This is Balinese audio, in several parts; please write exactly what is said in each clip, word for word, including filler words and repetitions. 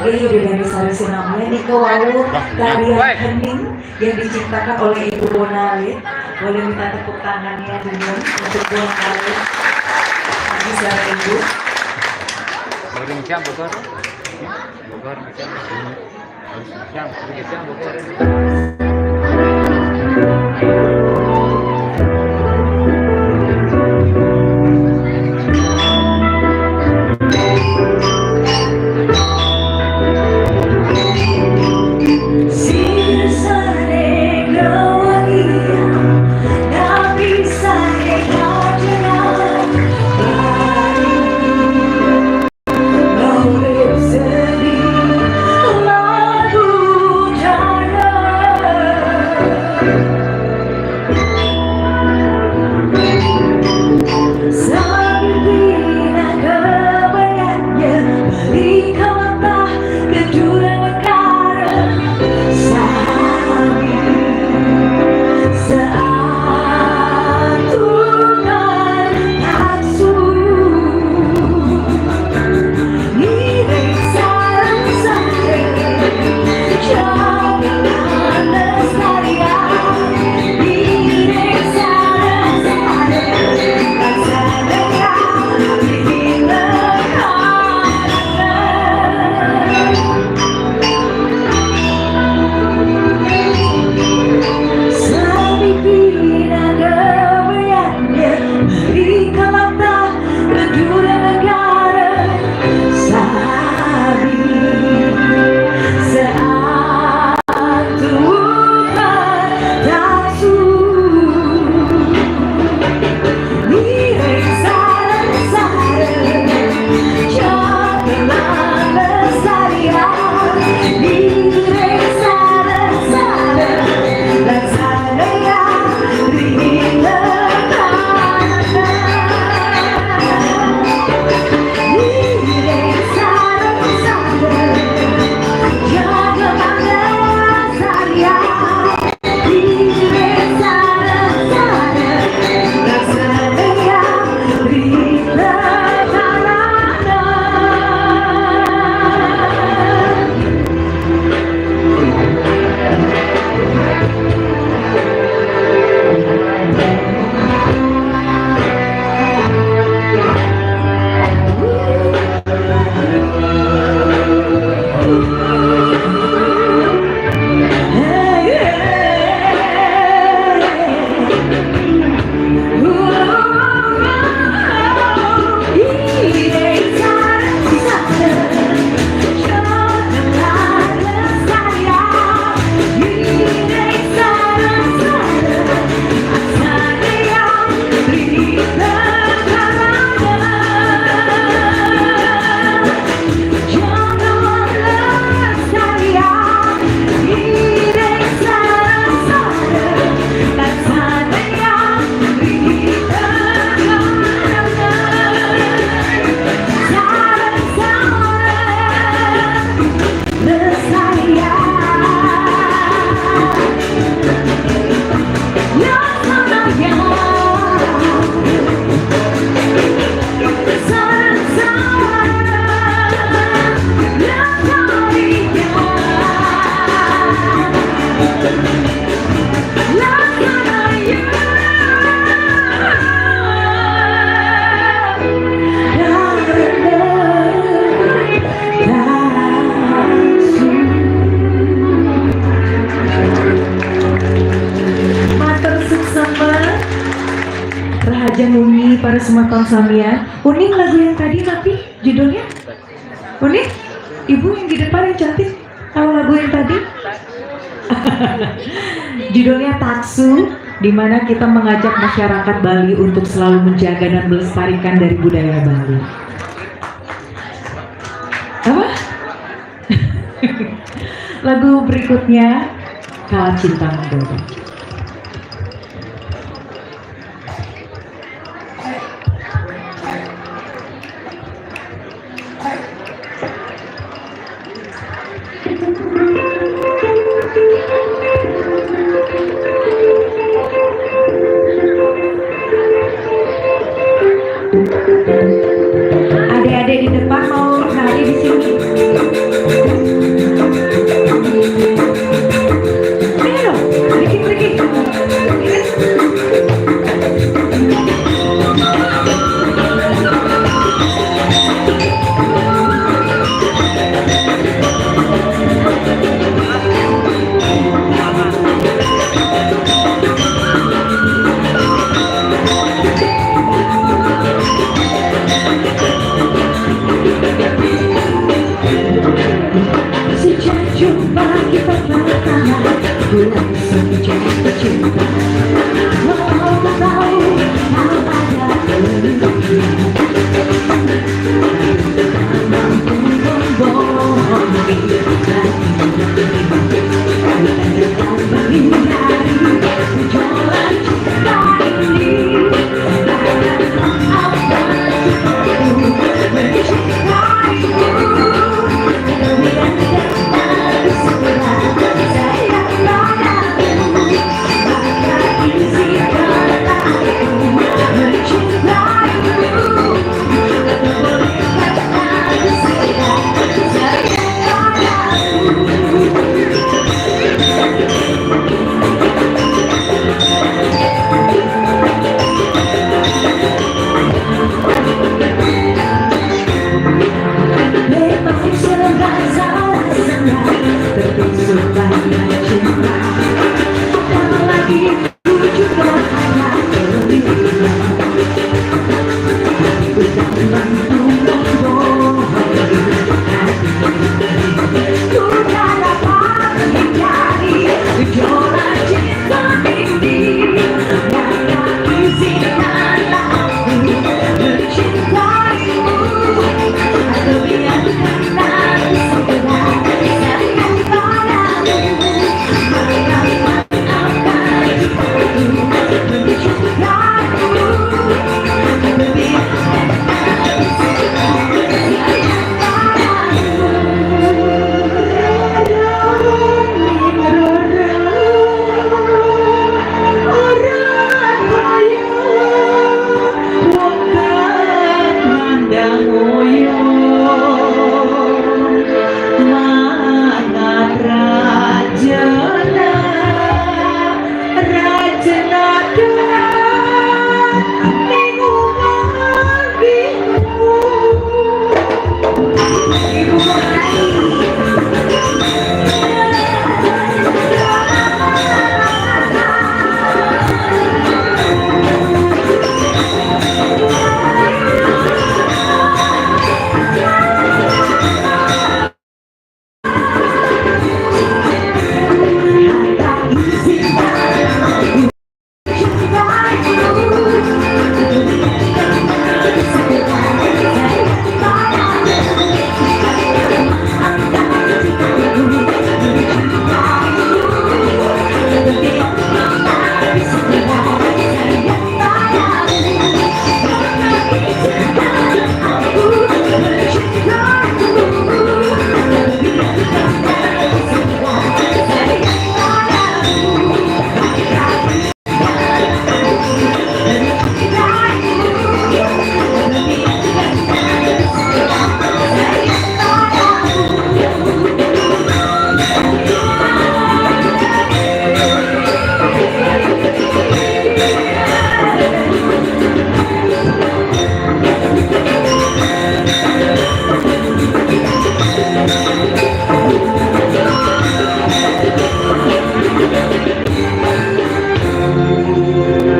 Ini dari Sari Sinamnya, ini ke wau tarian hening yang diciptakan oleh Ibu Bonali. Boleh minta tepuk tangannya dulu untuk Bonali. Bisa, Ibu. Bogor, Bogor, Bogor. Matur suksma, rahaja wengi para semeton samian. Uning lagu yang tadi tapi judulnya? Uning? Ibu yang di depan yang cantik, tahu lagu yang tadi? Judulnya Taksu, di mana kita mengajak masyarakat Bali untuk selalu menjaga dan melestarikan dari budaya Bali. Apa? Lagu berikutnya, Kala Cinta Menggoda. Adik-adik di depan mau nari di sini.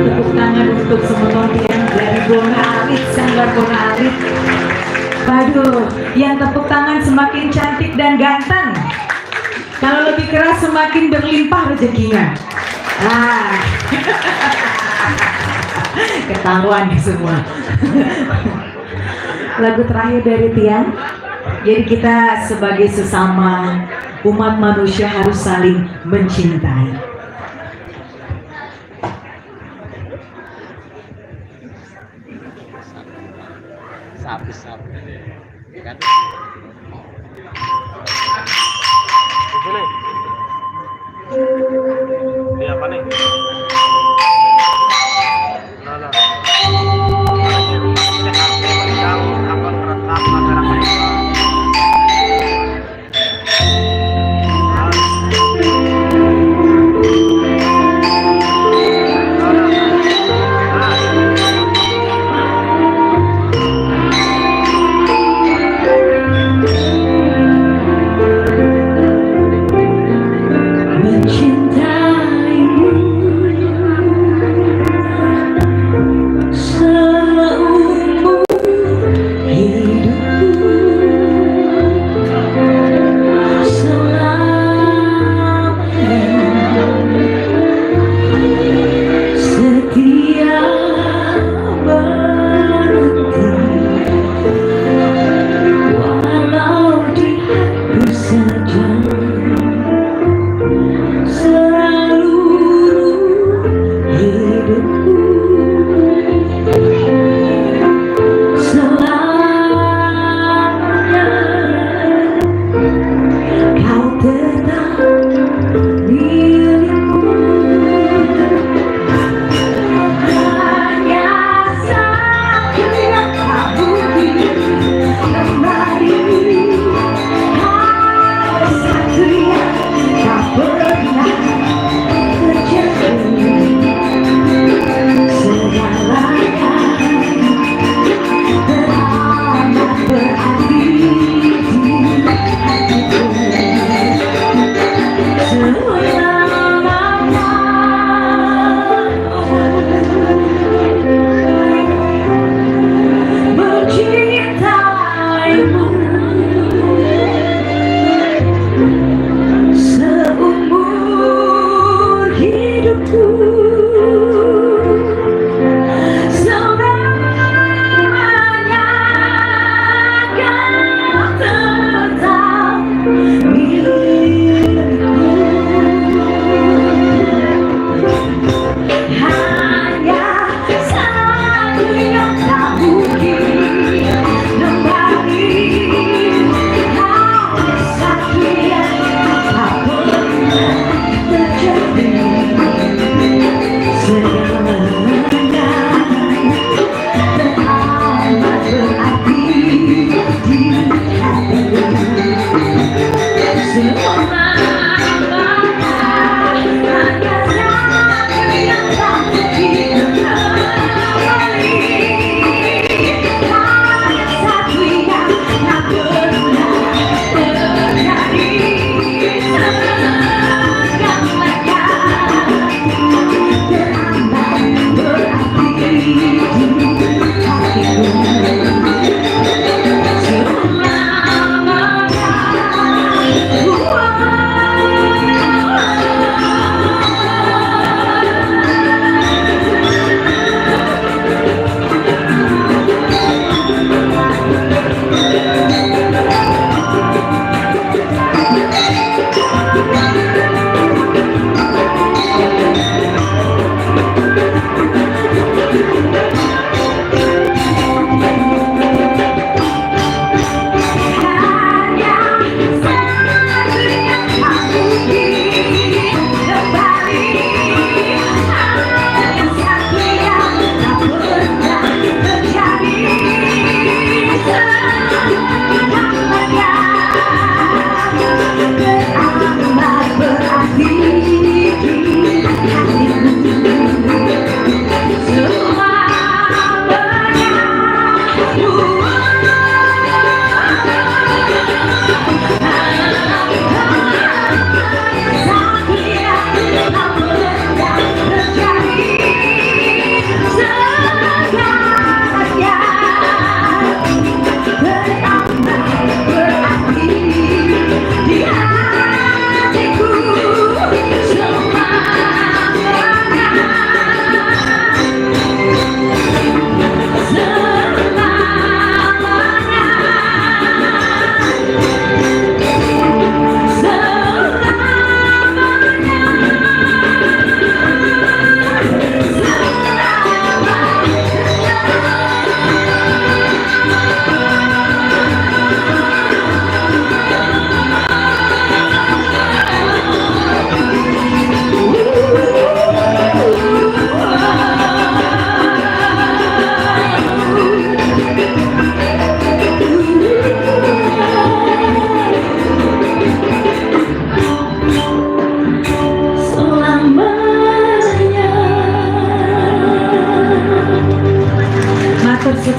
Tepuk tangan untuk semeton yang dari Bona Alit, Sanggar Bona Alit. Waduh, yang tepuk tangan semakin cantik dan ganteng. Kalau lebih keras, semakin berlimpah rezekinya. Ah. Ketahuan semua. Lagu terakhir dari Tian. Jadi kita sebagai sesama umat manusia harus saling mencintai. Sapi, sapi. Kan? Di sini. Di apa nih? Nah, nah. Ini apa, merantau, merantau.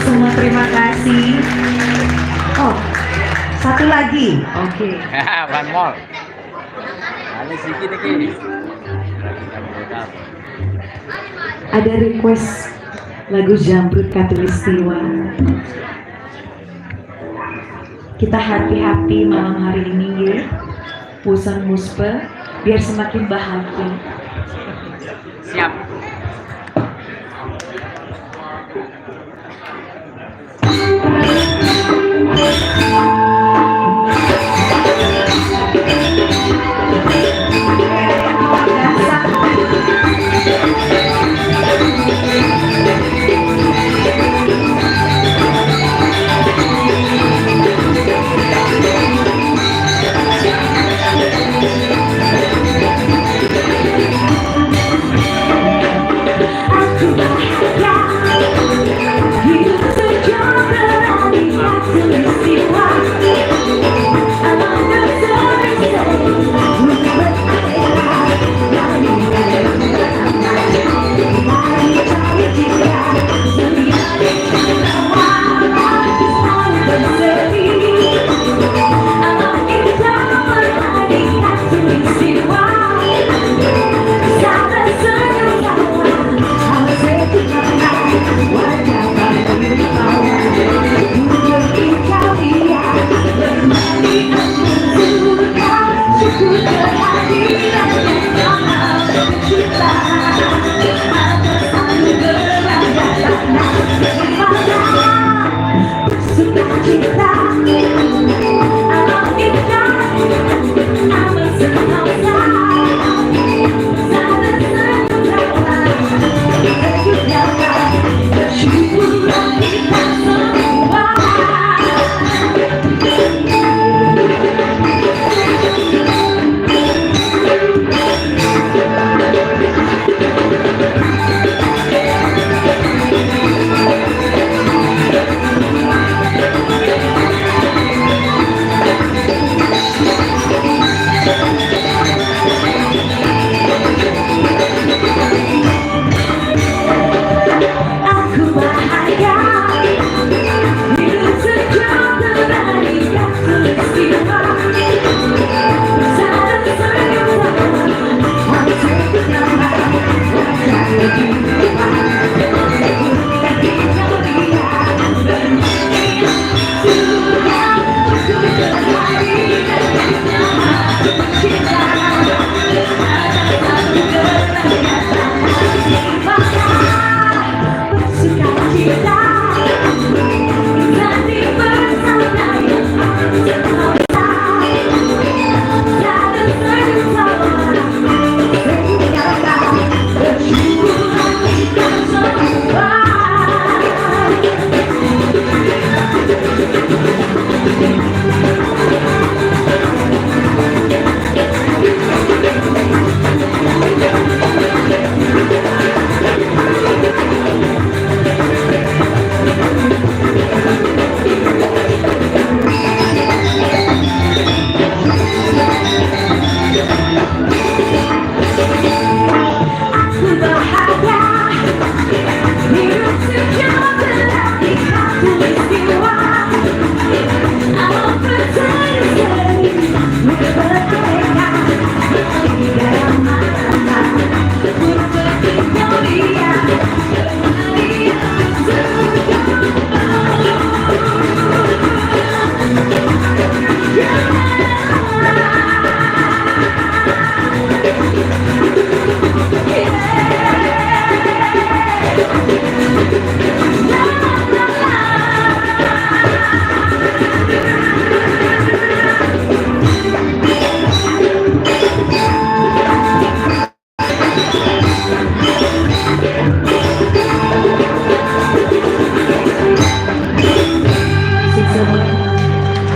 Semua terima kasih. Oh, satu lagi. Oke. One more. Ada sedikit lagi. Ada request lagu Jamrut Khatulistiwa. Kita happy-happy malam hari ini, ya. Pusan Muspe, biar semakin bahagia. Siap.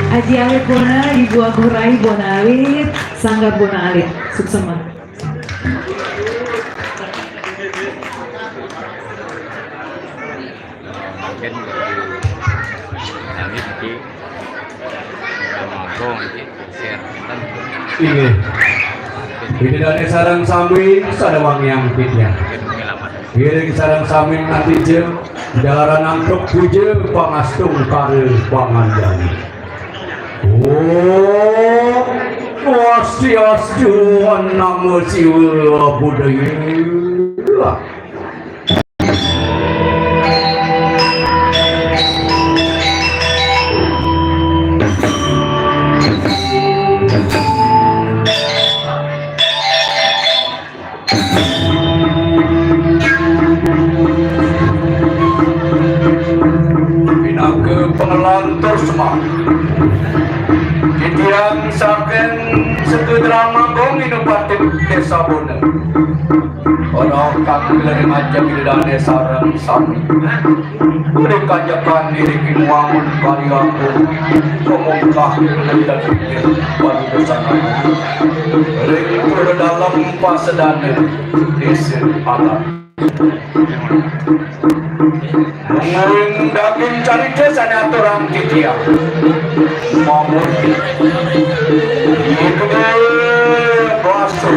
Aji Alit Bona, Ibu Agurai Bona Alit, Sanggar Bona Alit. Suksema. Mungkin dari langit iki, mangko iki share ten. Inggih. Ini dari sarang sami, sada wangiang pitya. Mungkin pengalaman. Ngiring sarang sami nanti jam Daran antuk puja pangastungkara pangandali. Om Swastiastu, Namo Siwa Buddhaya. Pinaka pangelantur semah. Titiang saking Sekaa Drama Gong Inupati Desa Bona. Ora kang lering ajeng Ida Dane sareng sami. Ring kanjekan iriki ngwangun karya agung, pamungkah nenten pikir panudusan agung. Ring pura dalem pasedane desa adat. Mungguing daging carita sane aturang titiang. Mamun. Ida Basu.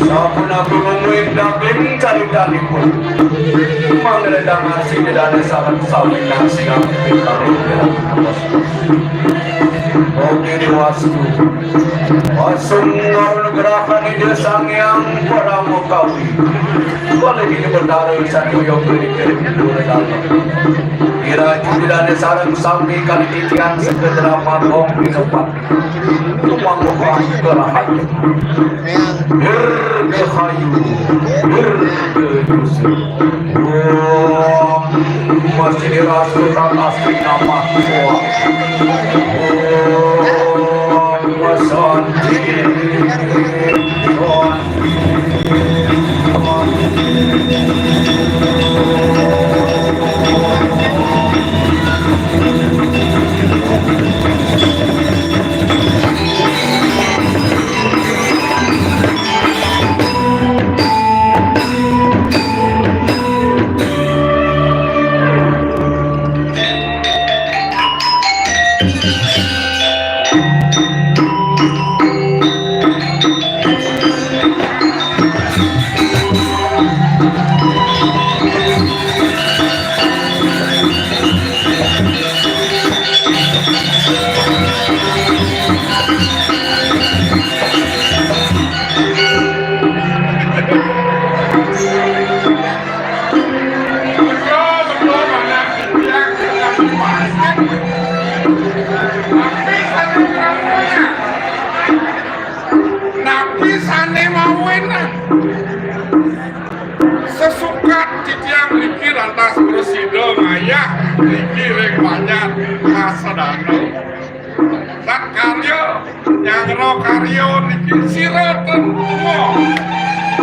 Sapunapi mungguing daging caritanipun. Mangda dangan sida dane sareng sami nang sinambi kami. Oke, diwastu. Asung nganugrahan Ida Sang Hyang Parama Kawi. Kalih Ida Betara Sang Hyang Widi Kirim Pura Dalem. Ira judulane sareng sami kalih titiang Sekaa Drama Gong Inupati. Tumangguhang kerahayu. Dirgahayu. Dirgahayu. Om Sri Rasutan Asri Namah Swaha. Om Santi. Napi sane mawinan? Sesukat titiang niki lantas prasida ngayah niki ring banjar Kasadana. Sak karya, nyanggra karya niki sira ten lunga.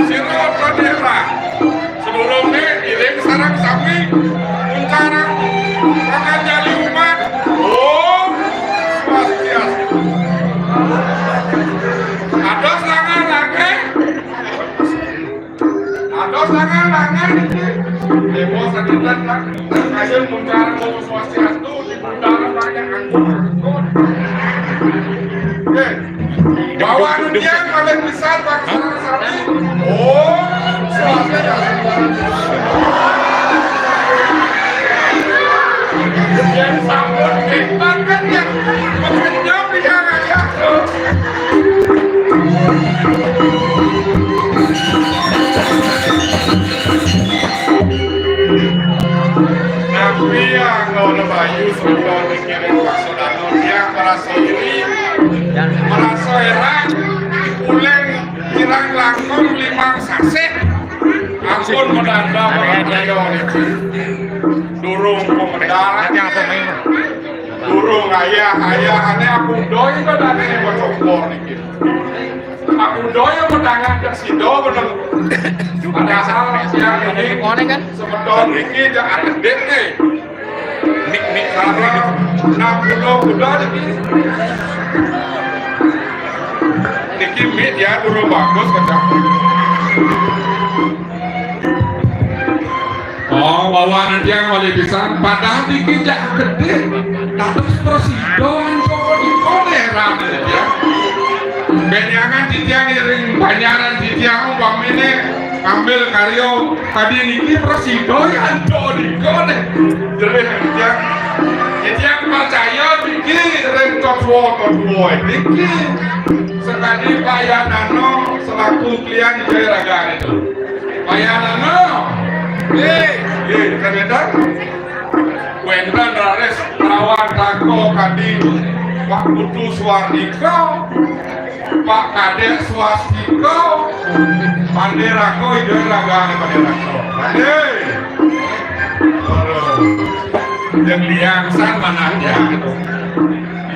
Sira ten nirang. Sadurunge iring sareng sami muncarang pakanjali umat. Om Swastiastu. Ados langan-langan. Ados langan-langan niki. Dewa sakitan kan. Ayo muncarang Om Swastiastu. Bawa dia paling besar bangsa sami. Oh, yang sampun hebat kan yang mengenyam dia ngajak. Napi anggon bayu semeton mikirin Pak Sodano, dia merasa iri, merasa heran, uleng kirang langkung limang sasih. Ampun medanda durung pemedal. Durung ayah, ayah ane aku doi badane bocokor niki. Aku doi medangan ke sido bener. Padahal yang ini semeton niki jangan gedene. Mik, mik, sareng Nah, kuda-kuda niki. Niki mik ya, durung bagus, kata. Oh, wawanan tiang malih pisan. Padahal niki jak gedé. Dados prasida antuk nika leran ya. Benjangan titiang iring banyaran titiang umpamine ngambil karya tadi niki prasida antuk nika neh. Jerih titiang. Titiang percaya niki ring totwa-totwa niki. Sekadi payanana selaku klian Jaya Raga itu. Payanana. Nggih, nggih, kan wénten? Wénten raris lawan tangga kadi Pak Putu Suwardika, Pak Kadék Swastika, Pandé Raka, Ida Ragane Pandé Raka. Pandé. Aduh. Yang liang san manahnya gitu.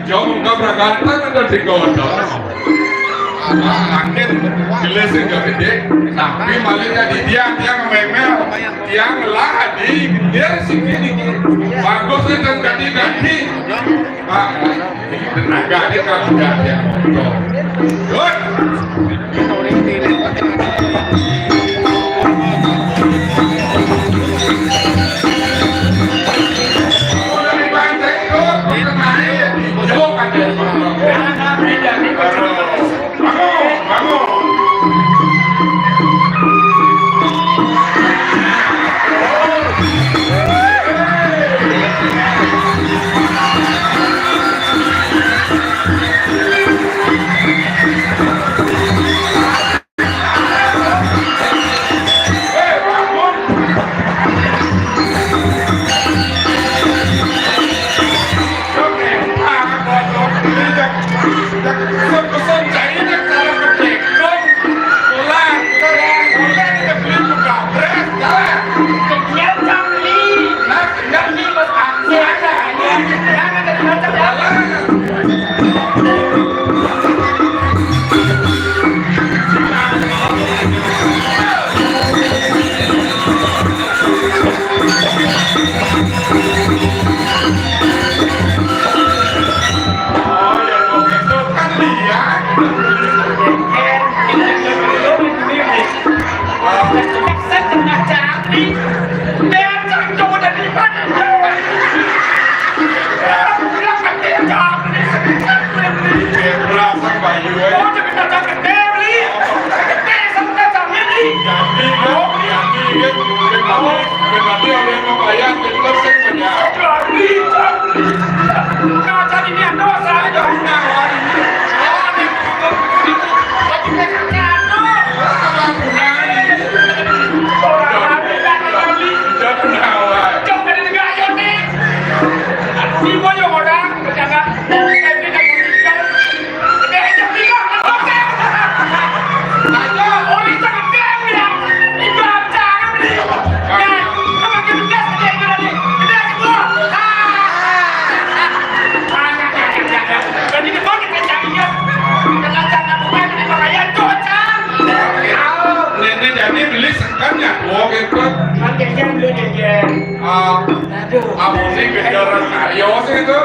Jauh enggak bergantung ada di kota. Makin gelis enggak gede, tapi malah jadi dia, dia ngememel, dia ngelah di dia sini dikit. Bagus itu ganti-ganti. Pak, tenaga dia kalau dia dia. Good. Nenek jani beli sekan ya, wong itu. Kan jajan beli jajan. Ah, aduh. Apa sih kejaran karya sih itu?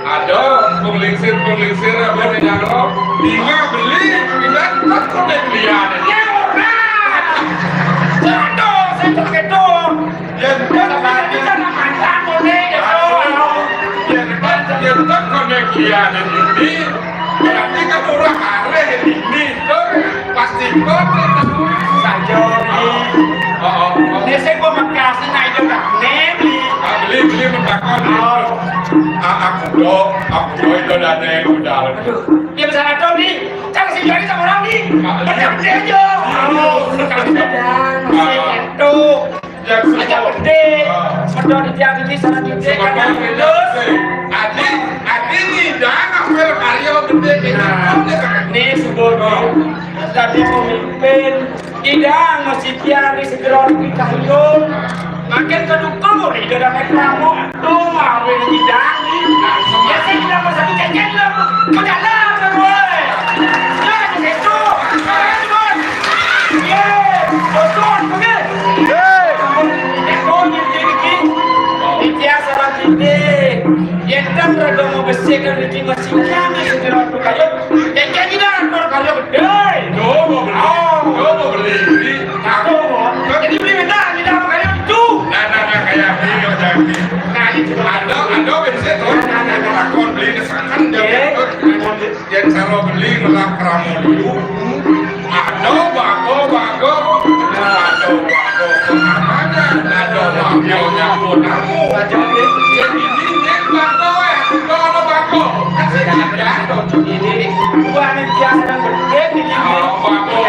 Ada penglingsir-penglingsir apa di nyangkau? Tinggal beli, kita tetap kena belian. Ya, ora. Contoh, saya contoh itu. Ya, enggak, tapi kita nak makan boleh, ya, ya, enggak, ya, enggak, kena belian ini. Berarti kan orang areh ini, tuh. Pasti kok saja, Bli. Oh, oh, oh. Nek sing pamekasne nak itu dah. Nek, Bli. Ah, beli, beli mentakon. Oh. Ah, aku do, aku do itu dane budal. Aduh, dia besar atau, Bli? Kan si Joni sama orang, Bli. Ah, iya. Macam dia aja. Oh, bukan sedang, masih itu. Yang aja suka. Gede. Ah. Sedang di tiang ini, sana di tiang, kan lulus. Adi, Adi ni dah ngapel karya gede kita. Nah, ini subur. Ah. Tadi pemimpin, idang masih tiang di segera di kayu. Makin kedukun, ida dah naik rambut. Tuh, awin idang ni. Ya, saya tidak masa tu, cek-cek lah. Ke dalam, woi. Ya, di situ. Ye, betul, okey. Ye. Betul, ye, ye, ye. Itiar salah titik. Ye, Bersihkan rezeki masing-masing, segera tu kayu. Jangan kita atur kayu gede. Yo, mau beli. Oh. Yo, mau beli. Beli. Aku mau. Jadi beli minta, kita kayu tu. Nah, nah, nah, kayak ini, kayak ini. Nah, itu. Ada, ada bensin tu. Nah, nah, nah, nah. Aku beli ke sana, dia. Eh. Yén cara beli ngelah krama liu, ada bago-bago, ada bago pengamannya, ada bago nyapu tamu. Yén ini nyek bago, eh, ada bago. Kasih ada. Ini buah ni biasa dan berbeda ni. Oh, bago.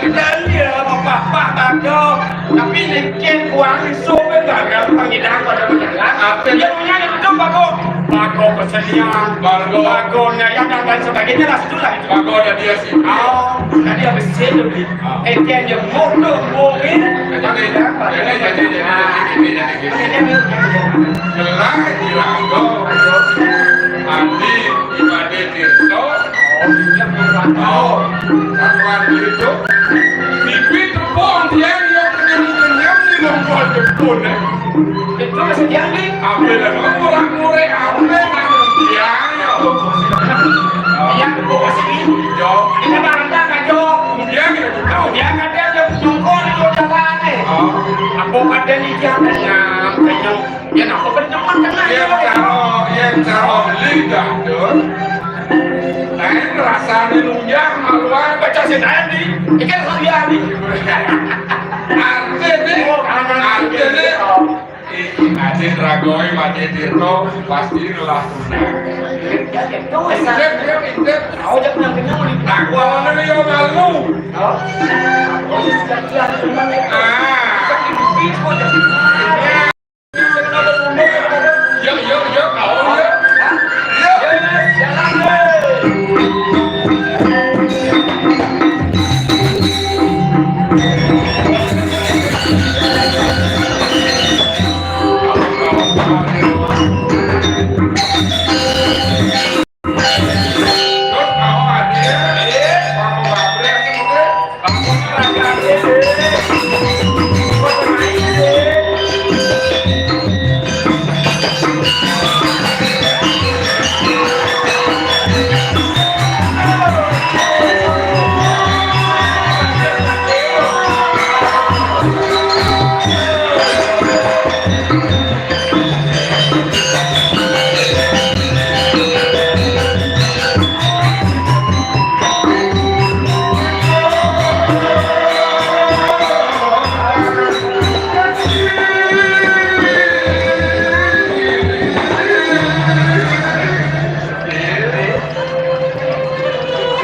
Dan dia apa-apa bago. Tapi niki kuang suwe gagal pangidang pada majalah. Apa? Dia punya itu bagus. Bagus kesenian, bagus. Bagusnya ya dan lain sebagainya lah, situlah itu. Bagus ada dia sih. Oh, tadi habis itu beli. Ah. Eh, dia nyebut tuh, mungkin. Jadi, jadi, jadi, jadi, jadi, jadi, jadi. Ini dia beli. Jelas, jelas. Andi, ibadah Tirta. Oh, iya, Tirta. Oh, satuan itu. Pipi tepung dia, dia kenyam-kenyam di lempol jepun, eh. Itu masih dia, Andi. Apa dah, murah-murah, apa dah, dia, ya. Iya, tepung masih di. Yo. Ini barang dah, Kajo. Dia, dia. Oh, dia kata dia jongkol di luar jalan, eh. Oh. Apa kata ni dia, kenyam, kenyam. Yén apa bener kan? Yén cara, yén cara beli dah, Dul. Nah, ini rasanya nunjang maluan. Baca sih tadi. Ikan sendiri. Artinya, artinya, ih, Adit Ragoi, Mati Tirto, pasti ngelah tunang. Intip, dia intip. Tahu dia pernah kenyang, nah, gua mana dia malu. Oh. Oh, sudah kenyang, kenyang. Ah. Yuk, yuk, yuk, kau yuk. Yuk.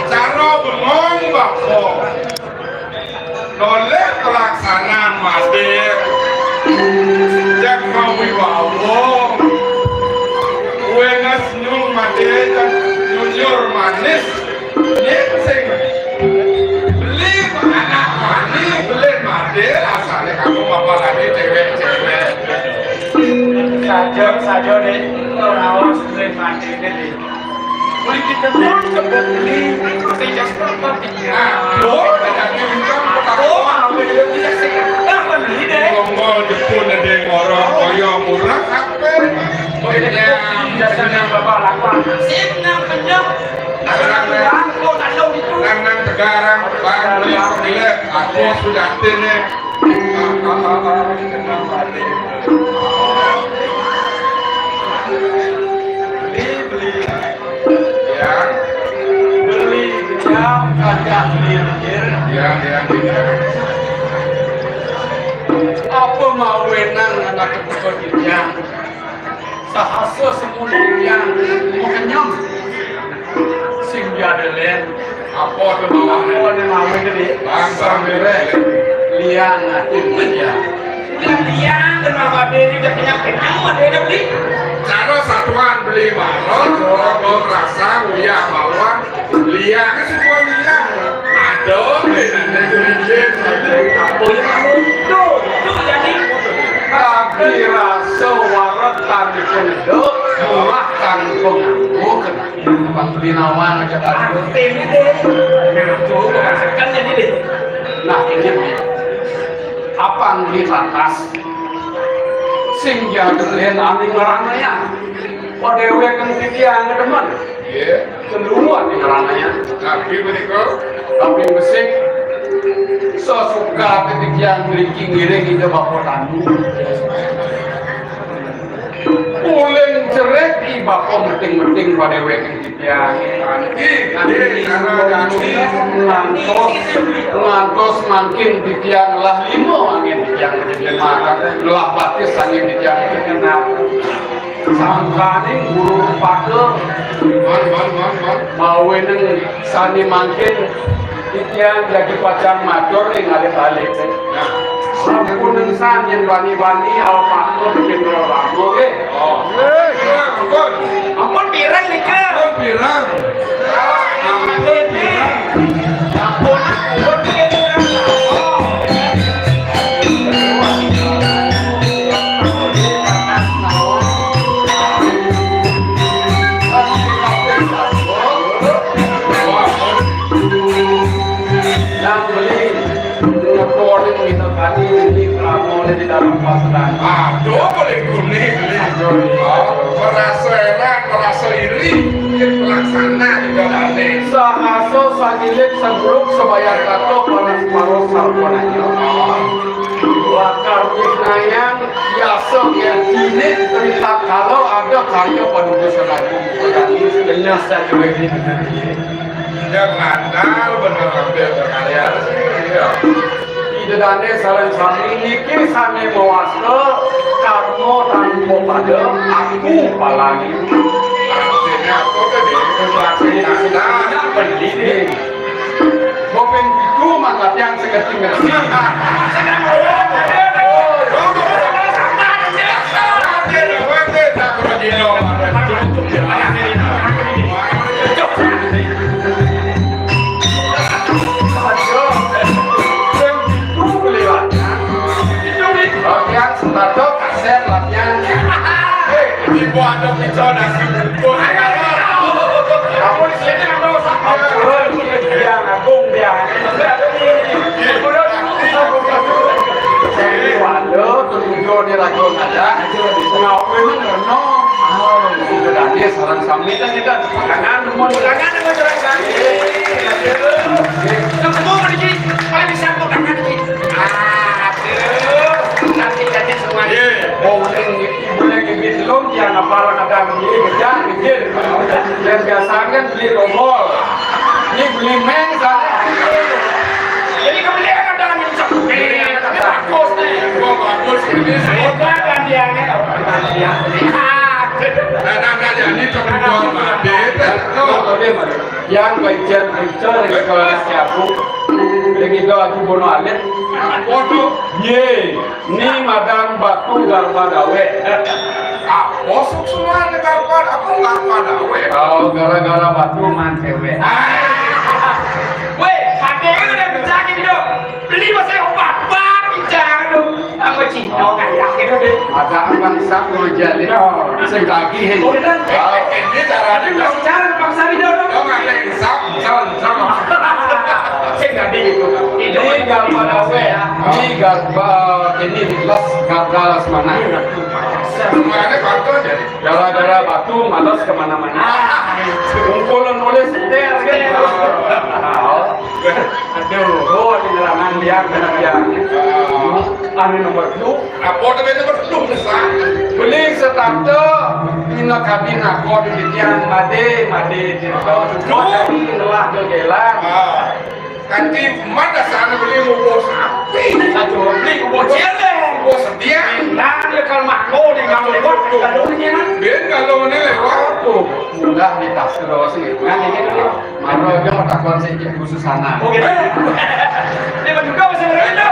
Cara bengong bako. Nolih pelaksanaan madir. Jak mawibawa. Wenges nyung madir jak nyunjur manis. Nyén sing beli anak mani, beli madir, asalé kamu apa lagi cewek-cewek. Saja, saja, Dik. Raos beli madir, Dik. Politik tentu kebet beli, sehingga seperti itu. Nah, oh, ada di bintang kota. Oh, ambil dia tidak sih. Apa beli deh? Monggo jepun ada yang orang kaya murah apa? Oh, iya, iya. Biasa nang bapak lakukan. Sip, nang penyok. Nang, nang, nang, nang, nang tegarang, bang, beli, beli, aku sudah tene. Beli, beli. Ya. Beli jam kagak beli. Ya, ya, ya. Apa mawenang anak kebuka jam? Sahasa semua yang makenyem. Sing jadelen. Apa tu mawenang? Apa ni mawenang ni? Bang, bang, bang. Liang atin aja. Udah liang, kenapa dia ni udah kenyang-kenyang, ada yang beli? Cara satuan beli barang, orang mau merasa, uyah bawa, liang, semua liang. Ada, ada curiga, apa yang itu? Itu jadi. Tapi rasa warat tadi pun hidup, murah tadi pun nganggur, kena. Bang beli nawang aja tadi. Artinya deh. Nah, tuh, maksudkan jadi deh. Nah, ini. Apang di atas sing jadelen anu ngaranaya. Padéwéken titiang demen. Nggih. Keluar di ranahnya. Napi menika? Tapi besik. Sasuka titiang mriki ngiring Ida Bapa Tanu. Uling cerik I Bapa meting-meting padéwéken titiang. Nggih, nggih, nggih. Ngantos, ngantos mangkin titiang lah lima angin titiang makan, lah batis angin titiang kenal. Sangkaning guru pada. Man, man, man, man. Mawinan sane mangkin titiang jagi pacang matur ring alit-alit. Nah. Sampun san yen bani-bani almatur Indra Rama nggih. Oh. Eh, ampun. Ampun pirang nika? Ampun pirang? Ampun pirang? Ampun, ampun pirang? Nang beli ngeporin minum tadi ini kamu di dalam pasaran. Aduh, boleh kuning, beli. Oh, merasa enak, merasa iri, pelaksana juga aneh. Sahasa sagilik sebruk sebayar kato panas paruh sarpananya. Lakar nyiknayang biasa ya dini cerita kalau ada karya panudusan agung. Benar saja ini. Dia ngandal bener hampir berkarya sih, ya. Ida dane sareng sami niki sane mawasta karma tanpa pada aku palangi. Artinya apa tadi? Artinya beli nih. Bopeng itu mangkat yang seketing. Latihan, sepatu, kaset, latihan. Hei, ibu ada pizza nasi bungkus. Apa di sini ada usah? Dia ngagung dia. Waduh, tujuh ni ragu ada. Ngau memang reno. Sudah dia sarang sami kan kita. Tangan, semua tangan, semua tangan. Yang kedua, Pak Diki, paling bisa angkat tangan, Diki. Ah, aduh, cantik-cantik semua. Iya. Bowling, bowling bibit lom, yang apa lah kadang ini, kerja, kerja. Dan biasa kan beli tombol. Ini beli meng, kan. Jadi kemudian ada yang cek. Eh, tapi bagus nih. Gua bagus ini. Hebat kan dia, nih. Iya. Nah, nah, nah, jadi cek jual mati. Tuh. Yang bagian bocor yang kalau nasi aku, yang itu aku bunuh alit. Waduh. Ye, ni madang batu garba dawe. Apa suksma ni garba, apa garba dawe? Oh, gara-gara batu man cewek. Weh, ada yang udah bicara gitu. Beli masih obat, bang, bicara tu. Apa Cina kaya gitu deh. Ada bangsa menjadi sing kaki he. Oh, benar. Ini caranya bilang cara bangsa di dalam. Dong ada insaf, insaf, insaf. Sing kaki gitu. Ini gambar apa ya? Ini gambar ini di kelas gambar mana? Semuanya batu jadi. Gara-gara batu malas kemana-mana. Kumpul nulis setel gitu. Aduh, oh, di nerangan dia, kena dia. Anu nomor dua. Apa tu nomor dua besar? Beli setata, ina kami nako di tiang made, made di kau. Dua. Inilah kegelan. Ah. Kanti mata sana beli ngumpul sapi. Aduh, beli ngumpul cilik. Ngumpul setia. Nah, dia kalau mako di kampung gua, kalau ini, nah. Dia kalau ini lewat. Tuh, mudah di tas terus, gitu. Nah, ini, ini. Mano aja matakon sing khusus sana. Oh, gitu. Ini juga masih begitu.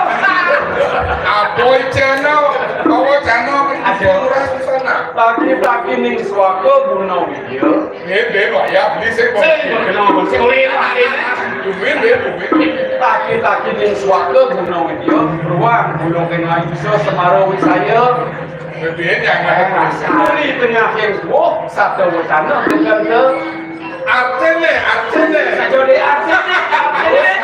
Aboy channel, bawa channel, ada. Murah susana. Laki-laki ning swaka guna widya. Ini dia, Pak, ya, beli sih, Pak. Sing, kenapa? Sing, oleh, Pak, ini. Duit, dia, duit. Laki-laki ning swaka guna widya, ruang guna kena bisa semara wisaya. Duit yang ada. Dari tengah yang buah, satu wacana, bukan ke Artine, artine. Saja di artine. Artine.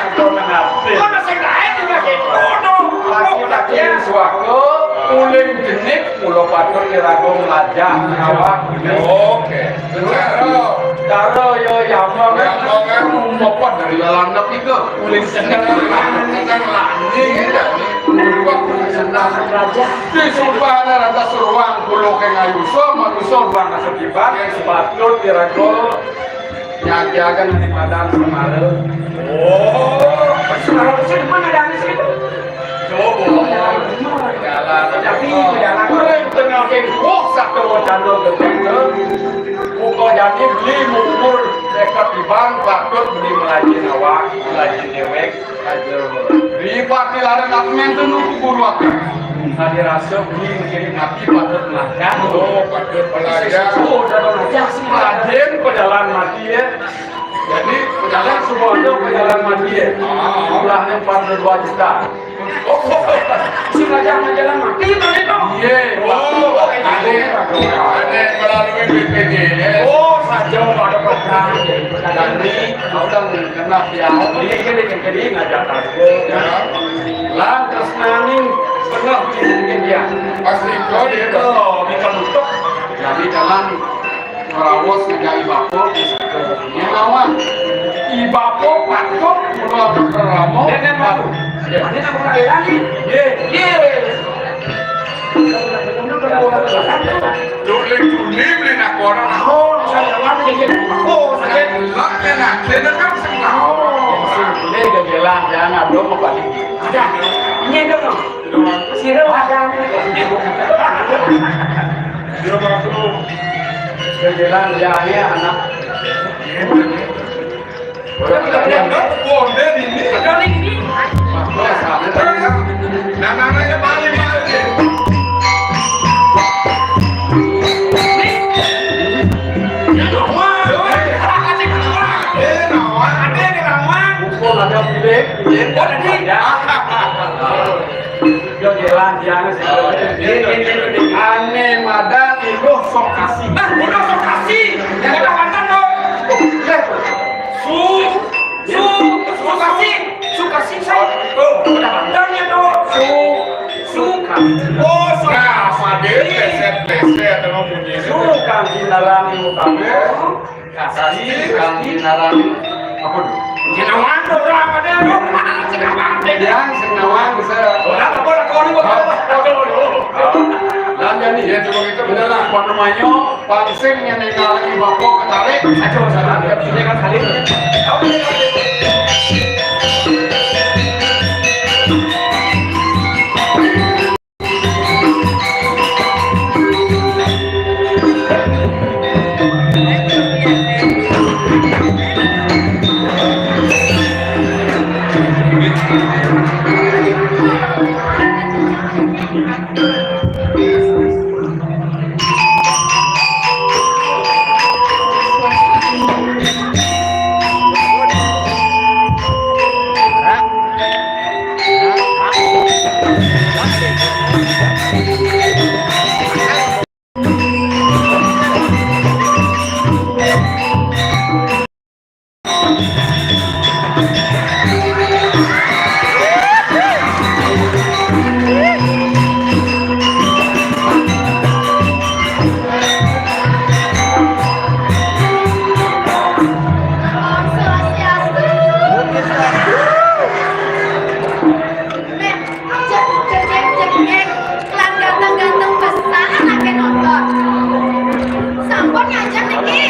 Kok masih lain juga gitu, dong. Laki-laki yang suaka, uling jenik, mula patut diragung lajah, awak. Oh, Apa dari lalandep itu? Uling sendal, sendal langit, ya. Di sumpah ada rata seruang, kulo ke ngayuso, manuso bang kasetiban, sepatut dirago, nyajakan di padang semara. Oh, semara itu di mana ada di situ? Coba. Jalan. Tapi jalan. Mulai tengah kengkok, satu candol ke. Muka jadi beli mungkur seket iban, patut beli melajin awak, melajin dewek. Aduh. Di pati laran atmen tu nunggu guru aku. Tadi rasa beli mikirin mati patut melajin. Oh, patut melajin. Oh, dah melajin. Melajin pejalan mati, ya. Jadi, pejalan semua ada pejalan mati, ya. Ah. Jumlahnya empat puluh dua juta. Si Raja Majalah mati, Bang, itu? Iya. Oh, ada, ada melalui B P J S. Oh, saja pada pernah. Jadi, orang kena dia. Jadi, jadi, jadi, ngajak aku. Ya. Lantas nanging pernah bikin dia. Pasti kau dia. Itu, di penutup. Jadi, dalam Ngrawos ngajak i bapa, nyen lawan. I bapa patut mula keramo. Nyen, nyen, malu. Nyen, nyen, nyen, nyen, nyen. Ye, ye. Tuling-tuling beli nak orang. Oh, saya lawan, ye, ye. Oh, saya. Lak, ye, nak, ye, nak, kan, senang. Oh. Sing, ini gegelan, jangan, dong, mau balik. Ada. Ini, dong. Sira ada. Dia waktu jalan ya, ya, anak. Bonde ini. Ada ini. Nah, namanya paling itu. Ya, Nawa. Eh, Nawa. Ada yang Nawa. Mumpung ada pilih. Ada di. Ya. Yo, jalan, jalan, sih. Ini, ini, ini. Ane madan iluh sok kasih. Nah, udah sok kasih. Udah mantan, dong. Eh, su, su, su kasih. Su kasih, saya. Oh, udah mantan ya, dong. Su, su kasih. Oh, su kasih. Nah, Fadil, pleset, pleset, emang bunyi. Su kasih dalam utama. Kasih, kang Binaran. Apa tuh? Sinawan, orang ada lu. Sinawan. Yang sinawan, bisa. Orang apa, orang, orang, orang, orang, orang. Lah, jadi, ya, coba kita bener lah. Apa namanya? Pangsing yang nengah lagi, bapak ketarik. Aduh, salah. Dia kan saling. Om Swastiastu. Nek, jek, jek, jek, jek, jek. Kelan ganteng-ganteng besar anake nonton. Sampun ngajak niki.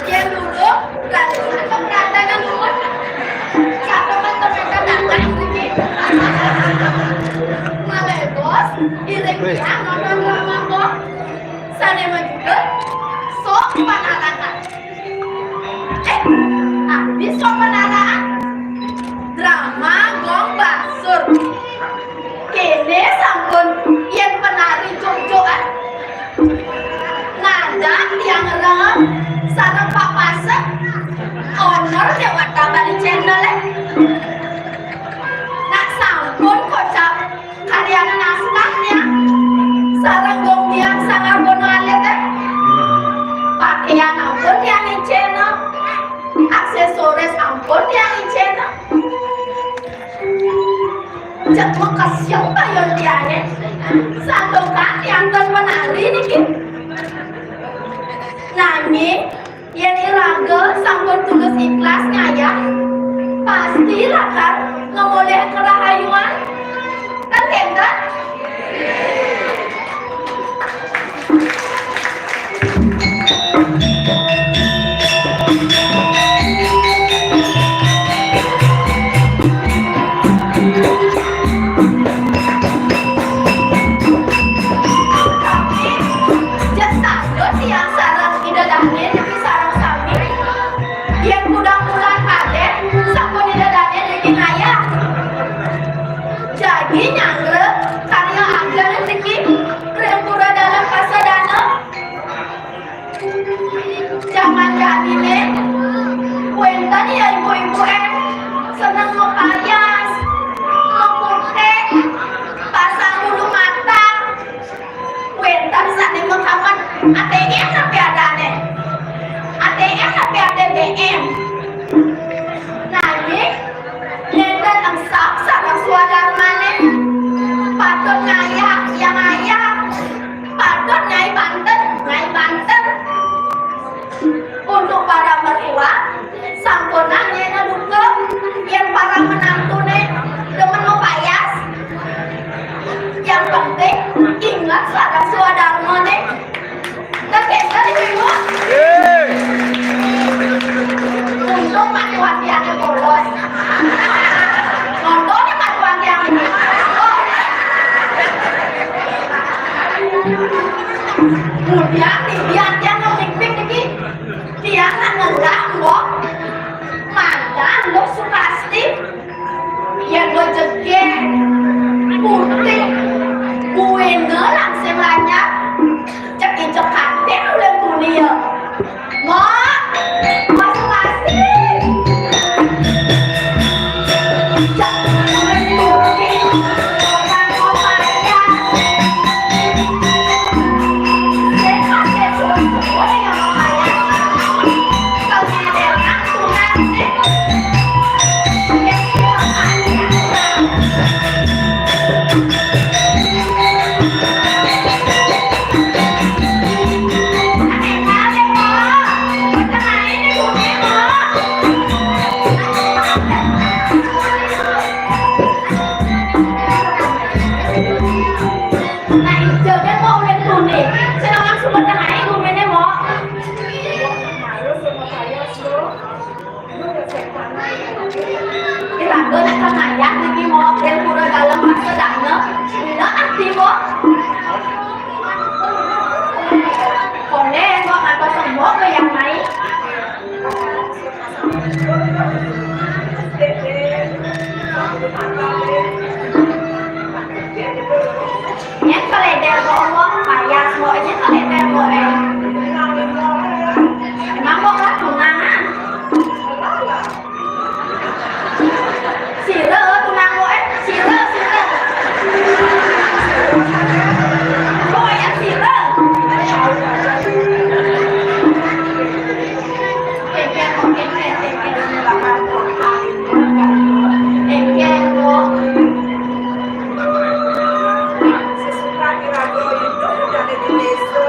Yen dulu, berarti satu perhatian dulu. Satu meter datang niki. Malebos, iring tiang nonton drama kok. Sane majudul, Sok Panarakan. Eh, abis Sok Panarakan. Drama Gong Basur. Kene sampun yen penari jog-jogan. Ngadak tiang rem sareng Pak Pasek. Honor Dewata Bali Channel, eh. Nak sampun kocap karyana naskah tiang. Sareng gong tiang Sanggar Bono Alit, eh. Pakaian ampun tiang incena. Aksesoris ampun tiang incena. Cek makasih payon tiange. Santukan tiang ten penari niki. Nanging yen iraga Tulus ikhlas ngayah, pasti lakar ngamoléhang karahayuan. Kan kénten? Jasa tiang sareng Ida Dané niki sareng sami. Yén kudang bulan kadén, sampun Ida Dané niki ngayah. Jagi nyanggra karya ageng niki ring Pura Dalem Pasadana. Jaman janiné, wénten ya ibu-ibu é, seneng mapayas, maputik, pasang bulu mata. Wénten sané makamet A T M napi adané. A T M napi A T B M. Nanging nénten engsap sareng swadarmané. Patut ngayah, ya ngayah. Patut nyai banten, nyai banten. Untuk para mertua, sampunang nyai duka, yén para menantuné demen mapayas. Yang penting, inget sareng swadarmané. Nggih, nggih, Ibu. Nggih. Untung Pak Tuan tiangé polos. Nonton ya Pak Tuan tiang ini. Oh. Kemudian, tiang tiang nang pik-pik niki. Tiang nang ngendah, Mbok. Mantan Mbok Sukasti. Yén bejegéh, putih, buina langsing lanyap, cekicek katin ulun dunia. Mak, masuk kasih. Cek ulun putih, orang kau payah. Sehat, sehat, sehat, yang kau payah. Kau tidak enak, Tuhan. Iraga nak kangayah niki, Mbok, ring Pura Dalem Pasadana. Ina ati, Mbok. Koné, Mbok, ngantos Mbok yang naik. Nyén kelédér, Mbok, Mbok, payas, Mbok, nyén kelédér, Mbok, é. Emang, Mbok, kan tunangan? Sira tunang, Mbok, é, sira, sira. Mbok, é, sira. Kénkén, Mbok, kénkén, kénkén. Kénkén, Mbok. Sesuka iraga idup jani di désa.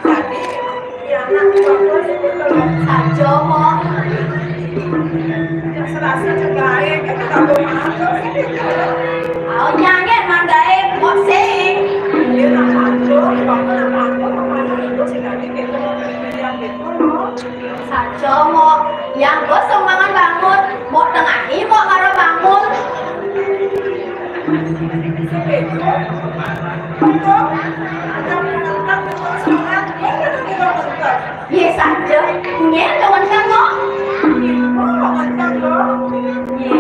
Jadi, ya, anak bagus itu kalau saja, Mbok. Ya, serasa cegaé, kita tak bermaaf, terus ini. Oh, nyangin manggaé, Mbok, sing. Dia nak pantun, Bapak nak pantun, pantun itu sih tadi kita mau pilihan itu, Mbok. Saja, Mbok. Yang bos sumbangan bangun, Mbok tengahi, Mbok, mara bangun. Yé saja, nyén wénten, Mbok. Yé.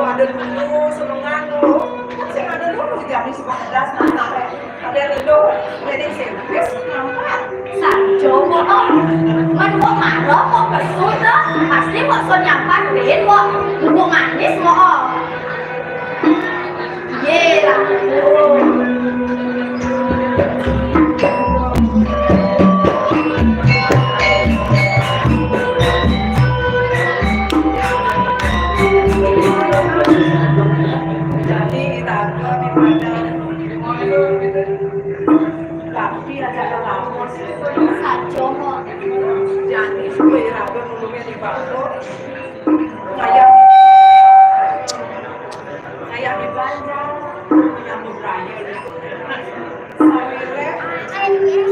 Ada dulu, semengan, Mbok. Sing ada dulu, jam sebelas, nah, sampai Ada lho, jadi serius nampak. Saja, Mbok. Men Mbok mara, Mbok pesu to, pasti Mbok sun nyampan rin, Mbok. Bubuk manis, Mbok. Yé lah. Jadi, kita akan pada Tapi aja lama sih. Saja, Mbok. Ya, Wih, raga nulungin di bangku. Kayak, kayak di Banjar, menyambut raya. Sawire,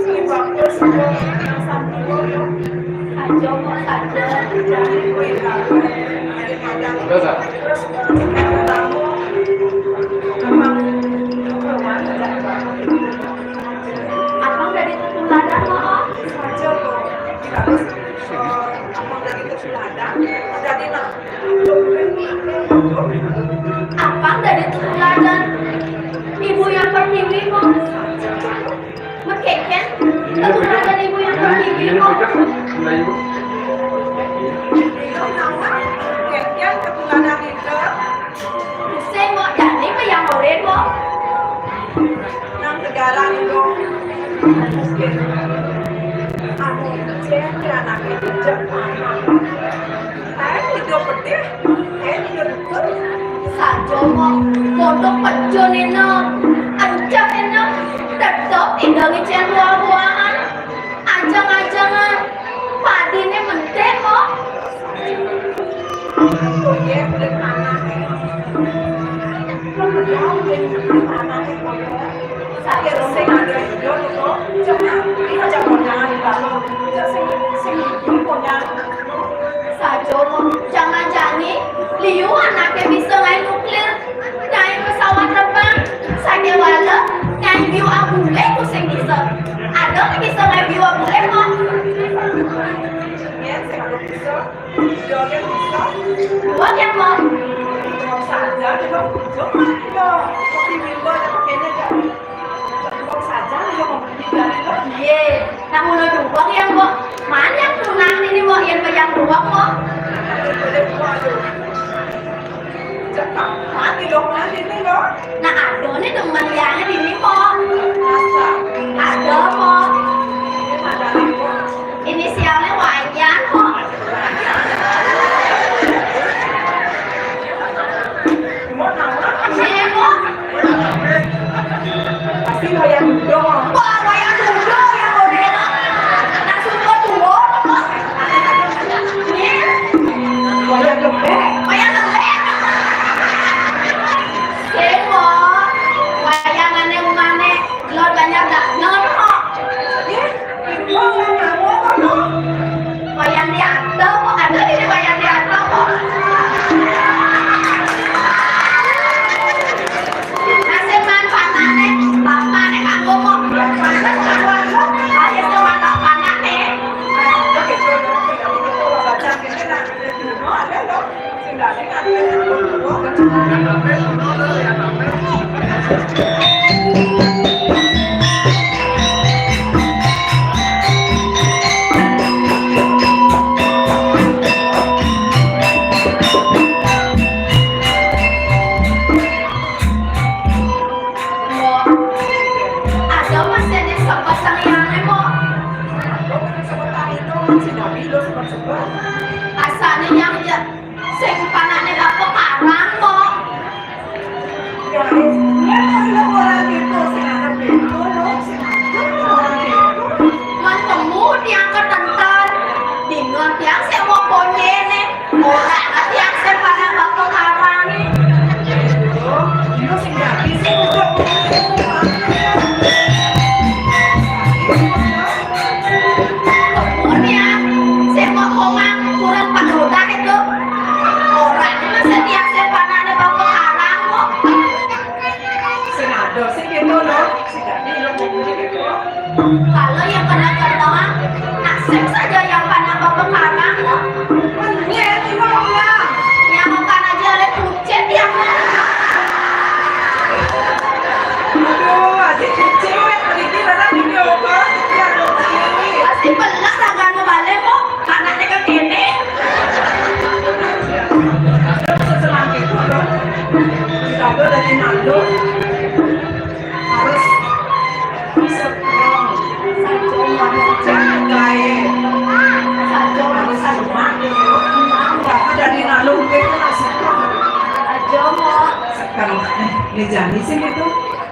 di bangku, yang satu, ya. Saja, kok saja. Jadi, wih, raga. Ada makan. Udah, Kak? Terus, eh, tamu. Memang, memang, Abang dadi tetuladan, Mak. Saja, kok. Abang dadi tetuladan. Dadi, nak. Abang dadi tetuladan. Ibu Yang Pertiwi, Mak. Mekeken, tetuladan Ibu Yang Pertiwi, Mak. Keken, tetuladan Ida. Sing, Mak, jani payah urip, Mak. Nang negara Indo. Anu, jani anak Indo Jepang. Kae Indo pedih, kae Indo dukur. Saja, Mak, kodok pejo nena. Encep nena. Tetep Indo ngicen buah-buahan. Ajeng-ajengan. Padine mentik, Mak. Saja, Mak. Jangan jani, liu anake bisa ngae nuklir, ngae pesawat terbang, sakewala ngae biu abule ku sing bisa. Ada sing bisa ngae biu abule, Mak? Dua yang, Mak. Iye, nak ngono dua yang, Mak. Mana yang tunangan ini, Mak, yang payah dua, Mak? Nah, ada nih temen yang ini, Mak. Ada, Mak. Inisialnya Wayan, Mak. Ini, Mak. Pasti Wayan Dudo. Wah, Wayan Dudo yang model. Nak suka tua, Mak. Ini. Wayan Lembek. Wayan Lembek. Sing, Mak. Wayangane umane Lor Banjar Danger, Mak. Ih, Mak, nang apa, Mak? Wayan Dianto, Mak. Ada di Wayan Dianto, Mak. Nasib man panane, bapane kanggo, Mak. Ayo, sing man bapane. Baca kene, nak. Ada masih ada sempat sangyane, Mak. Asane yang ja-, sing panane bapa karang, Mak. Ya, ya, ya, orang itu, sing anak itu, loh, sing anak orang itu. Man temu tiang ketentan, dina tiang sing mau konyene, ora tiang sing panah bapa karang. Loh, dina sing dadi sing udah. Umurnya, sing mau kongkang kurang panutan itu. Orang itu setiap sing panane bapa karang kok. Sing ada sing gitu loh. Sing dadi lo ngomong gitu. Kalau yang kena kentongan, nasib saja yang panah bapa karang kok. Menyet, Ibu, pulang. Yang makan aja oleh kucing yang. Aduh, adik kecil, mriki rada video apa? Pasti bener ragane bale kok, anaknya ke kene. Terus setelah itu, loh, kita tuh dari malu. Harus strong. Jangan gae. Harus semangat. Bahkan dari malu, kita harus strong. Aja, Mak. Sekarang, eh, ini jadi sih gitu.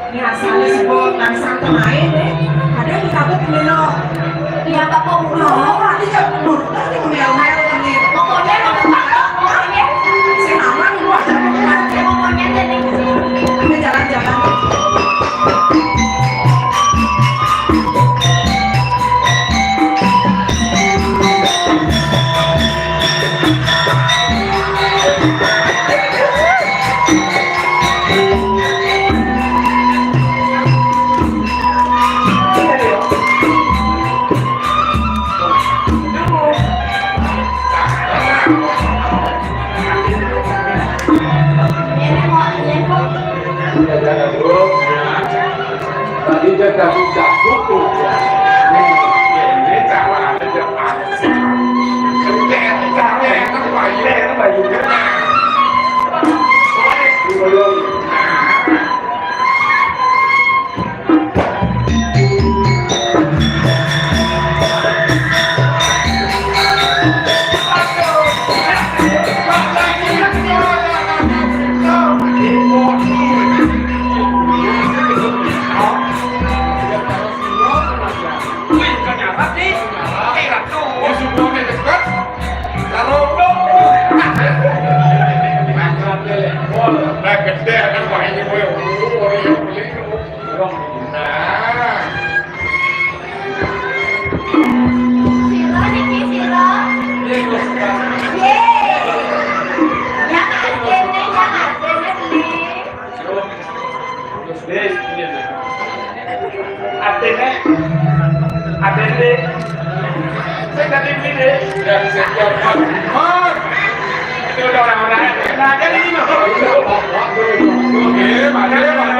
Ini asalnya sebut nang santai aja deh. Ada yang takut dulu. Iya, Pak, kok. Oh, Pokoknya, pokoknya, pokoknya. Sing aman, gua ada. Pokoknya, jadi. Ini jalan-jalan. Tadi dia gabung-gabung tuh. Nih, ini cara ada dia paksa. Cara yang payu, payu. Nah. Nah, gede kan, Pak, ini gue. Nah. Sira niki, sira. Yeay. Jangan kene, jangan kene, nih. Terus, Dek, ini, Dek. Atene. Atene. Saya tadi ini, Dek. Ya, saya jawab, Mas. Mas. Ini udah orang-orang. Nah, jadi ini, Mas. Oke, Mas.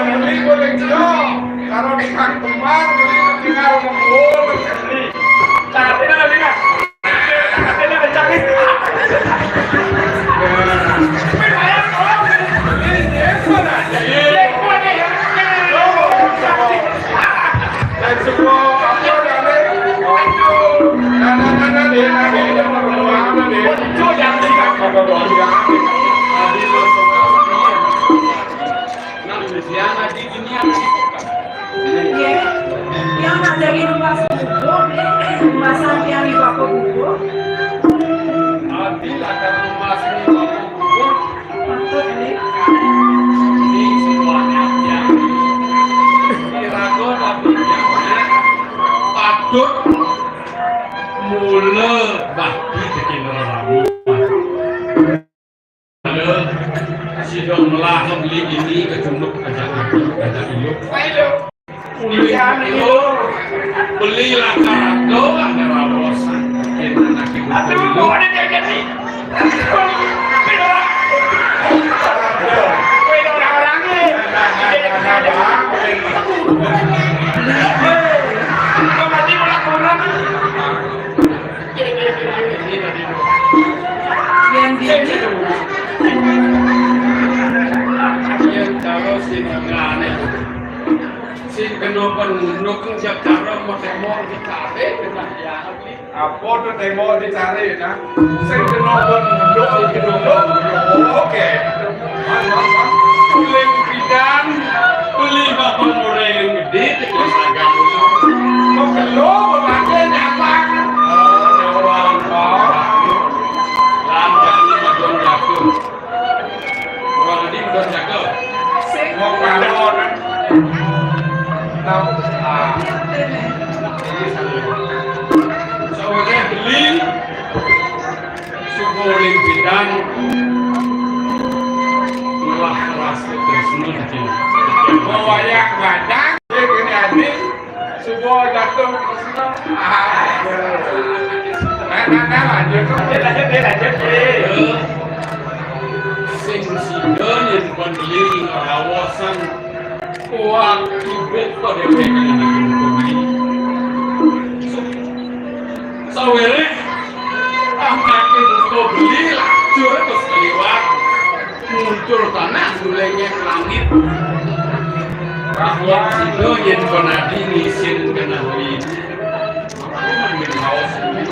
Ini boleh jawab. Kalau di Kang Kemang, jadi tinggal ngomong. Nah, ini lagi, Mas. Ini ada cakit. Ini dia, mana? Ini dia, mana? Dan semua apa namanya? Nah, nah, nah, nah, dia, nah, dia, dia, mana, mana, dia? Muncul yang tinggal. Apa, apa, apa, apa? Nah, dia ngaji gini, apa sih? Nggih. Yang ngajarin Pak Subuh, nggih. Masang tiang di Pak Subuh. Adi latar rumah sini Pak Subuh. Patut, nggih. Di semuanya yang dirago tapi yang patut mula bakti tekin rabu. Sida melah beli ini kecunduk aja, aja ilu. Beli itu, beli lakar doang ada rawosan. Aduh, kok ada jadi? Tapi orang, tapi orang, orang ni. Kau mati pula kurang. Yang di yang kalau sing ngane. Sing kena penunduk yang cara mau temor kita, eh, kena ya. Apa tu temor dicari, nah? Sing kena penunduk, sing kena penunduk. Oke. Man, man, man. Kuling bidang, beli makan orang gede, terus agak. Mau keluar, mau pakai nyawa. Oh, nyawa. Oh. Lanjang ni makan jatuh. Orang tadi udah jaga. Mau kalon. Tahu. Ah. Soalnya beli. Subuh limpitan. Malah rasa tresna di. Mau wayah gadang. Dia kena adik. Subuh jatuh. Ah. Nah, nah, nah, lanjut. Lanjut, lanjut, lanjut, lanjut. Sing sida yen kon beli ngerawosan kuat ibu kok dhewe. Sawere anake buka beli lajur terus keliwat. Muncul tanah, sulenyek langit. Rakyat sida yen kon adi ngisin kenali. Aku manggen raos ini.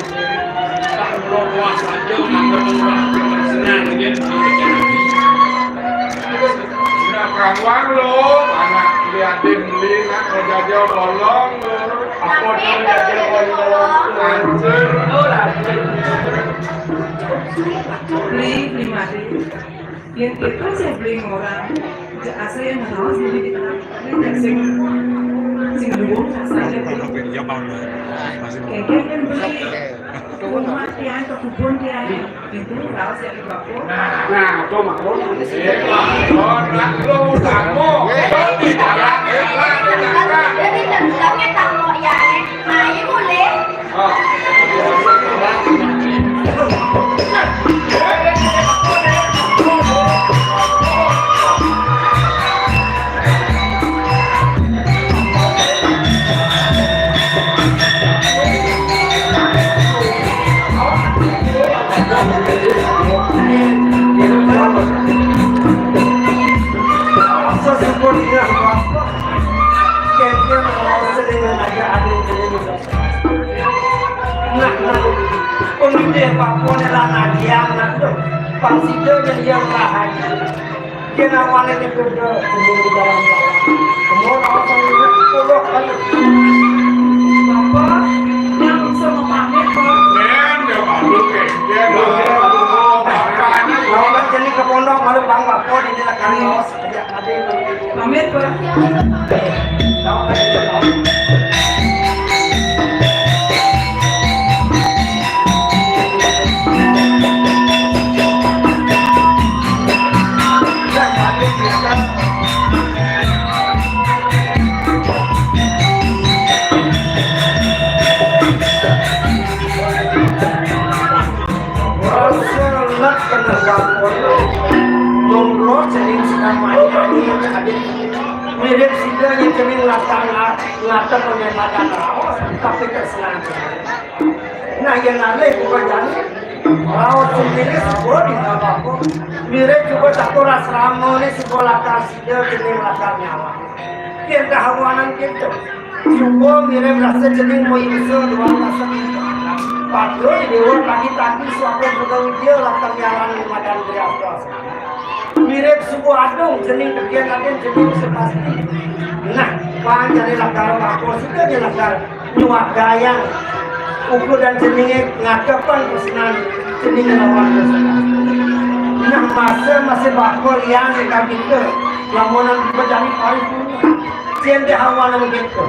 Tak perlu puas aja, nggak perlu puas. Senang, dia. Nah, kawan lo, anak liatin beli, nak mau jajal bolong lo. Beli, beli mati. Yén kéto sing beli ngorang, jek asa yén raos dadi di tengah. Ini sing, sing luwung asa yén beli. Kénkén yén beli rumah tiang, kekubun tiang. Itu raos yén di bako. Nah, to mah. Kon nak lu tamu. Kon di jalan, di jalan, di jalan. Jadi tetap kita mau ya, eh. Nah, ini boleh. Nah, nah. Pengidih bapa né lan adiang, nah, tuh. Pang sida nyén yang rahayu. Yén awané né kudu kudu di dalam jalan. Semua awasan ini puluh kali. Bapa, yang bisa mapamit, Pak. Yén, ya, Pak, oké. Yén, Pak. Nah, udah jadi ke pondok, malu bang bapa di dalam kali. Pamit, Pak. Rasulullah kenal bapun. Monggo cening sedang mani, mani yang hadir. Mirip sida yang cening latang ngatep pementakan raos, tapi tersengaja. Nah, yang alih bukan jani. Raos sendiri sebuah di apa. Mirip juga satu ras rama ni sebuah latar sida cening latar nyawa. Yén kahawanan kita. Suba mirip rasa cening moyusa doang rasa kita. Padahal di déwa tadi-tadi suaka buka widya latar nyaran madan kriya. Mirip suba adung cening tegian adin cening sepasti. Nah, pan jani lakar bapa sida nya lakar nyuakayang ukur dan ceningé ngatepan pesenan cening lawan pesenan. Nah, masa masih bapa liang kabita lamunan bejani paripurna. Cén dé hawanan gitu.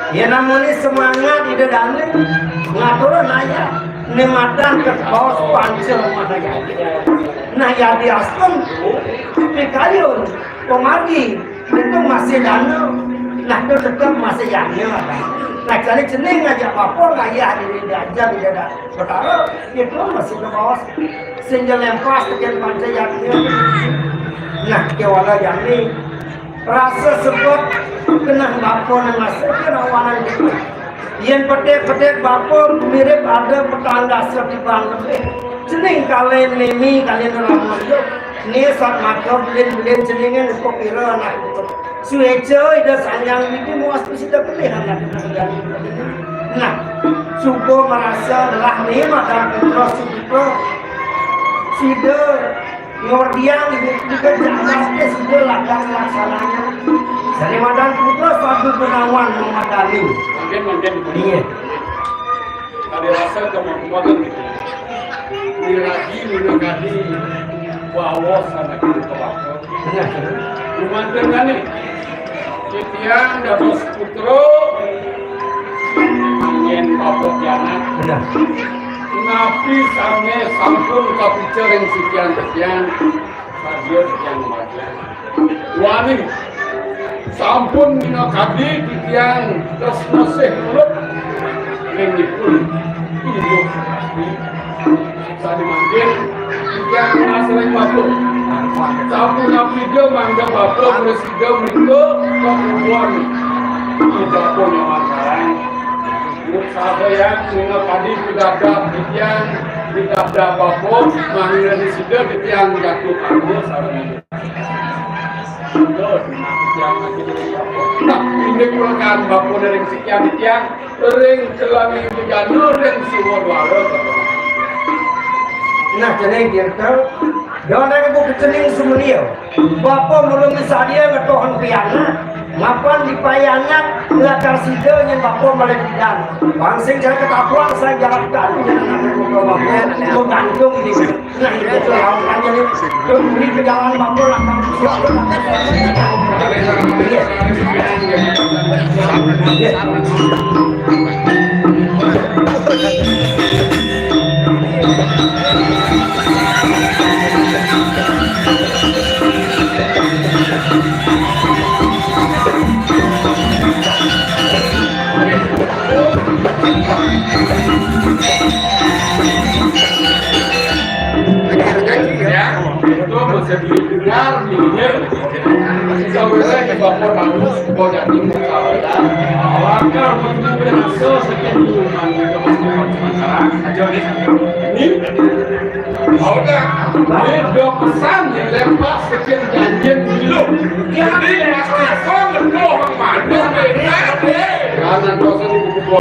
Ya namanya semangat ida dane ngatur naya né madan kabaos panca mahayana. Nah, yadi astung pikayun pamargi itu masih dana. Nah, itu tetap masih yadnya. Nah, jadi cening ngajak bapa ngayah diri diajak di dada Betara, itu masih kabaos. Sing lempas tekén panca yadnya. Nah, kéwala jani. Rasa sebet keneh bapa né masuk ké awanan kita. Yén petik-petik bapa mirip ada petang dasa tiban lebih. Cening kalahin mimi, kalahin rama idup. Né sat maka belin-belin ceningé upa pira anak utuh. Suéca Ida Sang Hyang Widhi muas sida pelih anak utuh. Nah, suba marasa lelah né madan putra suputra. Sida Ngordiang juga jangkas sudah lakar laksananya. Sari madan putra satu penawan memadani. Mungkin, mungkin. Iya. Kali rasa kemampuan wiragi minangkadi bawa sana kiri ke waktu. Benar. Lumanten nih. Titiang dados putra yén bapa pianak. Benar. Napi sané sampun kapica ring sikian titiang, sadia titiang mabaktian. Wani sampun minakadi titiang tresna sih muluk ring ipun. Ibu. Sané mangkin, titiang nunas ring bapa. Sapunapi ja mangda bapa prasida mrika kapupuan. Ida pun nyaman sareng. Saha yang minakadi pidabdab titiang, pidabdab bapa, mangda sida titiang jatuh anggo sareng. Nah, indik ulekan bapa ring sikian titiang, ring kelangi bidana, ring siwa dwara. Nah, cening kirta, dana ibu kecening sumenia. Bapa mula misadia ngetohan pianak. Mapan dipayanak lakar sida nyen bapa malih pidan. Pang sing jalan ketapuan, sing jalan ketapuan, nyen anak bapa, bapa gantung ini. Nah, itu tuh lawan aja nih. Tuh, beri pegangan bapa lakar. Iya. Iya. Ya, itu masih didengar, didengar. Saudara, Bapak Bagus, kau jadi muka. Awakar untuk berasa sekian minuman, minuman, minuman. Aja nih. Ini, udah. Ini udah pesan yang lepas sekian janjian dulu. Jadi, pasti kau ngerti orang mana, deh. Jangan kau sendiri buku.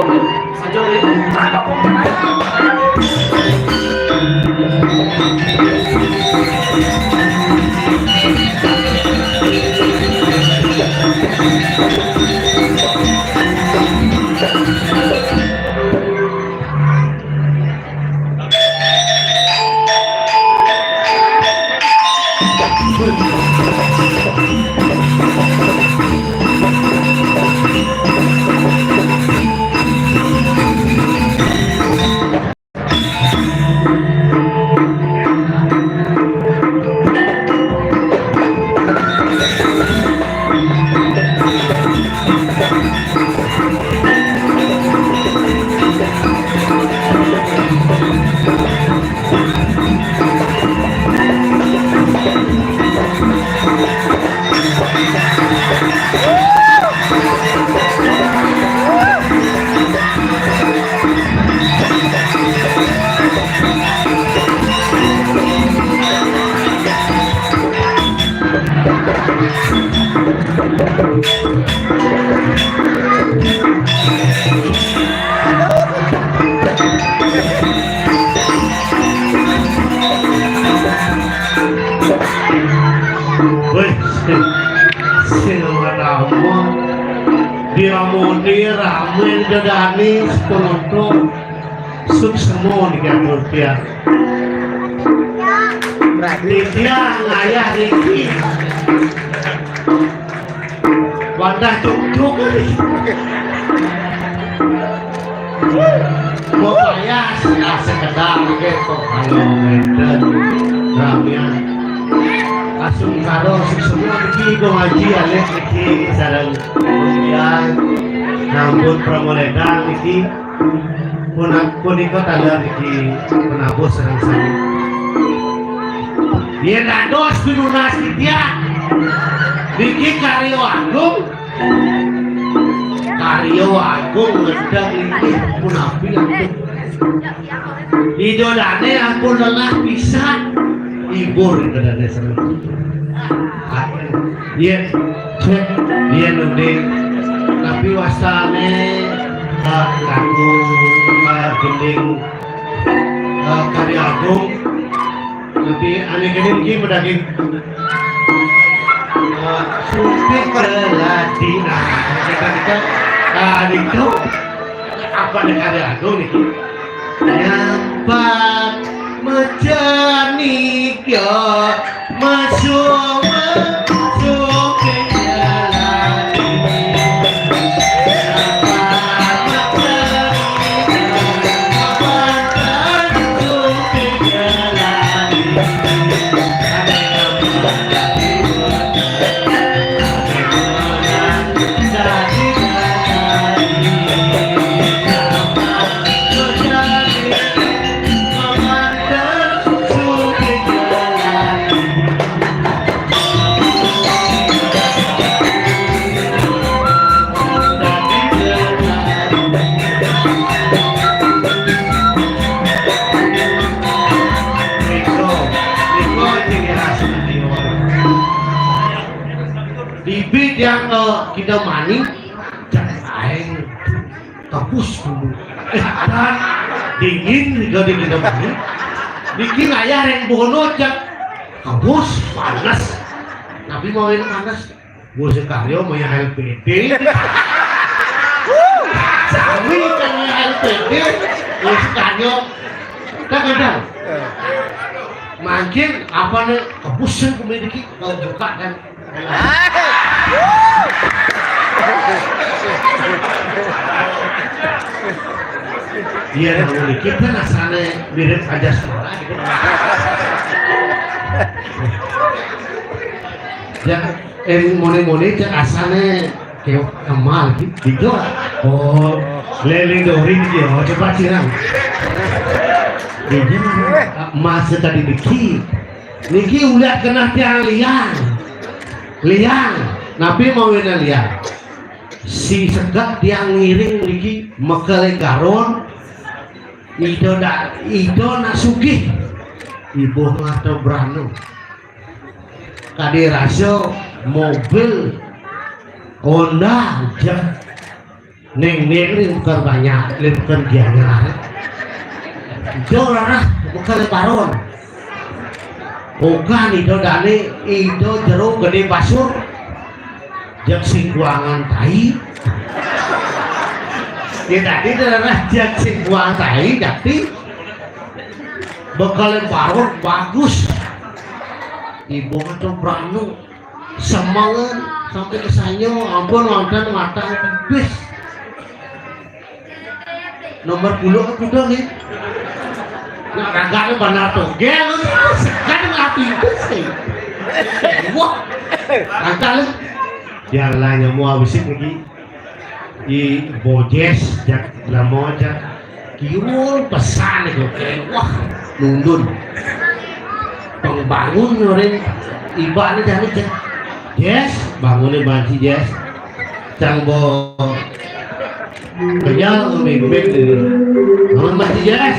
Wih, sing, sing ngomong. Dia muni rame dedani penonton. Suksma niki atur tiang. Berarti tiang ayah niki. Wadah tuk-tuk. Pokoknya sekedar gitu. Kalau ngenten ramian. Asung karo semua niki go ngaji alih niki sareng kemudian nambut pramoledan niki. Punak punika tanda niki penabuh sareng sami. Yen dados pinunas titiang niki karya agung. Karya agung ngedang niki punapi agung. Ida dane ampun lelah pisan. Ibur ida dane sareng. Iya, cek. Iya, Nudin. Tapi wastane, eh, lagu, eh, gending, eh, karya agung. Tapi ane kene iki medaging, eh, sumpit keladi. Nah, kita, kita, ah, itu apa nih karya agung nih? Nyampat mejanik ya, masuk, masuk ke jalan. Nyampat mejanik ya, masuk ke jalan. Di bidang, eh, kita maning, jangan aing. Kampus dulu. Eh, dan dingin juga di kita ini. Niki ngayah yang bono jak. Kampus panas. Tapi mau ini panas. Wis karya maya L P D. Sami kan maya L P D. Wis karya. Kan kadang. Mangkin apa nih, kepusen komedi ki kalau buka kan. Iya, nah, ini kita rasanya mirip aja semua gitu. Ya, eh, mone-mone cek asane ke emal gitu. Oh, lele doring dia, oh, coba sirang. Ini emas tadi dikit. Niki uliat kena tiang liang. Liang. Napi mau wena liang? Si sekat tiang ngiring niki mekele garon. Ida da, ida nak sugih. Ibu ngato branu. Kadi rasa mobil Honda aja. Neng neng ni bukan banyak, ni bukan gianyar. Ida rarah bukan lebaron. Bukan ida dani, ida jero gede basur. Jak singkuangan tai. Ya tadi ida rarah jak singkuangan tai, tapi bekal lebaron bagus. Ibu atau branu. Semangat sampai ke saya, ampun, wonten mata pipis. Nomor puluh ke kuda nih. Nah, kagak ada bandar togel, sekan nggak pipis sih. Wah, kagak lu. Yang lainnya mau habis lagi. I Bojes jak lama jak kiul pesan itu. Wah, nundun. Pembangun nyorin iba ni dah ni cek. Yes, bangun ni banci Yes. Cang bo kenyal mimpin ni. Bangun banci Yes.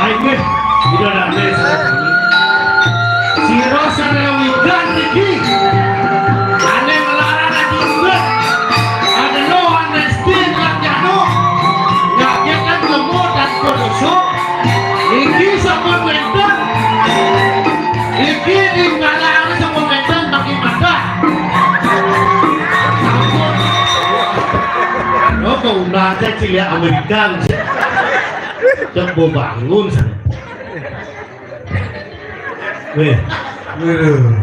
Ayo, weh. Udah dah, weh. Sira sanawigan iki. Ane nglarang ati urip. Ane lo ane stin lan nyano. Ngagetan lemo dan kodoso. Iki sampun wenten. Iki di nglarang sampun wenten bagi madah. Sampun. Lo kok undang aja cilik Amerika. Cek mau bangun. Weh. Waduh.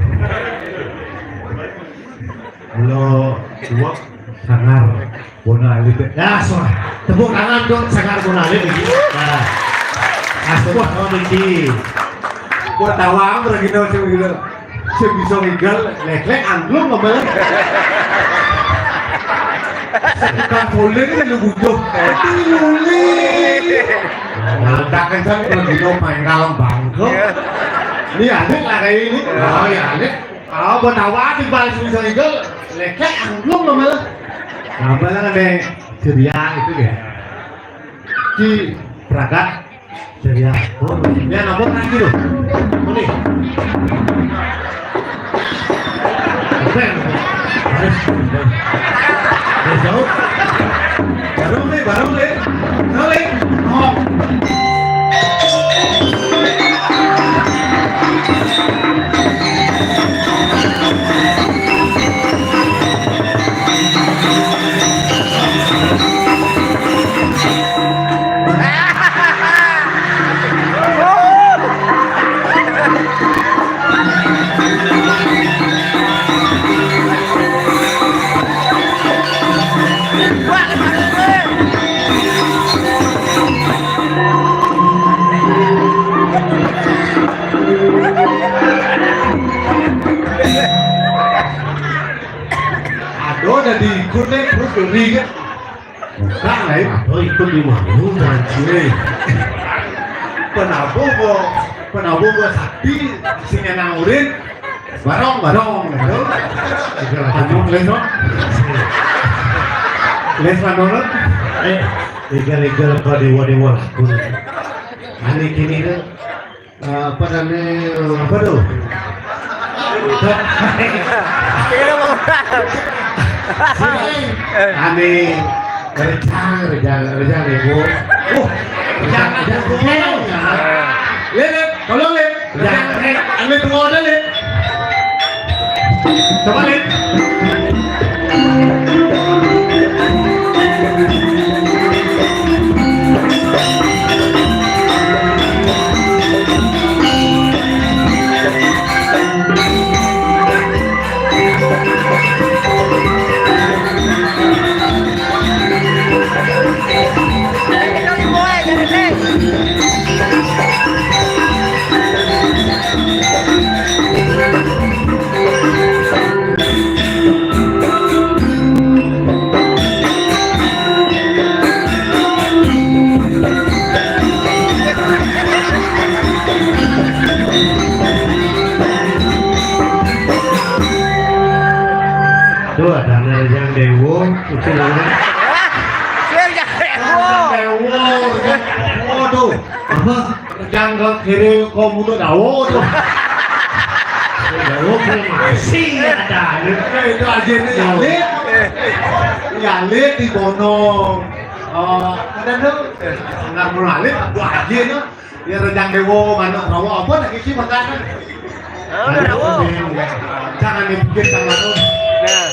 Mula suwek Sanggar Bona Alit. Ya, suwek. Tepuk tangan dong Sanggar Bona Alit iki. Nah. Nah, suwek, oh, niki. Buat tawang lagi no sing gitu. Sing bisa ngigal, lek-lek angklung apa? Tukang polling ini lu butuh. Polling. Nah, tak kencang kalau gitu main kalang bangko. Ini Alit lah kayak ini. Oh, ya Alit. Kalau buat awak di balik bisa ngigal, lek-lek angklung apa? Nah, apa lah nih? Ceria itu ya. Ki Pragat. Ceria. Oh, ya, napa lagi lho? Ini. Oke. Harus. Jauh. Bareng, Lé, bareng, Lé. Nah, Lé. Oh. Aduh, udah diikut nih, terus geli kan. Nah, lain. Aduh, ikut di mana, anjing? Penabuh gua, penabuh gua sakti, sing nang urin, barong, barong, gitu. Anu, les, no? Les, anu, no? Eh, legal-legal apa dewa-dewa lakun? Aneh kini tuh. Eh, apa namanya, apa tuh? Ane rejang, rejang, rejang, Ibu. Oh, rejang, rejang, rejang. Lip, Lip, tolong, Lip. Rejang, rejang. Ane tunggu ada, Lip. Coba, Lip. Tuh, ada Rejang Dewo, itu namanya. Rejang Dewo. Dewo, Rejang Dewo tuh. Apa? Rejang ke kiri, kok muda Dawo tuh. Dawo kan masih ada. Nah, itu aja nih, Yalit. Yalit di Bono. Oh, ada tuh. Nggak mau Yalit, gua aja tuh. Ya, Rejang Dewo, manuk rawa, apa lagi sih makanan? Oh, udah rawa. Jangan dipikir sama lu. Nah.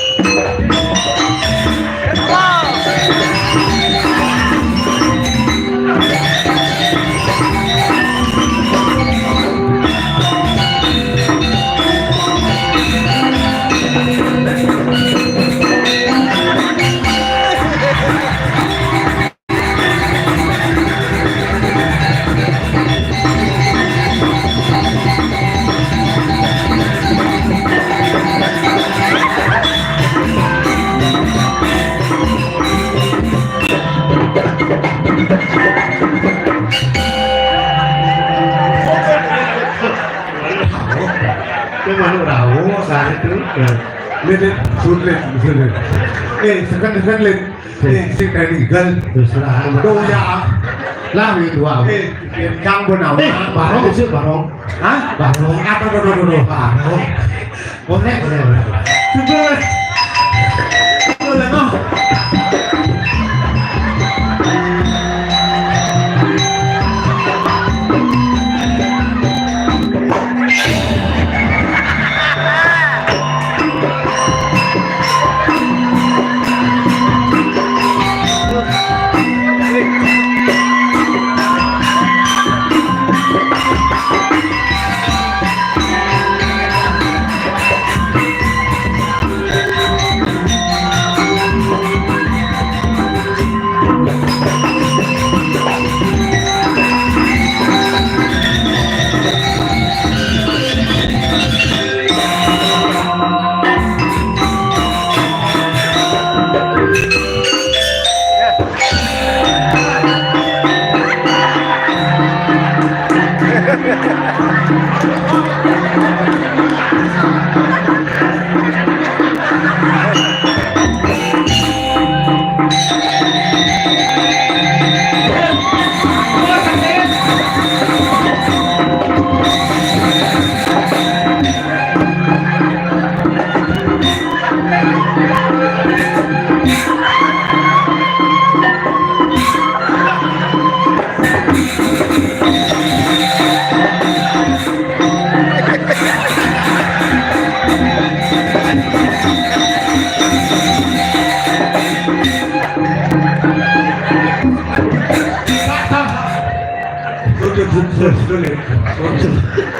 Itu manuk rawo, sari itu. Ini, ini, sulit, sulit. Eh, sekan, sekan, Lid. Eh, sing teknikal. Terserah. Tuh, ya. Lah, itu apa? Eh, yang pun apa? Eh, barong sih, barong. Hah? Barong. Apa, tuh, tuh, tuh, tuh? Barong. Boleh, boleh, boleh. Coba. Boleh, no?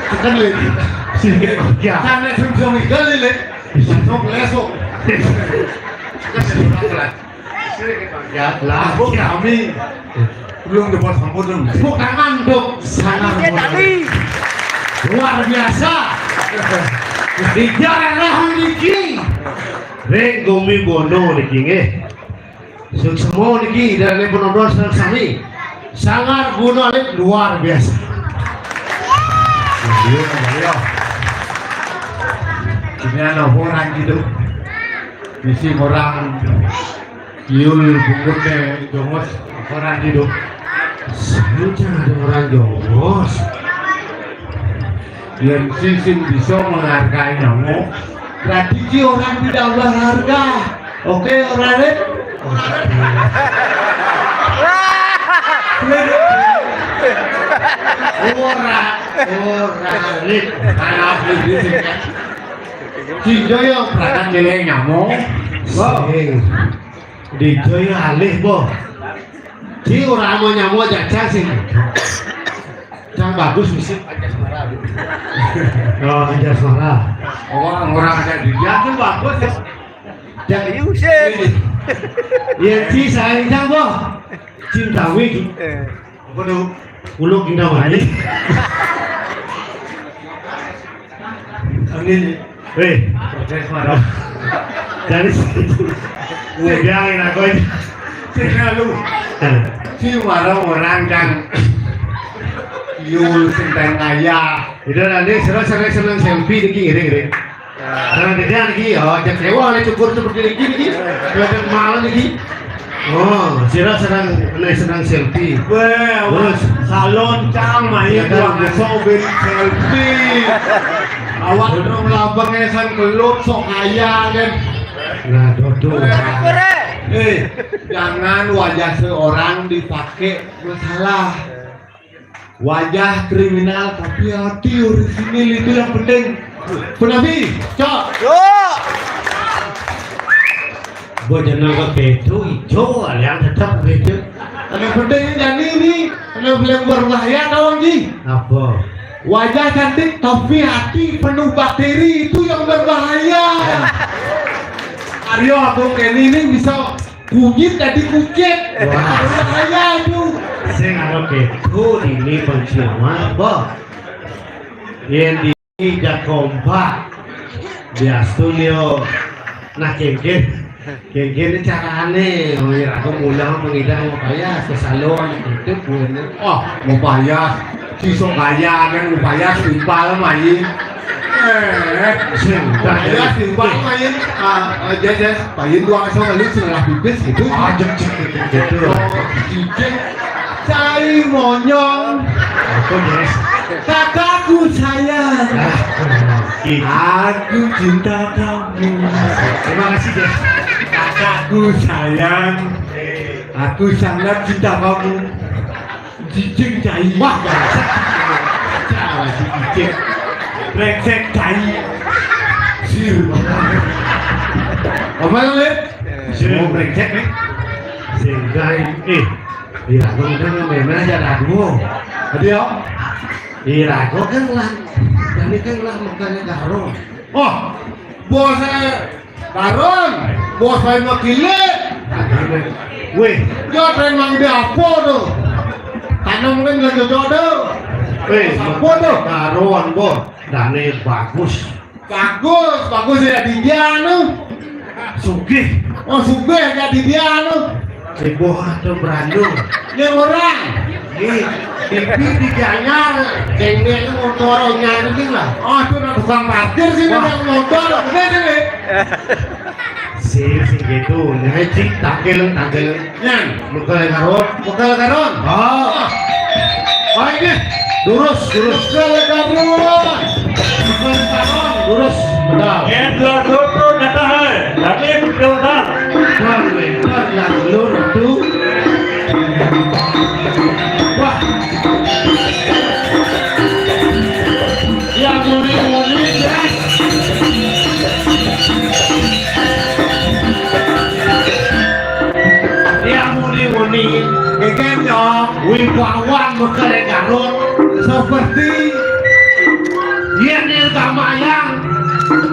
Tekan, Lid. Sing, ya. Kan nek sing iso minggat, Lid. Sok, lesok. Ya, lah, Bu, kami belum dapat sampun. Tepuk tangan untuk Sangar Muda. Luar biasa. Di daerah niki. Ring Gumi Bondo niki nggih. Suksma niki dari penonton sami. Sangar Gunung Alit luar biasa. Iya, iya. Ini anak orang gitu. Misi orang Yul bungkutnya jongos orang gitu. Saya ada orang jongos. Yang sing bisa menghargai nyamuk. Berarti ki orang tidak berharga. Oke, orang lain. Ora, ora, Lid. Maaf, Lid, Lid. Ki yo yo berangkat milih nyamuk. Wow. Di Joyo alih, boh. Di ora mau nyamuk jajal sih. Yang bagus mesti Anjasmara. Oh, Anjasmara. Orang-orang ada di dia tuh bagus ya. Yang Yusuf. Ya, di saya yang boh. Cintawi. Eh. Apa tuh? Uluk indah mani. Amin. Weh, proses marah. Dari situ. Weh, biarin aku aja. Sing lu. Si marah orang kan. Yul sing kaya. Itu nanti sira sering seneng selfie iki ngiring-ngiring. Karena dia lagi, oh, cek sewa oleh cukur seperti ini, ini. Cocok malam ini. Oh, sira senang, senang selfie. Weh, terus? Salon cang main ya, dua kan? Ngaso ben selfie. Awak dong labang esan kelut sok kaya kan. Nah, dodol. Eh, jangan wajah seorang dipakai masalah. Wajah kriminal tapi hati orisinil itu yang penting. Penabi, cok. Yo. Buat jeneng ke ketu ijo, yang tetap ketu. Yang penting ini jadi ini, yang paling berbahaya kawan ji. Apa? Wajah cantik tapi hati penuh bakteri itu yang berbahaya. Aryo aku kene ini bisa kunyit dadi kucit. Wah. Bahaya itu. Sing anu ketu ini penciuman, boh. Yang di jak kompak. Biasa tuh dia. Nah, kengken. Kengken ini carane. Oh, ya, aku mulang mengidang mau payas ke salon. Itu buahnya. Oh, mau payas. Sisok kaya kan mau payas timpal main. Eh, sing kaya timpal main. Ah, ah, jas, jas. Payen dua asal kali salah pipis gitu. Ajak cek gitu. Cicing. Cai monyong. Apa, Jas? Kakakku sayang. Ah, gitu. Aku cinta kamu. Terima kasih, Jas. Kakakku sayang. Aku sangat cinta kamu. Cicing cai. Wah, bangsat. Cara si cicing. Brengsek cai. Sir. Apa lu, Lip? Sir, mau brengsek nih. Sir, cai. Eh, iya, gua udah memang aja lagu. Tadi ya? Iya, gua kan lah. Tadi kan lah makanya karo. Oh, bos saya Karon, bos saya mau kilik. Weh, yo tren mang dia apa tuh? Tanam kan nggak cocok tuh. Weh, apa tuh? Karon, bos. Dane bagus. Bagus, bagus ya di dia anu. Sugih. Oh, sugih ya di dia anu. Ibu atau berandung. Yang orang. Nih, T V di Gianyar, cengeng motor nyari lah. Oh, itu nak tukang parkir sih, wah, nak motor. Bener sih, nih. Sih, sih gitu. Ngaji, tangkil, tangkil. Nyan, buka karon, buka karon. Oh. Baik nih. Lurus, lurus. Buka karon. Buka karon. Lurus. Benar. Yang dua tutup datang, eh. Tapi betul, Bang. Bang, Bang, yang lurus tuh. Wah. Yang muni-muni, ya. Yang muni-muni, geger dong. Wibawan bekerja Garut. So,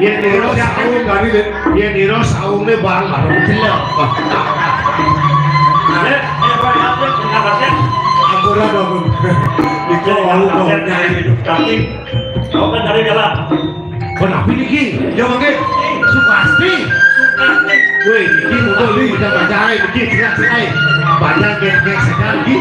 Yén nira saung, yén nira saungé bareng-bareng jelek. Eh, eh, Pak, apa, apa, apa? Ampura, Pak. Iku mau, mau nyai. Tapi, kau kan dari dalam. Kenapa niki? Ya, mangke. Sukasti. Sukasti. Wéh, niki monggo niki udah pancare niki, jelas, jelas. Banyak, jelas, jelas, jelas, niki.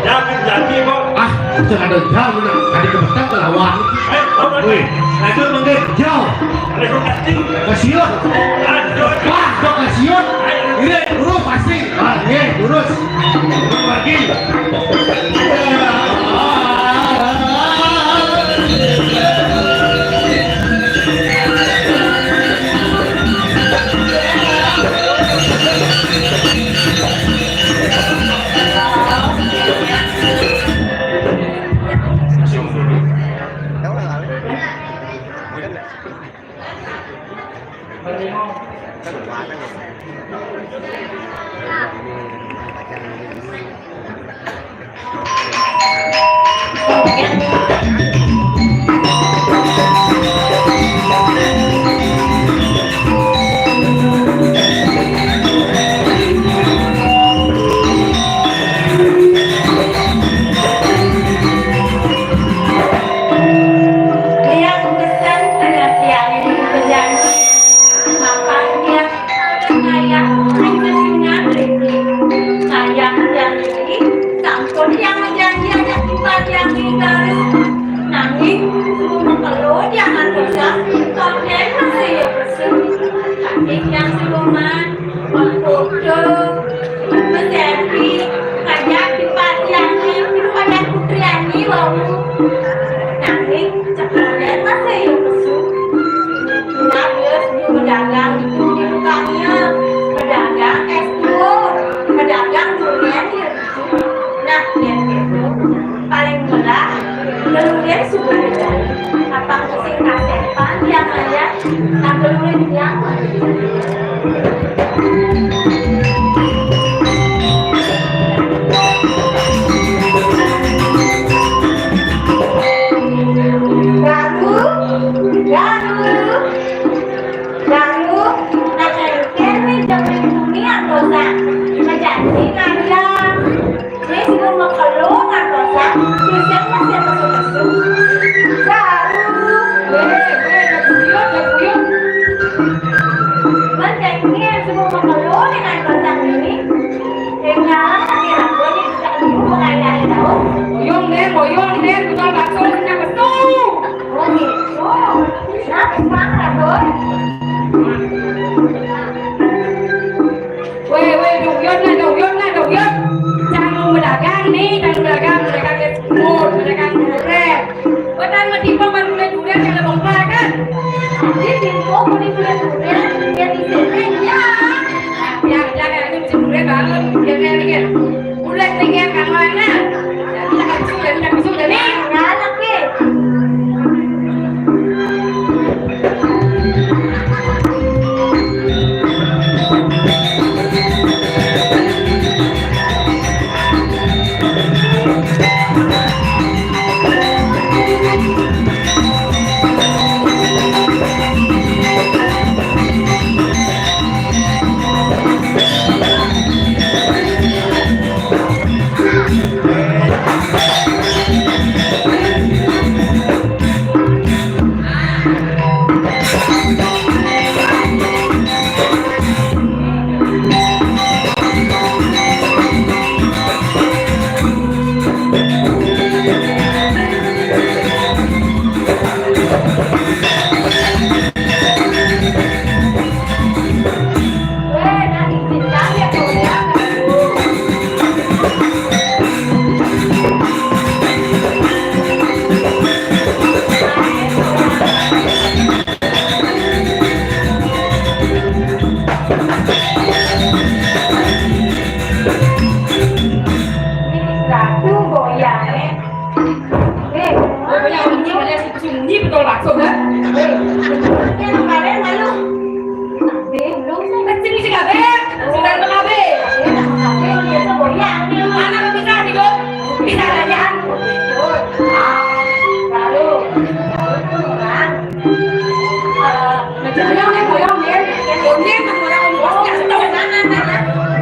Jangan jadi, Pak. Ah, jangan ada jam, nah. Tadi kebetulan kelawan. Eh, Pak. Wéh, lanjut mangke, jauh. Ada sukasti. Kasihan. Aduh. Wah, kok kasihan? Ini, lurus pasti. Ah, nggih, lurus. Lurus lagi. Tiang pesen tengah tiang ini berjanji, maka tiang sayang hanya singan riki. Sayang tiang ini sampun tiang berjanji ajak timpal tiang ini baru. Nanging suruh mengkelo tiang antosa, konden masih ya pesu. Tapi tiang suruh man. Waduh, Mas Epi, ngajak di Pak Yati, itu ngajak Putriani wau. Nanging cepetan masih ya pesu. Nah, terus dia berdagang itu di tukangnya. Berdagang es kue, berdagang durian dia gitu. Nah, dia gitu. Paling murah, kemudian sudah dicari. Apa sing kasepan yang ada, tak perlu yang Garu, garu, garu, nak lengket nih, jangan dunia dosa. Menjadi nada. Wis, wong mekelo ngantosan, sing masih mesu-mesu. Baru. Weh, weh, dak buyut, dak buyut. Cuman kayaknya semua mekelo nih ngantosan ini. Yang nyala tapi rapuan yang bisa dulu mengalir tahu. Boyong, Nen, boyong, Nen, tukang bakso, sing mesu. Oh, gitu. Nah, semangat, Bos. Weh, weh, dong yot nah, dong yot nah, dong yot. Cang mau berdagang nih, cang berdagang, berdagang es krim, berdagang durian. Wetang metimpang baru mulai durian, cang ada bongkar kan? Dia timpang mau dibeli durian, dia di sini ya. Ya, ya, ya, ini musim durian banget, dia kayak dikit. Udah tinggal kan mana? Kita kasih sudah, kita kasih sudah nih. Galak nih. Ini satu goyang, eh. Eh, pokoknya sunyi, ada sunyi betul bakso, kan? Eh, yang kemarin malu. Eh, belum sih. Kecil sih, kabeh. Sudah kabeh. Eh, kabeh, biasa goyang. Mana bisa hidup? Bisa aja. Ah, baru. Baru tuh orang.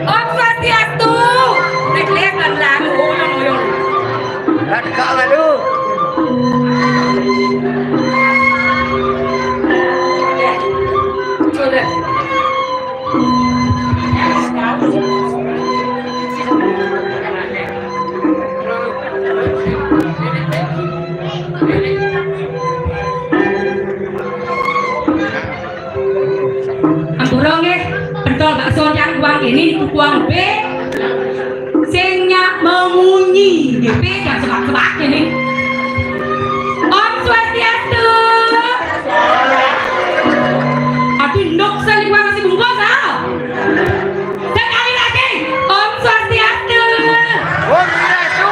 Om Swastiastu. Nek lihat kan lalu, oh, yang ngoyong. Ladka lalu. Sudah. Ampura nggih, pentol bakso yang kuang ini dikukuang B. Sing nyak memunyi, nggih, B dan sebak-sebak ini. Om Swastiastu. Aduh, nduk sing kuang masih bungkus, ah. Sekali lagi, Om Swastiastu. Om Swastiastu.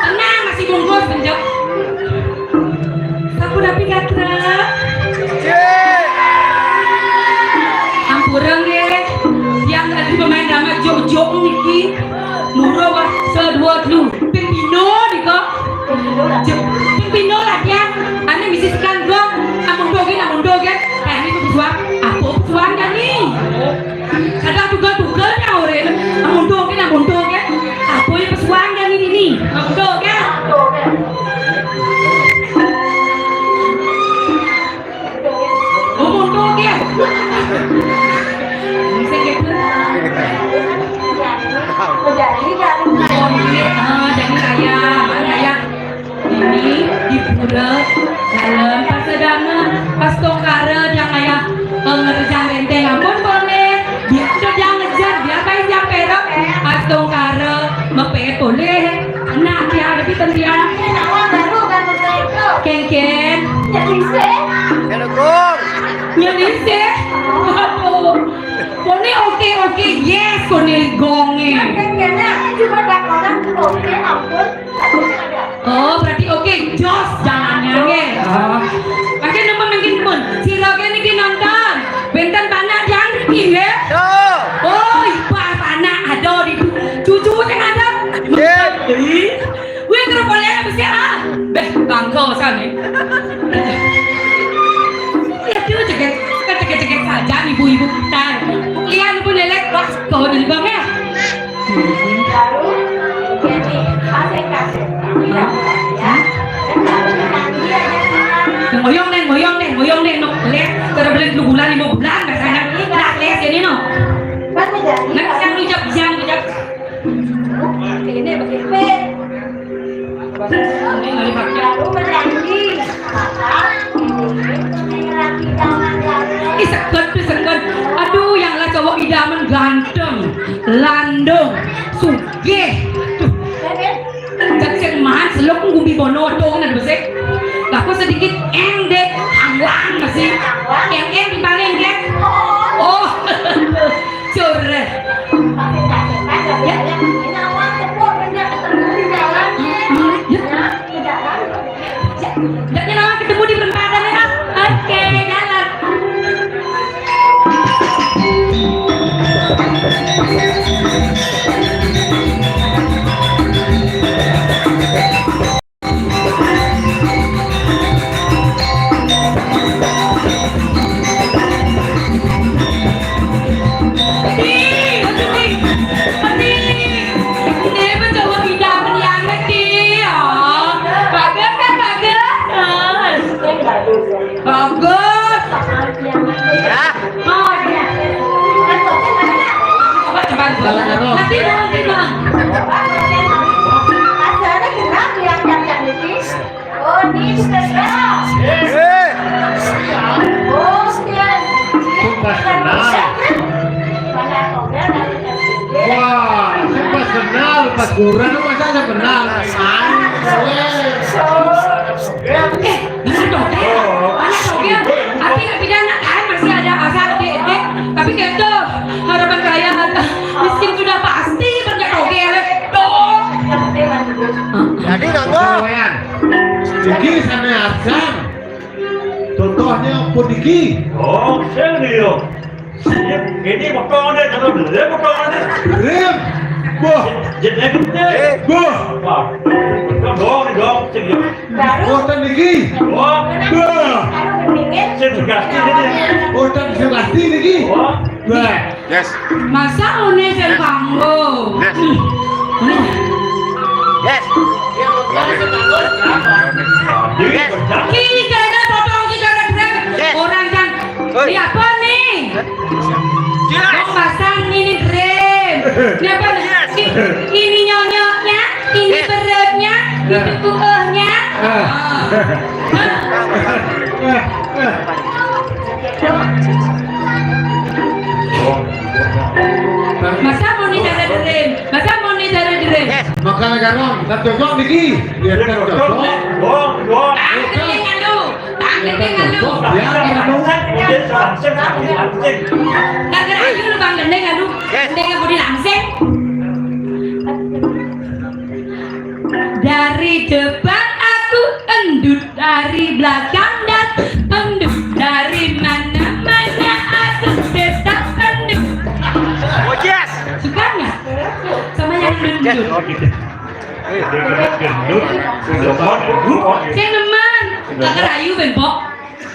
Tenang, masih bungkus, penjep. Sampun napi gatra? Cek. Ampun. Kurang nggih. Tiang tadi pemain drama jok-jok niki. Murah, wah, sedua telu. Ping pindho nika. Jok, ping pindho lah tiang. Ane misi sekan dong. Amun doge, amun doge. Kayaknya itu pesuang. Apa pesuang jani? Kadang tuga-tuga nya orang. Amun doge, amun doge. Apa ya pesuang jani ini? Amun doge. Oh, mundur dia. Sing gitu. Oh, iya. Ah, jadi kaya, kaya ini di pura dalam pas sedana, pas tongkara yang kaya, eh, ngerjang renteng ampun boleh. Dia sudah dia ngejar, dia apa yang dia perok, pas tongkara mepet boleh. Anak dia lebih penting. Kengken. Halo, Kong. Nyelise. Waduh. Kone oke, oke, yes, kone gonge. Oh, berarti oke, jos jalannya nggih. Oh. Mangke nemen, mangke nemen. Sira kene iki nonton. Benten panak yang iki nggih. Yo. Oh, ibu panak ada di cucu sing ada. Nggih. Wih, kerupuk lihat apa sih, ah? Beh, bangko sana. Aduh, cekek, cekek, cekek saja ibu-ibu. Tan, lihat pun lelek, wah, kau jadi bang ya. Baru, jadi, kasih, kasih. Iya, ya. Dan kalau nanti ada yang Ngoyong deh, ngoyong deh, ngoyong deh, no. Lihat, terus beli dua bulan, lima bulan, rasanya. Nah, lihat sini, no. Kan menjadi. Nah, yang ucap, yang ucap. Ini begitu. Baru berjanji. Ih, seket, ih, seket. Aduh, yang lah cowok idaman ganteng, landung, sugih. Tuh. Cek sing man seluk ngumbi bono to ngene lho, Sik. Lah kok sedikit endek hangwang masih. Yang end paling endek. Oh. Cur. Ya. Ya. Hendaknya nawang ketemu di perempatan ya. Oke, jalan. Bagus kan, bagus? Bagus. Ya. Oh, iya. Coba, coba. Jalan terus. Nanti dong, nanti dong. Oh, ini sudah. Eh. Oh, sudah. Itu pas kenal. Wah, itu pas kenal, pas kurang, masa ada kenal? Main, weh. Eh, bener dong, eh. Anak dong, ya. Artinya pidana kan masih ada asal dek, dek. Tapi gitu, harapan kaya ada miskin sudah pasti kerja toge, dong. Jadi, Kang Bos. Iki sampe acan. Contohnya apa iki? Oh, sing yo. Ini bekone, kalau beli bekone. Rem. Wah. Jadi gede. Wah. Wah. Dong, dong, sing yo. Boten niki. Wah. Wah. Sing sugati ini. Boten sugati niki. Wah. Wah. Yes. Masa one sing kanggo? Yes. Yes. Yes. Ki jane potong ki jane drem. Yes. Orang kan. Oi. Ini apa nih? Yes. Mau pasang ini drem. Ini apa nih? Yes. Ini, ini nyonyoknya, ini yes. Beremnya, ini kukuhnya. Ah. Ah. Masa mau nih cara derem? Masa mau nih cara derem? Makanya kan, kan cocok niki. Ya kan cocok. Wong, wong. Ah, gendeng anu. Ah, gendeng anu. Ya kan anu. Langsing, langsing, langsing. Gara-gara ayu lu bang gendeng anu. Gendeng budi langsing. Dari depan aku endut, dari belakang dan endut, dari mana-mana aku tetap Sing nemen, kakak rayu ben, Pok.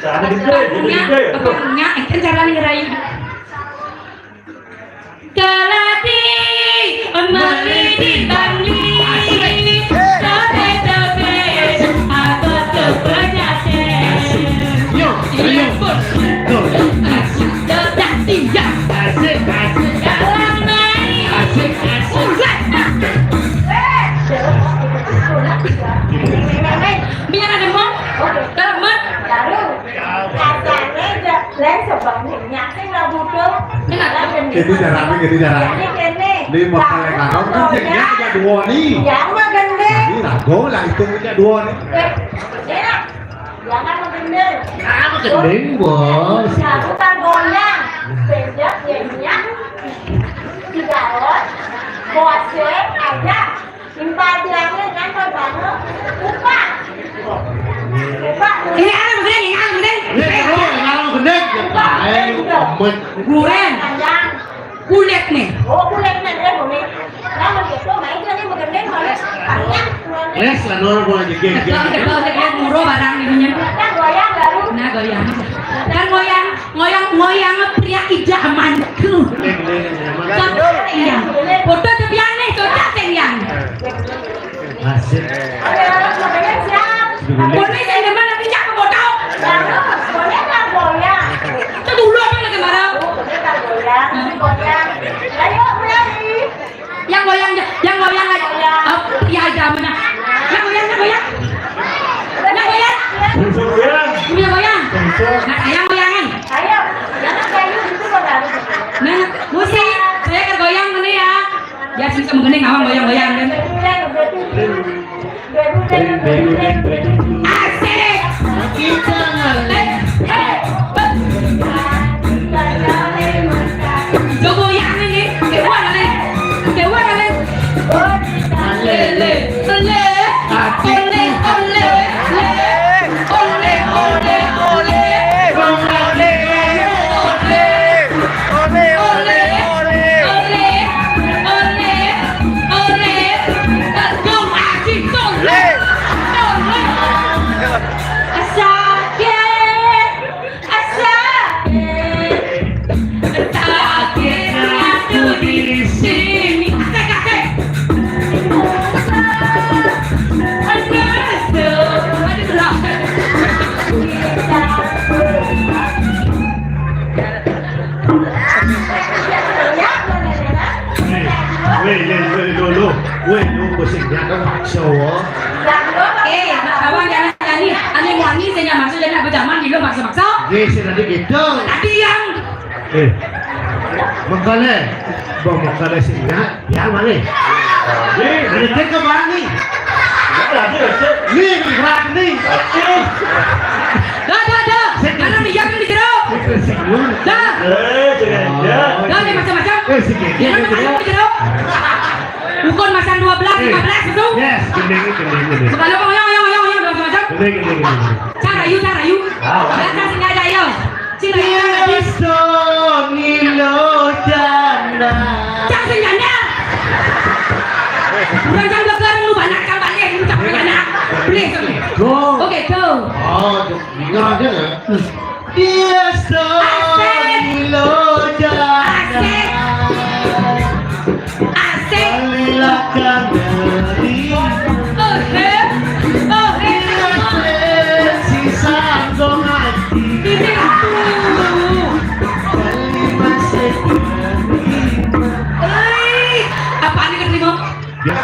Kakak rayu, kakak rayu, kan carane ngerayu. Kelati meli di Bangli. Tobe-tobe, aku tuh penyakit. Yo, ayo. Tuh. Asik, asik. Jalan naik. Asik, asik. Udah. Biar ada mau. Kalau mau. Baru. Kasarnya aja. Lah, sebabnya nyak sing lah budul. Jadi caranya, jadi caranya. Ini kene. Ini mau kalian tahu kan, dia punya dua nih. Ya, mah gendeng. Ini ragu lah, itu punya dua nih. Eh, ya. Jangan menggendeng. Ah, menggendeng, Bos. Ya, bukan goyang. Beda, ya, nyak. Di dalam, bosnya aja. Timpal bilangnya nyantai banget. Lupa. Lupa. Ini anak gendeng, ini anak gendeng. Ini anak gendeng. Lupa. Eh, amat. Guren. Panjang. Kulit nih. Oh, kulit nih, eh, bumi. Nah, begitu, main aja nih, begendeng, malah panjang. Les lah, nol, gua aja, geng, geng. Betul, betul, betul, murah barang ininya. Kan goyang baru. Nah, goyang. Kan goyang, goyang, goyang pria idamanku. Geng, geng, geng, geng. Cocok, iya. Foto tepian nih, cocok, sing, yang. Asik. Boleh saya demen tapi jangan bodoh. Boleh nggak goyang? Itu dulu apa lagi marah? Boleh nggak goyang? Goyang. Ayo, mulai. Yang goyang, yang goyang aja. Oh, iya, ada mana? Yang goyang, yang goyang. Yang goyang. Goyang. Punya goyang. Nah, yang goyangan. Ayo, jangan kayak gitu, Bang. Nah, musik. Saya ke goyang mana ya? Ya, sing sama gini ngawang goyang-goyang kan. Asik. Kita ngalih. Coba goyang ini, kayak mana nih? Kayak mana nih? Lele, lele. Oleh, oleh, oleh. Oleh, oleh, oleh. Oleh, oleh, oleh. Oleh, oleh, oleh. Let's go, Aji, go. Let's go. Asake, asake. Sakit aku di sini. Asik, asik. Aduh, aduh, aduh. Weh, weh, weh, lo, lo. Weh, lo, pusing ya, kan, so. Eh, abang jangan nyanyi. Ane mau nyanyi, saya nggak maksud, jangan berjaman, di lo maksa-maksa. Yes, nanti gitu. Tadi yang Eh, mengkale, bang mengkale sing nyak, ya mana? Eh, ada ke mana? Ni, berat ni. Dah, dah, dah. Mana ni yang di jero? Dah. Eh, jangan, ya. Dah, ni macam-macam. Eh, sikit. Yang mana di jero? Bukan macam dua belas, lima belas itu. Yes, gending, gending, gending. Kalau kau yang, yang, yang, yang, macam-macam. Gending, gending, gending. Cara you, cara you. Ah, wah. Dah, dah, sini aja, yo. Cing, Yeso ngilo jana. Cang sing janda. Bukan cang beker, lu banyak cang balik, lu cang janda. Please. Go. Oke, go. Oh, dengar aja ya. Yeso ngilo jana. Asik. Asik. Balilah kang negeri. Oh, he. Oh, he. Sisa dong hati. Ini aku. Bali masih terima. Hei, apa ini terima? Ya,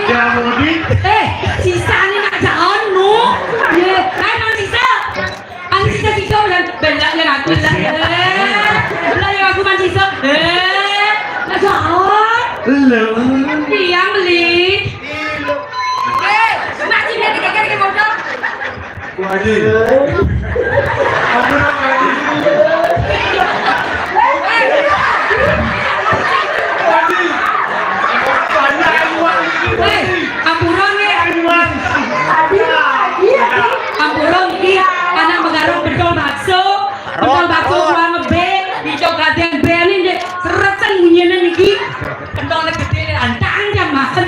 ya, Mudi. Eh, sisa ini nak jalan, nu. Ya, kan, sisa. Anu sisa-sisa udah bela yang aku lah. Eh, lah yang aku masih sisa. Eh, lah jahat. Lo. Yang beli. Eh, masih dia dikejar ke motor. Wah, Haji. Ampun, Haji. Haji. Banyak uang. Eh, ampura nggih. Uang. Ampura nggih, anak Megarong bedol bakso, bedol bakso kurang lebih, hijau kaden beni nggih, sereten bunyinya niki, bedol gedene antang jam makan.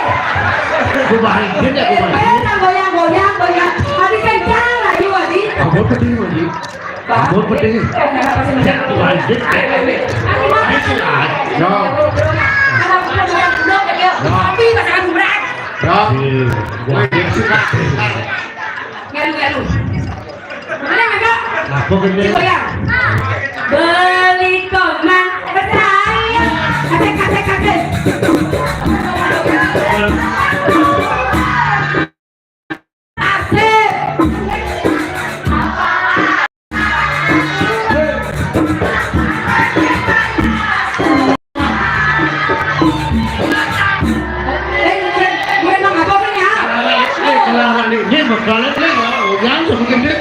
Gue balikin ya, gue balikin. Ayo, goyang, goyang, goyang. Adi kencang, ayo, Adi. Abot pedih, Adi. Abot pedih. Kenapa sih? Ya, gue balikin. Ayo, ayo, ayo. Ayo, ayo. Yo. Kalau bukan orang blok, ya. Yo. Tapi pasangan berat. Yo. Iya. Gue balikin. Galu, galu. Mana, Mega? Apa gede? Goyang. Beli komang, sayang. Asik, asik, asik. Asik. Eh, gue, gue emang apa punya? Eh, kalau hari ini bekalnya, eh, yang sebegini,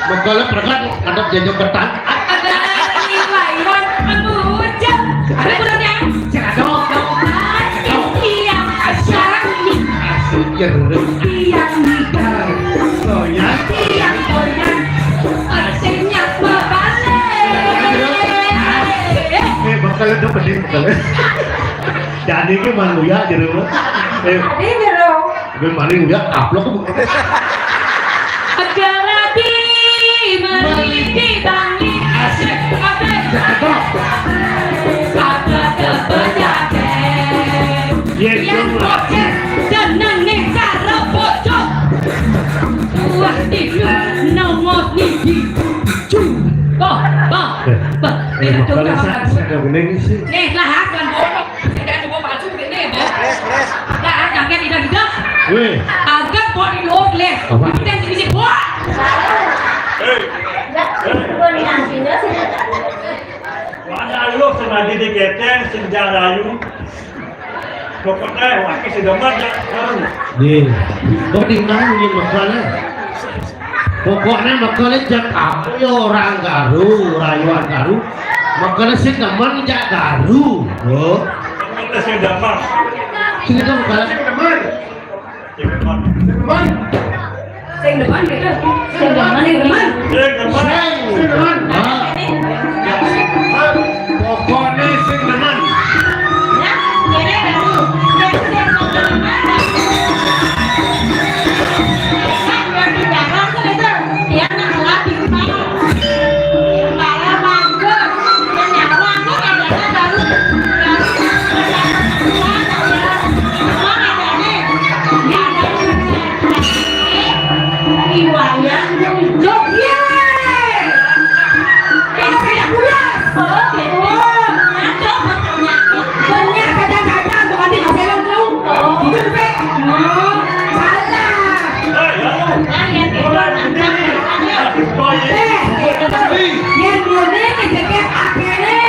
bekalnya berkat ada jajak bertang. Ada iwan, anu, hujan. Ada burungnya. Cekadok. Iya, sekarang ini. Iya, iya. Goyang. Iya, goyang. Artinya berbalik. Eh, bekalnya udah pedih, bekalnya. Jadi ke manusia jadi mah. Eh, ini dong. Gue maling udah kaplok. Gara di mari di tangi asik kabeh. Kata kepenyakit. Iya, yang bocor jenenge karo bocor. Wah, di nomor niki. Cung. Bah, bah, bah. Eh, makanya saya, saya ada bening sih. Nih, lah, kan bodoh. Saya ada coba palsu gini, boh. Lah, jangan tidak, tidak. Weh. Agak buat di luar, leh. Apa? Kita yang sini, boh. Mana lu sengaja diketeng, senjarayu. Pokoknya, wakil si demen, ya. Nih, kok di mana nih, makanya? Pokoknya makanya jak aku ya orang Garu, rayuan Garu. Makanya si demen jak Garu. Oh. Kita si demen. Sini dong, Kak. Sing depan gitu. Sing depan, sing depan. Sing depan. Sing depan. Ah. Pokoknya sing depan. Yén ngéné ngejek akéné.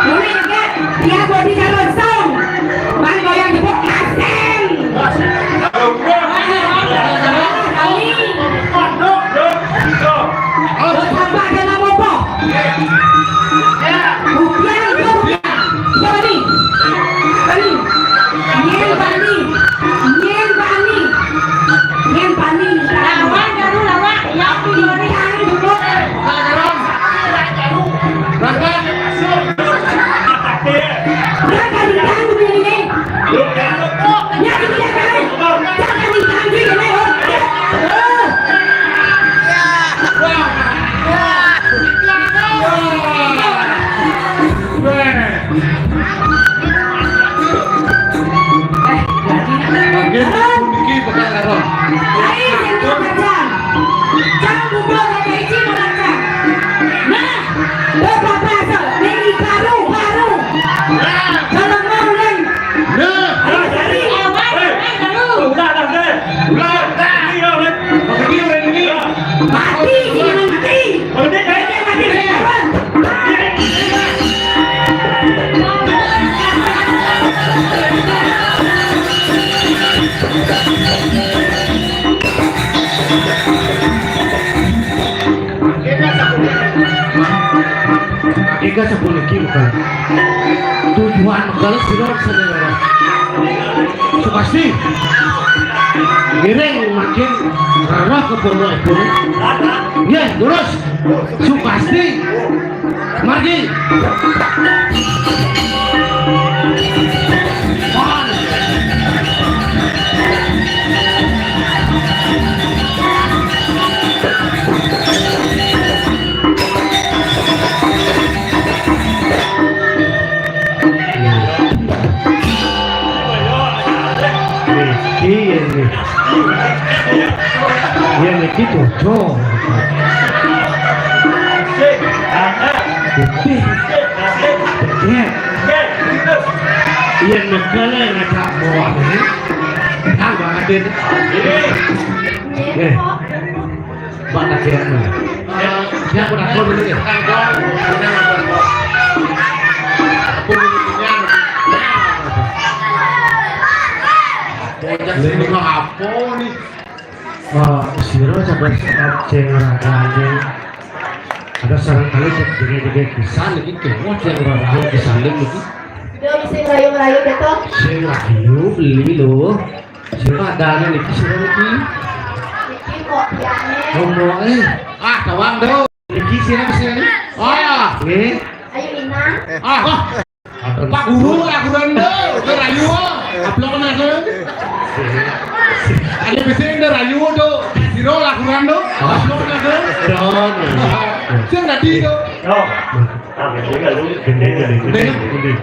Ngéné ngejek, ya bodi karo song. Bang goyang jebuk asem. Kali. Lo tambah dalam opo? Weh. Eh, jadi nak. Nggih, niki tekan karo. Ayo, sing pacar. Jam bubar ada izin, Malaka. Nah, bapak pasal, ini baru, baru. Kalau mau, Leng. Nah. Ayo, cari. Udah, udah, udah. Udah, udah. Ini, udah. Mati, jangan mati. Mati, mati, mati. Ega sapuniki bukan. Tujuan kalau sudah saudara. Sukasti. Ngiring makin rarah ke pondok itu. Ya, terus. Sukasti. Margi. Iya, iya. Iya, niki cocok. Putih. Iya. Iya, negara ngajak buah ini. Tambah adit. Eh, Pak Kadian. Ya, aku nak call dulu ya. Ini apa nih? Wah, sira coba sing ragane. Ada sarang kali cek dege-dege pisan iki, kewah sing ragane pisan iki. Dong sing rayu-rayu ketok. Sing rayu beli lho. Sing adane niki sira niki. Niki kok yane. Ngomong, eh. Ah, tawang do. Niki sira sing. Ah, nggih. Ayo Inang. Ah, Pak Guru, Pak Guru Ando, ke rayu, aplok nase. Ada bisa yang rayu do, siro lakukan do, aplok nase. Don. Sing tadi do. Yo. Gendeng, gendeng, gendeng, gendeng.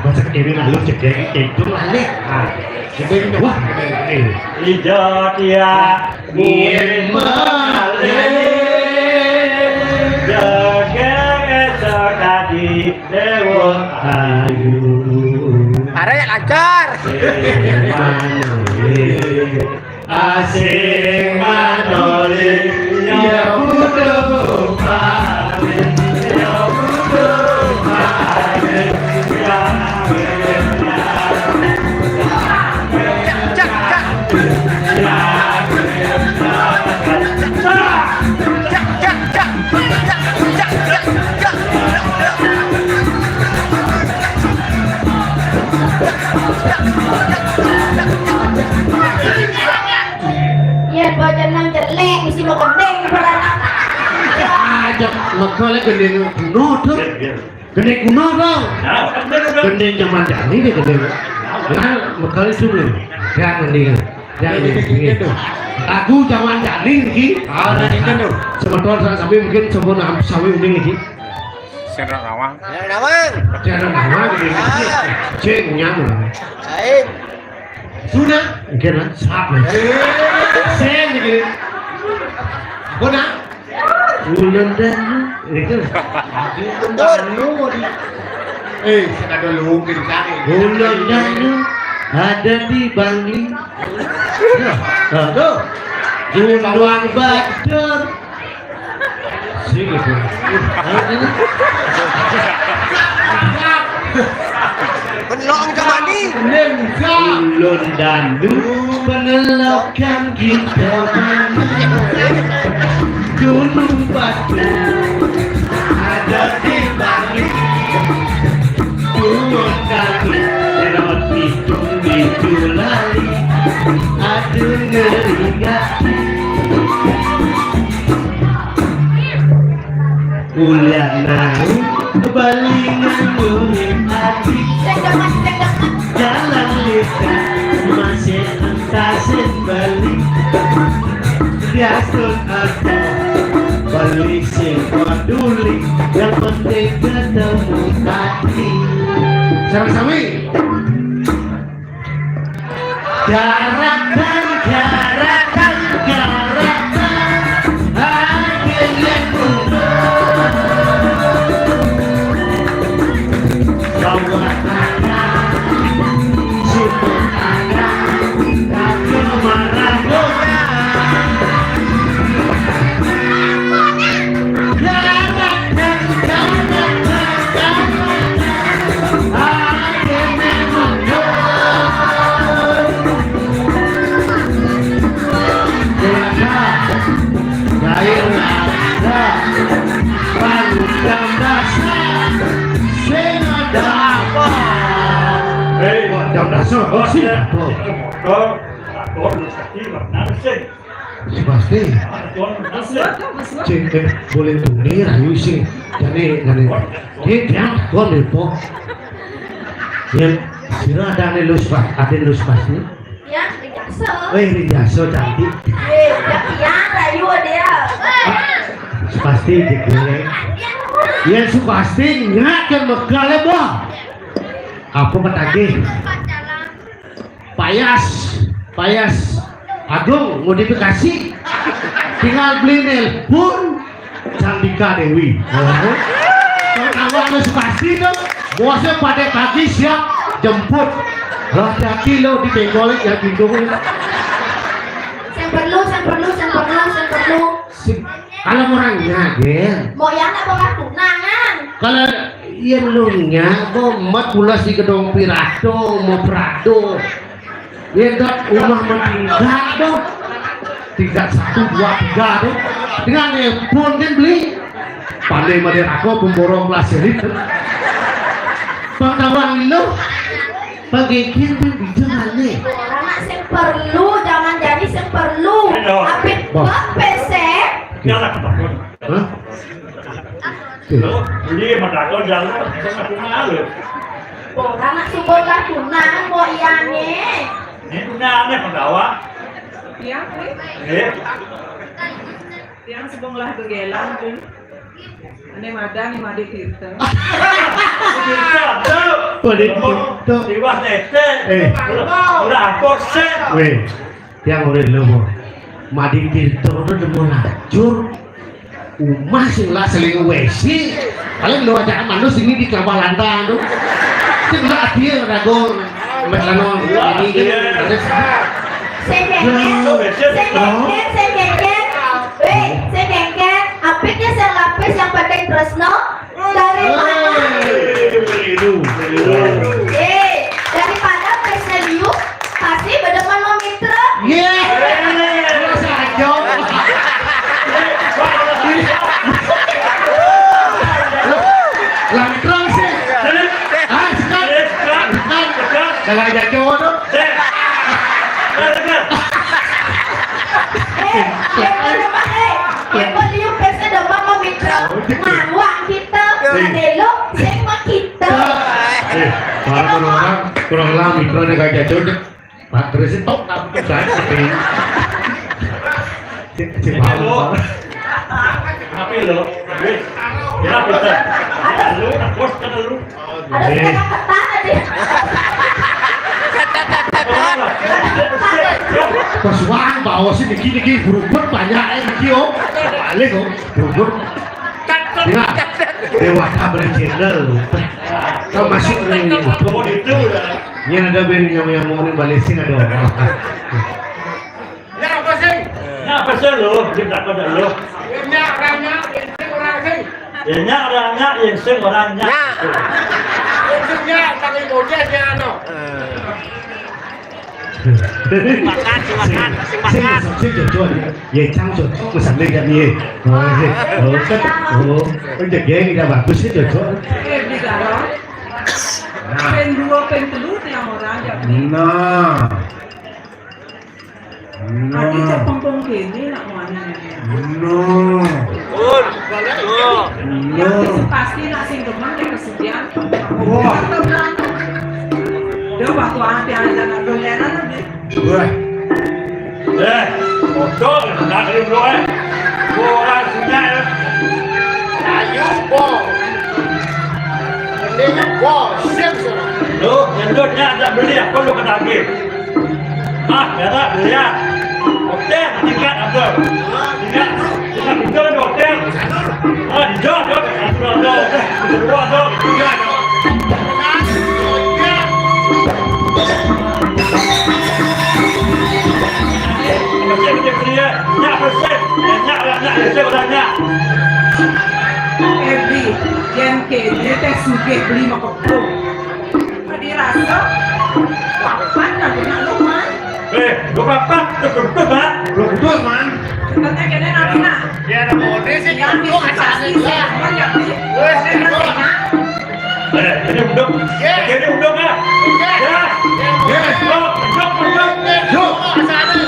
Baca kene lalu cedek itu balik. Ah, cedek itu wah. Ijo dia ngirim balik. Jaga esok tadi. Dewa Ayu. Arek lancar. Asing manoli, ya butuh pamit, ya butuh pamit, ya. Yen bocah nang jelek mesti mau gending. Aja mega lek gending kuno to. Gending kuno to. Gending zaman jani dia gending. Nah, mega itu nih. Yang gending. Yang gending. Lagu zaman jani iki. Ah, nah, iki to. Semeton sak sami mungkin sampun am-, sami uning iki. Sendok nawang. Sendok nawang. Sendok nawang iki. Ah. Cek nyang. Lain. Sudah. Oke, nah. Siap, nah. Eh. Sen iki. Apa, nah? Ulun dan itu. Betul. Anu, di. Eh, sekadar lu mungkin cari. Ulun dan ada di Bangli. Ya, nah, tuh. Gunung Batur. Sing itu. Penelok kemani? Ulun dandu penelokan kita mani. Gunung Batur ada di Bali. Gunung Batur roti tumi tulali. Aduh ngeri gati. Ulah nang bali nang ati. Jalan lita masih entah sembali. Biasun aku. Beli sing peduli, yang penting ketemu tadi. Sareng sami. Jarak dan jarak dan jarak dan akhirnya mundur. Bahwa ada, sungguh ada, tak kemarah. Hei, jam dasar, oh, sih. Motor, motor, lu sakit, mana sih? Pasti. Cek, eh, boleh tuh nih, rayu sih. Jadi, jadi. Dia, dia, gua lupa. Ya, sira ada nih, lu sepas-, ada lu sepas nih. Ya, Rijasa. Eh, Rijasa cantik. Eh, ya, ya, rayu dia. Pasti gitu ya. Ya, pasti nggak kan bekal ya, Bang. Apa petagih? Payas, payas. Agung modifikasi. Tinggal beli nelpon Candika Dewi. Kalau awak harus pasti dong. Bosnya pada pagi siap jemput. Hati-hati lo di bengkol ya, pintu. Yang perlu, yang perlu, yang perlu, yang perlu. Si, kalau orangnya, Gen. Mau yang apa tunangan? Kalau yang lu nya, mau mat pula si gedong Pirado, mau Prado. Ya, enggak, rumah meninggal dong. Tingkat satu, dua, tiga tuh. Dengan pun kan beli. Pandai model aku, pemborong kelas elit. Pengetahuan lu. Penggegian kan bisa nih. Orang nak sing perlu, jangan jadi sing perlu. Iya. Apik. Wah. Bab pesek. Jalan apa pun? Hah? Loh, ini mah takon jalan, aku malu. Orang nak subur lah tunang, mau iane. Ini punya aneh penggawa. Iya, kuwi. Eh, Tiang sebenglah gegelan, Jun. Ane madan, ane made tirta. Tirta, tuh. Tirta. Iwah tete. Eh. Udah, udah, ampun, set. Weh, tiang urip lho, Bo. Made tirta tuh demen lacur. Umah sing lah seling wesi. Paling lo aja manus ini di kelapa lantang tuh. Sing lah dia rago. Mas Rano, ini kan, terus. Sing kengken, sing kengken, sing kengken. Weh, sing kengken. Apiknya sing lapis yang penting tresno. Dari mana? Eh, daripada pesnya liu, pasti bedemen mau mitra. Iya. Saja. Langkrong sih. Ah, sekat. Sekat. Kalau aja cowok tuh. Eh, yang mana, Pak, eh? Yang mau liuk pesta domba mau mitra. Mawak kita, ngadelo, sing mah kita. Eh, para orang, kurang lama, mitra dia gak jatuh deh. Pak, terus itu, tak betul saya, tapi. Cek, cek, paham, paham. Tapi lo, wis. Ya, betul. Lu, bos, kan lu. Ada setengah ketan tadi. Pas wah, bawa sih niki, niki, berubah banyak, eh, niki, oh. Balik, oh, berubah. Ya, Dewata Beli Channel. Kau masuk nih. Oh, itu ya. Ini ada band yang, yang mau nih balik sini ada orang. Ya, apa sih? Ya, apa sih lo? Dia tak ada lo. Ya, orangnya, yang sing orang sing. Ya, nya orangnya, yang sing orangnya. Ya. Yang singnya, tapi bocah dia, ano. Eh. Makan, sing makan, sing makan. Sing, sing, sing, sing, sing, ya, cang, cang, pesan dia, kan, iya. Oh, iya. Oh, kan, oh, kan jaga yang tidak bagus sih, cocok. Eh, di dalam. Nah. Pen dua, pen telu, yang orang, ya. Nah. Ati cek pengkong kene nak wani. No. Pun. Yo. No. Pasti nak sing demen nek kesedihan. Wah. Dia waktu ati ada nak doleran, deh. Wah. Eh, bocor, nak dulu, eh. Orang sudah Ayo, bos. Mendingan bos, siap sana. Lu, nyendot nya ada beli apa lu kena lagi? Ah, ya tak, beli ya. Oke, tingkat apa? Tingkat, tingkat hijau di hotel. Ah, hijau, hijau. Hijau, hijau. Hijau, hijau. Bersih, bersih, bersih, ya. Nyak bersih. Ya, nyak, nyak, nyak, bersih, udah nyak. Erdi, yen kene teh sugih beli makepung. Dirasa papan kan kena luman. Eh, lu papan, lu kentut, ha? Lu kentut, man. Katanya kene nanti, nah. Ya, ada mode sih, yang kentut, bisa asal sih, ya. Cuman ya, beli. Weh, kene nanti, nah. Eh, ini udah. Yes. Ini udah, ha? Yes. Ya. Yes. Oh, udah, udah. Yuk. Asal ada.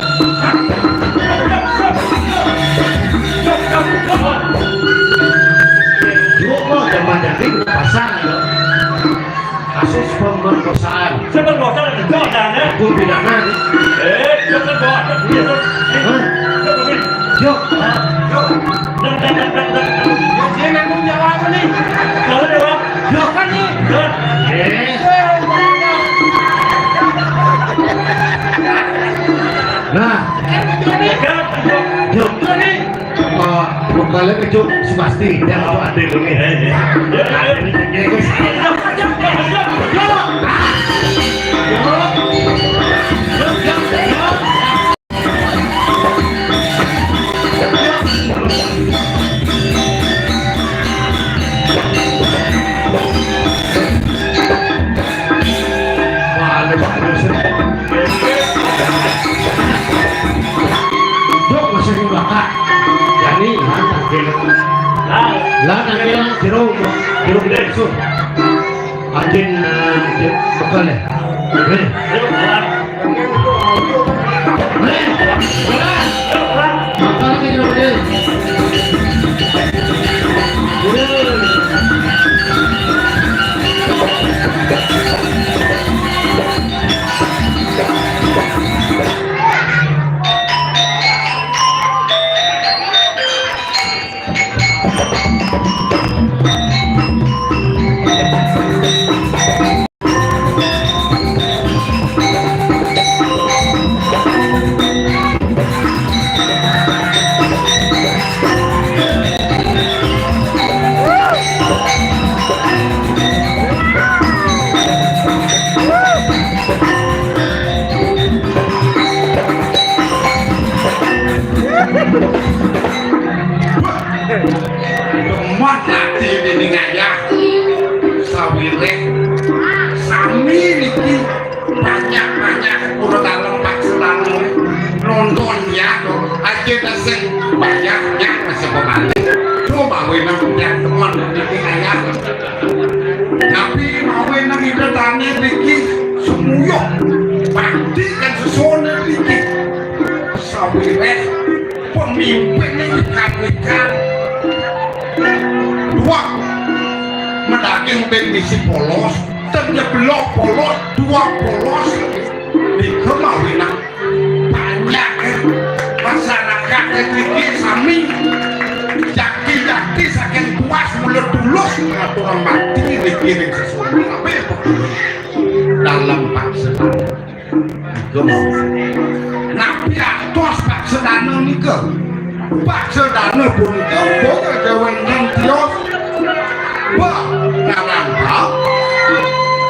Yuk, lo zaman dari pasar, lo. Kasus pemerkosaan. Siapa pemerkosaan? Itu ada, ya? Hukum pidana, nih. Eh, jangan bawa, dia tuh. Hah? Yuk. Yuk. Yang dia nanggung jawab apa, nih? Kalau dia, Bang? Yuk, kan, nih. Yuk. Eh. Nah. Yuk. Yuk. Yuk. Pokoknya kecut si Basti, dia mau adil ini. Dok masih di belakang. Jadi, lah, tangkil. Lah, tangkil, jeruk, jeruk dengsul. Akin, eh, je-, bekal, eh. Eh. Eh, bekal. Bekal ke jeruk dengsul. Eh. Lemah ati dening ayah. Sawiréh sami niki banyak-banyak kula dalem paksa nonton ya to. Aja ta sing bayah ya masih pemali. Coba wénang yang teman niki ayah. Tapi mau wénang ida tani niki semuyuh. Pasti kan sesone niki. Sawiréh pemimpin ini kan dua medaging ben bisi polos, ten nyeblok polos, dua polos. Nika mawinan banyak, eh, masyarakat niki sami jaki-jaki saking puas mulut tulus ngaturang bakti niki ring sesama. Apa ya, Pak? Dalam paksa. Napi atos paksadana nika? Paksadana punika boya déwék nang tios. Ba ngaran ba,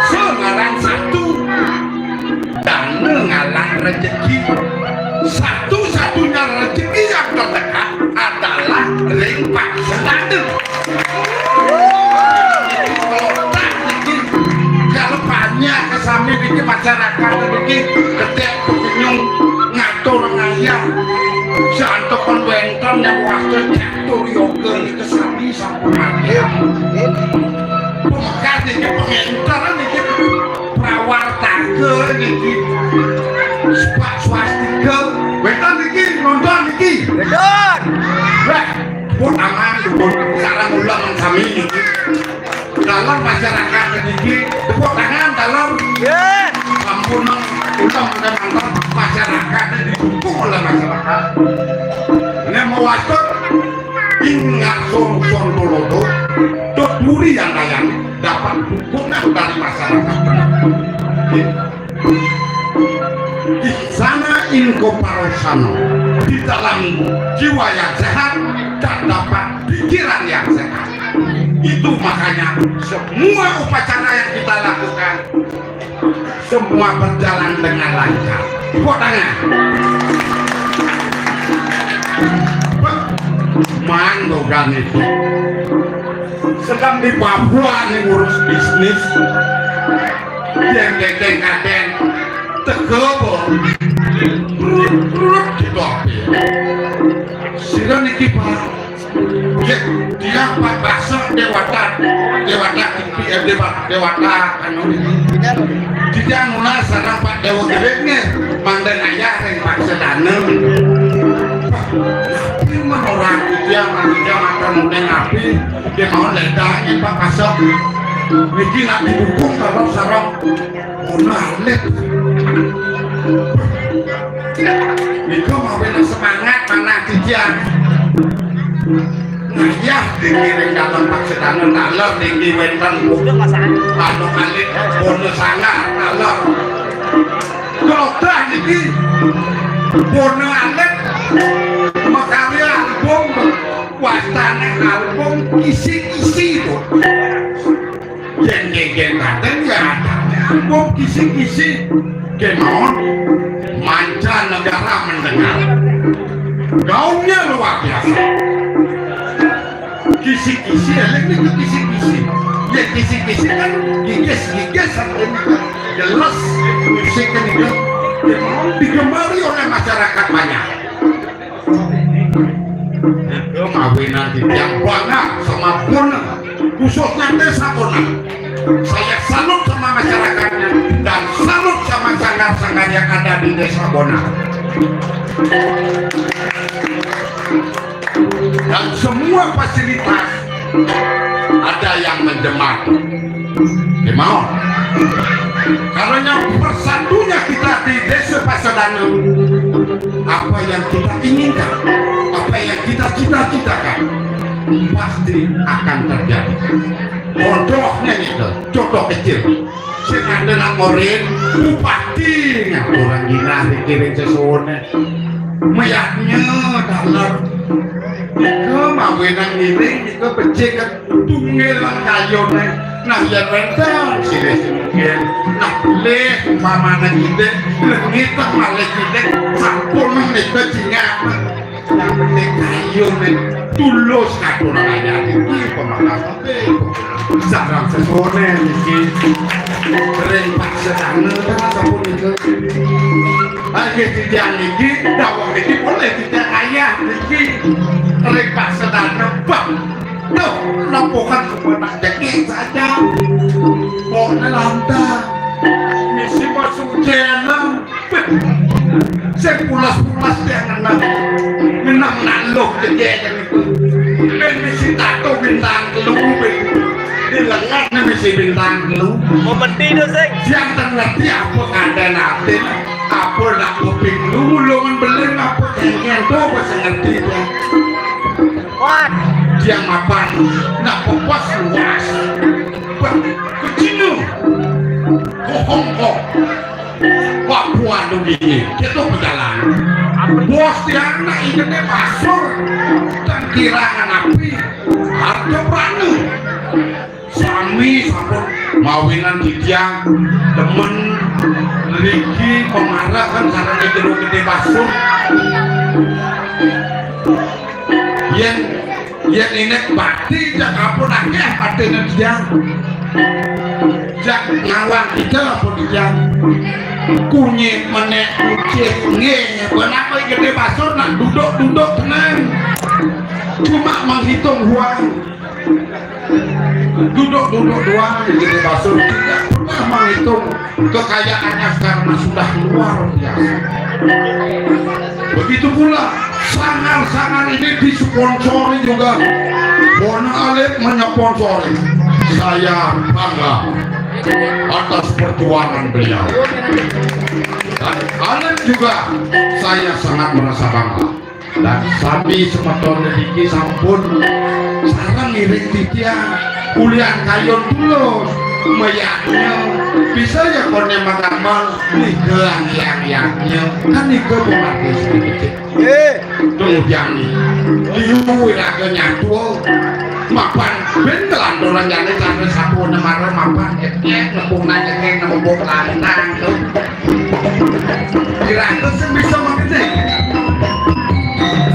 sa ngaran satu. Dana ngaran rejeki. Satu-satunya rejeki yang terdekat adalah ring paksadana. Kalau tak niki, kalau banyak kesami niki masyarakat niki ketek penyung ngatur ngayah. Santokan wénten yang wasta catur yoga niki sami sampun ngayah. Pemekat niki pengénter niki prawartaka niki. Spak swastika. Wénten niki nonton niki. Wénten. Wah. Pun aman, pun sareng ulang sami niki. Dalam masyarakat niki, tepuk tangan dalam. Yes. Ampun, ulang udah nonton masyarakat didukung oleh masyarakat. Ini mau wasut, Ingat songson dolodo, doduri yang layan dapat dukungan dari masyarakat. Di sana inko parosano, di dalam jiwa yang sehat dan dapat pikiran yang sehat. Itu makanya semua upacara yang kita lakukan semua berjalan dengan lancar. Tepuk tangan. Mandogan itu sedang di Papua nih ngurus bisnis. Yang deteng kaden tegebo. Brut, brut, gitu. Sira niki, Pak. Nggih, dia Pak Baso Dewata, Dewata T V, eh, Dewa-, Dewata anu niki. Titiang nunas sareng Pak Dewa Gerek nggih, mangda ngayah ring Pak Sedana. Tapi menorang titiang, titiang matur nunas napi, nggih mawon ledang nggih Pak Baso. Niki nak didukung kalau sareng Bona alit. Nika mawinan semangat manah titiang. Ngayah niki ring dalem Pak Sedana taler niki wénten anu alit bona sanggar taler. Kelodang niki bona alit makarya album, wastane album kisi-kisi to. Yén kéngkén kadén ya adané album kisi-kisi. Kémawon mancanegara mendengar. Gaungnya luar biasa. Kisi-kisi, eling niku kisi-kisi. Ya kisi-kisi kan gigis-gigis sampai niku. Jelas musik niku. Kémawon digemari oleh masyarakat banyak. Nika mawinan titiang bangga sama Bona, khususnya Desa Bona. Saya salut sama masyarakatnya dan salut sama sanggar-sanggar yang ada di Desa Bona. Dan semua fasilitas ada yang menjemati. Oke, mau? Karena persatunya kita di Desa Pasadana, apa yang kita inginkan, apa yang kita cita-citakan, pasti akan terjadi. Contohnya itu, contoh kecil. Sing ada nak ngorin bupati, ngaturang ginah dikiring sesuwune. Mayaknya dalam. Nika mawinan ngiring, nika becik tunggil lan kayune. Nah, yen wénten silih sing mungkin. Nah, lih umpamane kidik, lengit malih kidik, sampun menika jingah. Yang penting kayune tulus katur ayat iki pemakasan sareng sesone niki. Ring Pak Sedana sampun nika. Nggih, titiang niki, dawuh niki boleh titiang ayah niki. Ring Pak Sedana, bah, duh, rombongan semua tak jeki saja. Pokoknya lantas, misi masuk jalan. Sing pulas-pulas dia ngenah. Ngenah naloh jeki niku. Ben misi tato bintang telu, ben. Di lengan misi bintang telu. Mau menti to, Sing. Siang ten ngerti apa kandhane ati. Apa nak kuping lu, ulungan beling apa kengken to, apa sing ngerti dia. Kuat. Dia mapan, nak pepas luas. Bah, kecil. Kohong kok. Wah, buat begini, kita berjalan. Bos dia nak ingetnya pasur. Dan kirangan api. Harga berani. Sami sampun mawinan titiang demen ngriki pemarahan sareng Jero Gedé Pasur. Yén, yén inek bakti jak ampun akeh batine titiang. Jak ngawang kita ampun titiang. Kunyit menek kucing nggih, benapa Gedé Pasur nak duduk-duduk tenang. Cuma menghitung uang. Duduk-duduk doang gitu, Basur. Tidak pernah menghitung kekayaannya karena sudah luar biasa. Begitu pula sanggar-sanggar ini disponsori juga. Bona Alit menyponsori. Saya bangga atas perjuangan beliau. Dan Alit juga saya sangat merasa bangga. Lah sami semeton niki sampun sareng ngiring titiang ulian kayun tulus. Mayadnya bisa ya koné magamel nika yang-yangnya kan nika pemargi sedikit. Kemudian liu iraga nyatua mapan ben kelanturan jane sampai sapu nemara mapan kekek nembung nanyekeng nembung lantang tuh. Kira-kira sing bisa mengerti.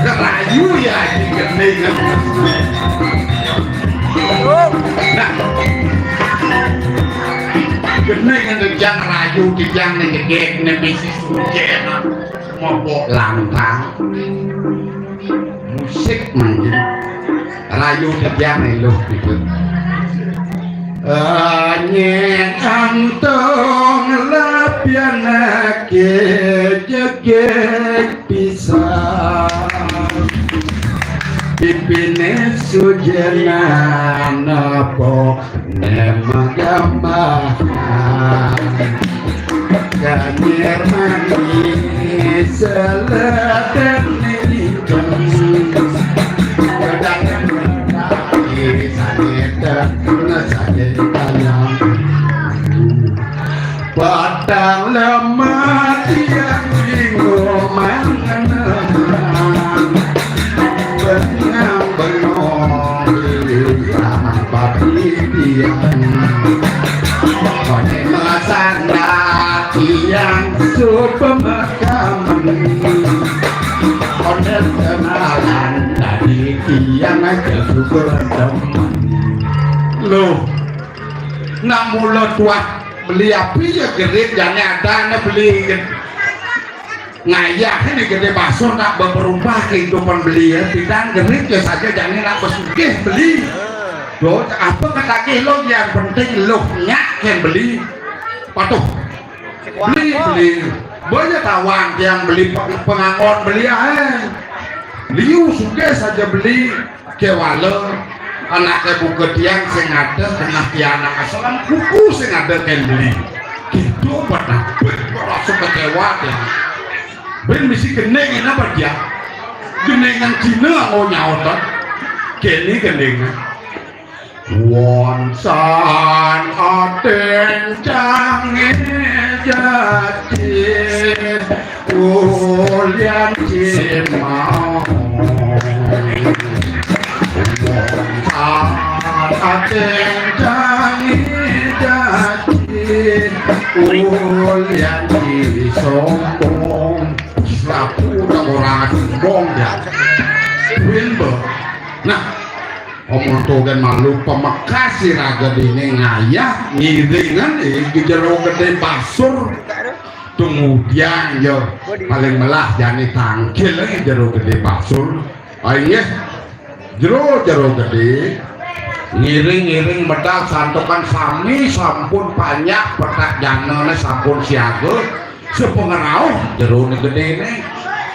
Kerayu ya di gending. Nah, gending yang kerja ngerayu, kerja ngegek, nembisi sujena, mabok lantang. Musik mangkin. Rayu titiang eluh gitu. Nyén antung lepianake jegeg pisan. Pipine sujenan apa ne magambahan. Ganyir manis seledeng ning Padang lemah tiang linggo mangeneman. Bengang bengong tiang pati tiang. Kone masana tiang supemakamen. Kone kenalan tadi tiang aja syukur temen. Loh, nak mula tuah beli api ya gerit jane adane beli. Ngayah ini gede basur nak beperumpah kehidupan beli ya. Bidang gerit ya saja jane nak besugih beli. Loh, apa kata lo yang penting lo nyak yang beli. Patuh. Beli, beli. Banyak tawang yang beli peng-, pengangon beli ae. Liu sugih saja beli kewala. Anake buka tiang sing ada kena tiang anak asalan buku sing ada ken beli. Gitu pada ben merasa kecewa deh. Ben mesti kening ini apa dia? Kening yang Cina mau nyautan. Kene kening. Wonsan aten cange jaji ulian cimau. Wonsan aten cange jaji ulian cisombong. Sapu udah orang sombong ya. Wimbo. Nah, omong tugen malu pemekas siraga dini ngayah ngiringan eh, di jero gede basur. Kemudian yo paling melah jani tangkil lagi jero gede basur. Ayo jero jero gede ngiring-ngiring medal santukan sami sampun banyak petak janane sampun siaga sepengerauh jero gede ini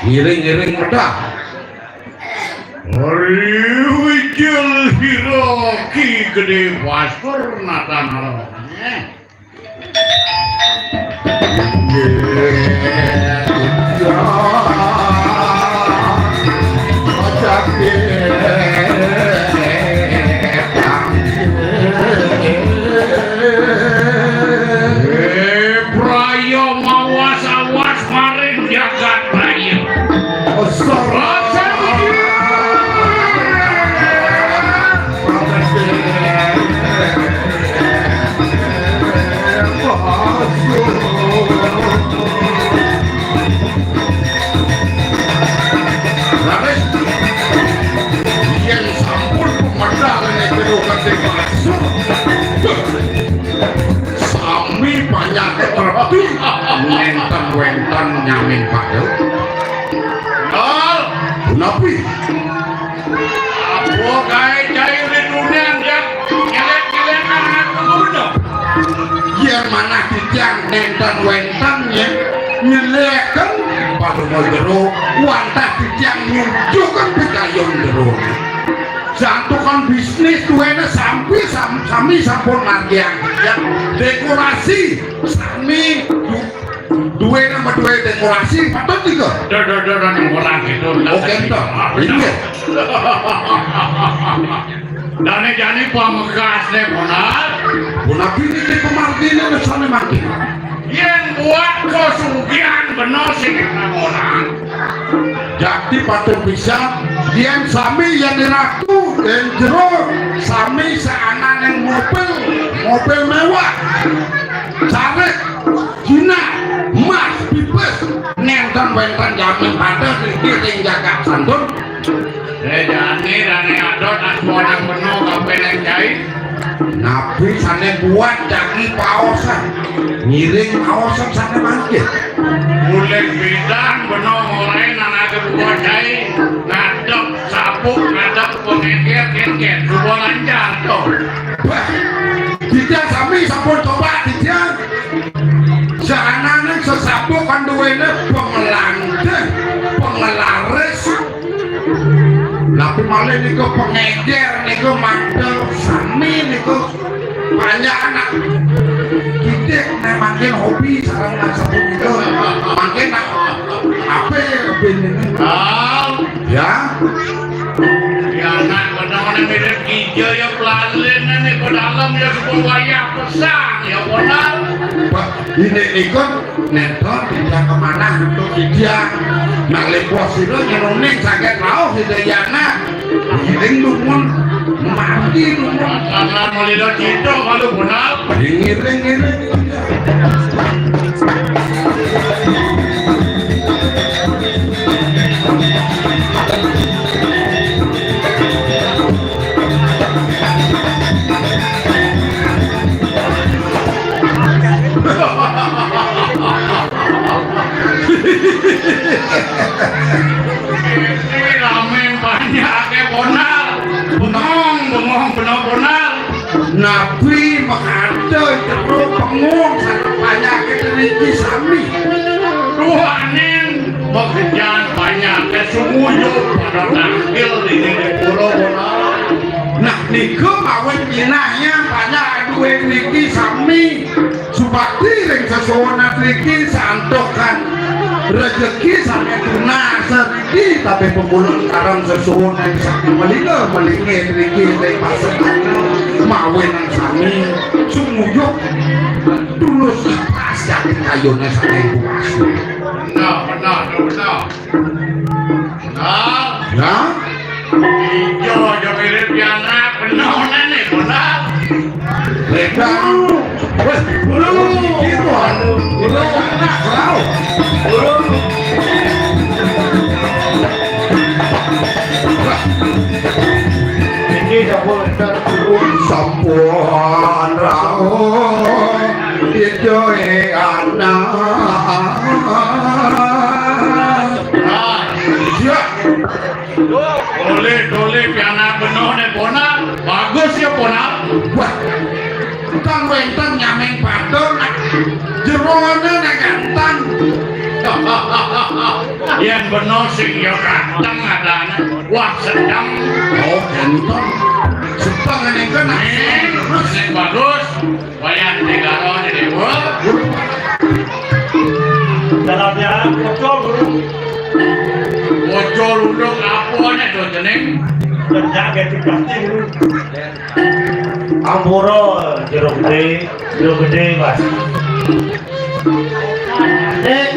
ngiring-ngiring medal. Hari wijil hira Ki Gedé Basur natana. Eh, Prayo mawas-awas maring jagat raya. Raja Widya. Raden, yén sampun pemedal ing jero gedé masuk, sami banyak terti nénten wénten nyamin pada. Nal, punapi? Apa kaé cai ridune anjak nyelek-nyelek anak kudu bener? Yén manah titiang nénten wénten nyé nyeleken paduma jero, wantah titiang nyunjukang pidayun jero. Santukan bisnis duwéné sampi sam-, sami sampun margiang titiang. Dekorasi sami du-, Duwe nama duwe dekorasi, patut iki. Dur, dur, dur, dur, ora gitu. Oke, ento. Inggih. Dane jane pamekasne, Bonar. Bonar iki pemartine wesane mati. Yen buat kosugihan beno sing orang. Jadi patut bisa yen sami yen ratu yen jero sami seanane mobil, mobil mewah. Carik, jinak, emas, bibes, nenten wenten jamin pada iki ring jagat santun. Eh, jani dane adot asmonang beno kapening jai. Nabi sane buat jagi paosan. Ngiring paosan sane mangke. Mulih bidang beno ngorain anake buat jai. Ngadep sabuk, ngadep pengeker, kenken. Suba lancar to. Wah, kita sami sampun coba, kita. Seanane sesabuk kan duwene pengelandes, pengelaris. Tapi malih niku pengeger niku mantel sami niku banyak anak. Kita nek mangkin hobi sareng nasabuk niku. Mangkin nak apa ya ben ini? Ah, ya. Ya anak benar mirip kijil ya pelalin nih pedalem ya sebut wayah pesan ya benar. Pak, ini ikut Neton tidak kemana untuk dia. Nak lepoh sira nyeruning sakit rauh sida yana. Giring dumun, mati dumun. Karena mulai dah cinta kalau benar. Ngiring, ngiring. Ini ramen banyak ke Bonar. Bengong, bengong, benar Bonar. Nabi mengada jero bengong sangat banyak ke niki sami. Tuhanin pekerjaan banyak ke sumuyup pada tangkil ini di pulau Bonar. Nah, niku mawon kinahnya banyak duwe niki sami. Subakti ring sesuwunan riki santukan rejeki sane tunas riki, tapi pemulung karang sesuwunan sakti melinga melinge riki ring pasekan mawinan sami sumuyup tulus ikhlas jati kayune saking puas. Benar, benar, benar. Nah, ya? Ijo aja mirip pianak, bener nih, bener. Beda. Wes, bulu gitu, anu, bulu anak, bulu. Bulu. Iki sampun entar turun. Sampun rauh, ijo e anak. Nah, iya. Tolih, tolih, pianak bener nih, Ponak. Bagus ya, Ponak. Wah, kang wenten nyameng padon, jerone nek ganteng. Yen bener sing ya ganteng adane. Wah, sedeng. Oh, ganteng. Sedeng ini kan. Nih, sing bagus. Wayan negara jadi, Bu. Dalam jalan pocol, Guru. Pocol unduk apa nih, do jeneng? Kerja gitu pasti, Guru. Ampura, jero gede, jero gede, Mas. Eh,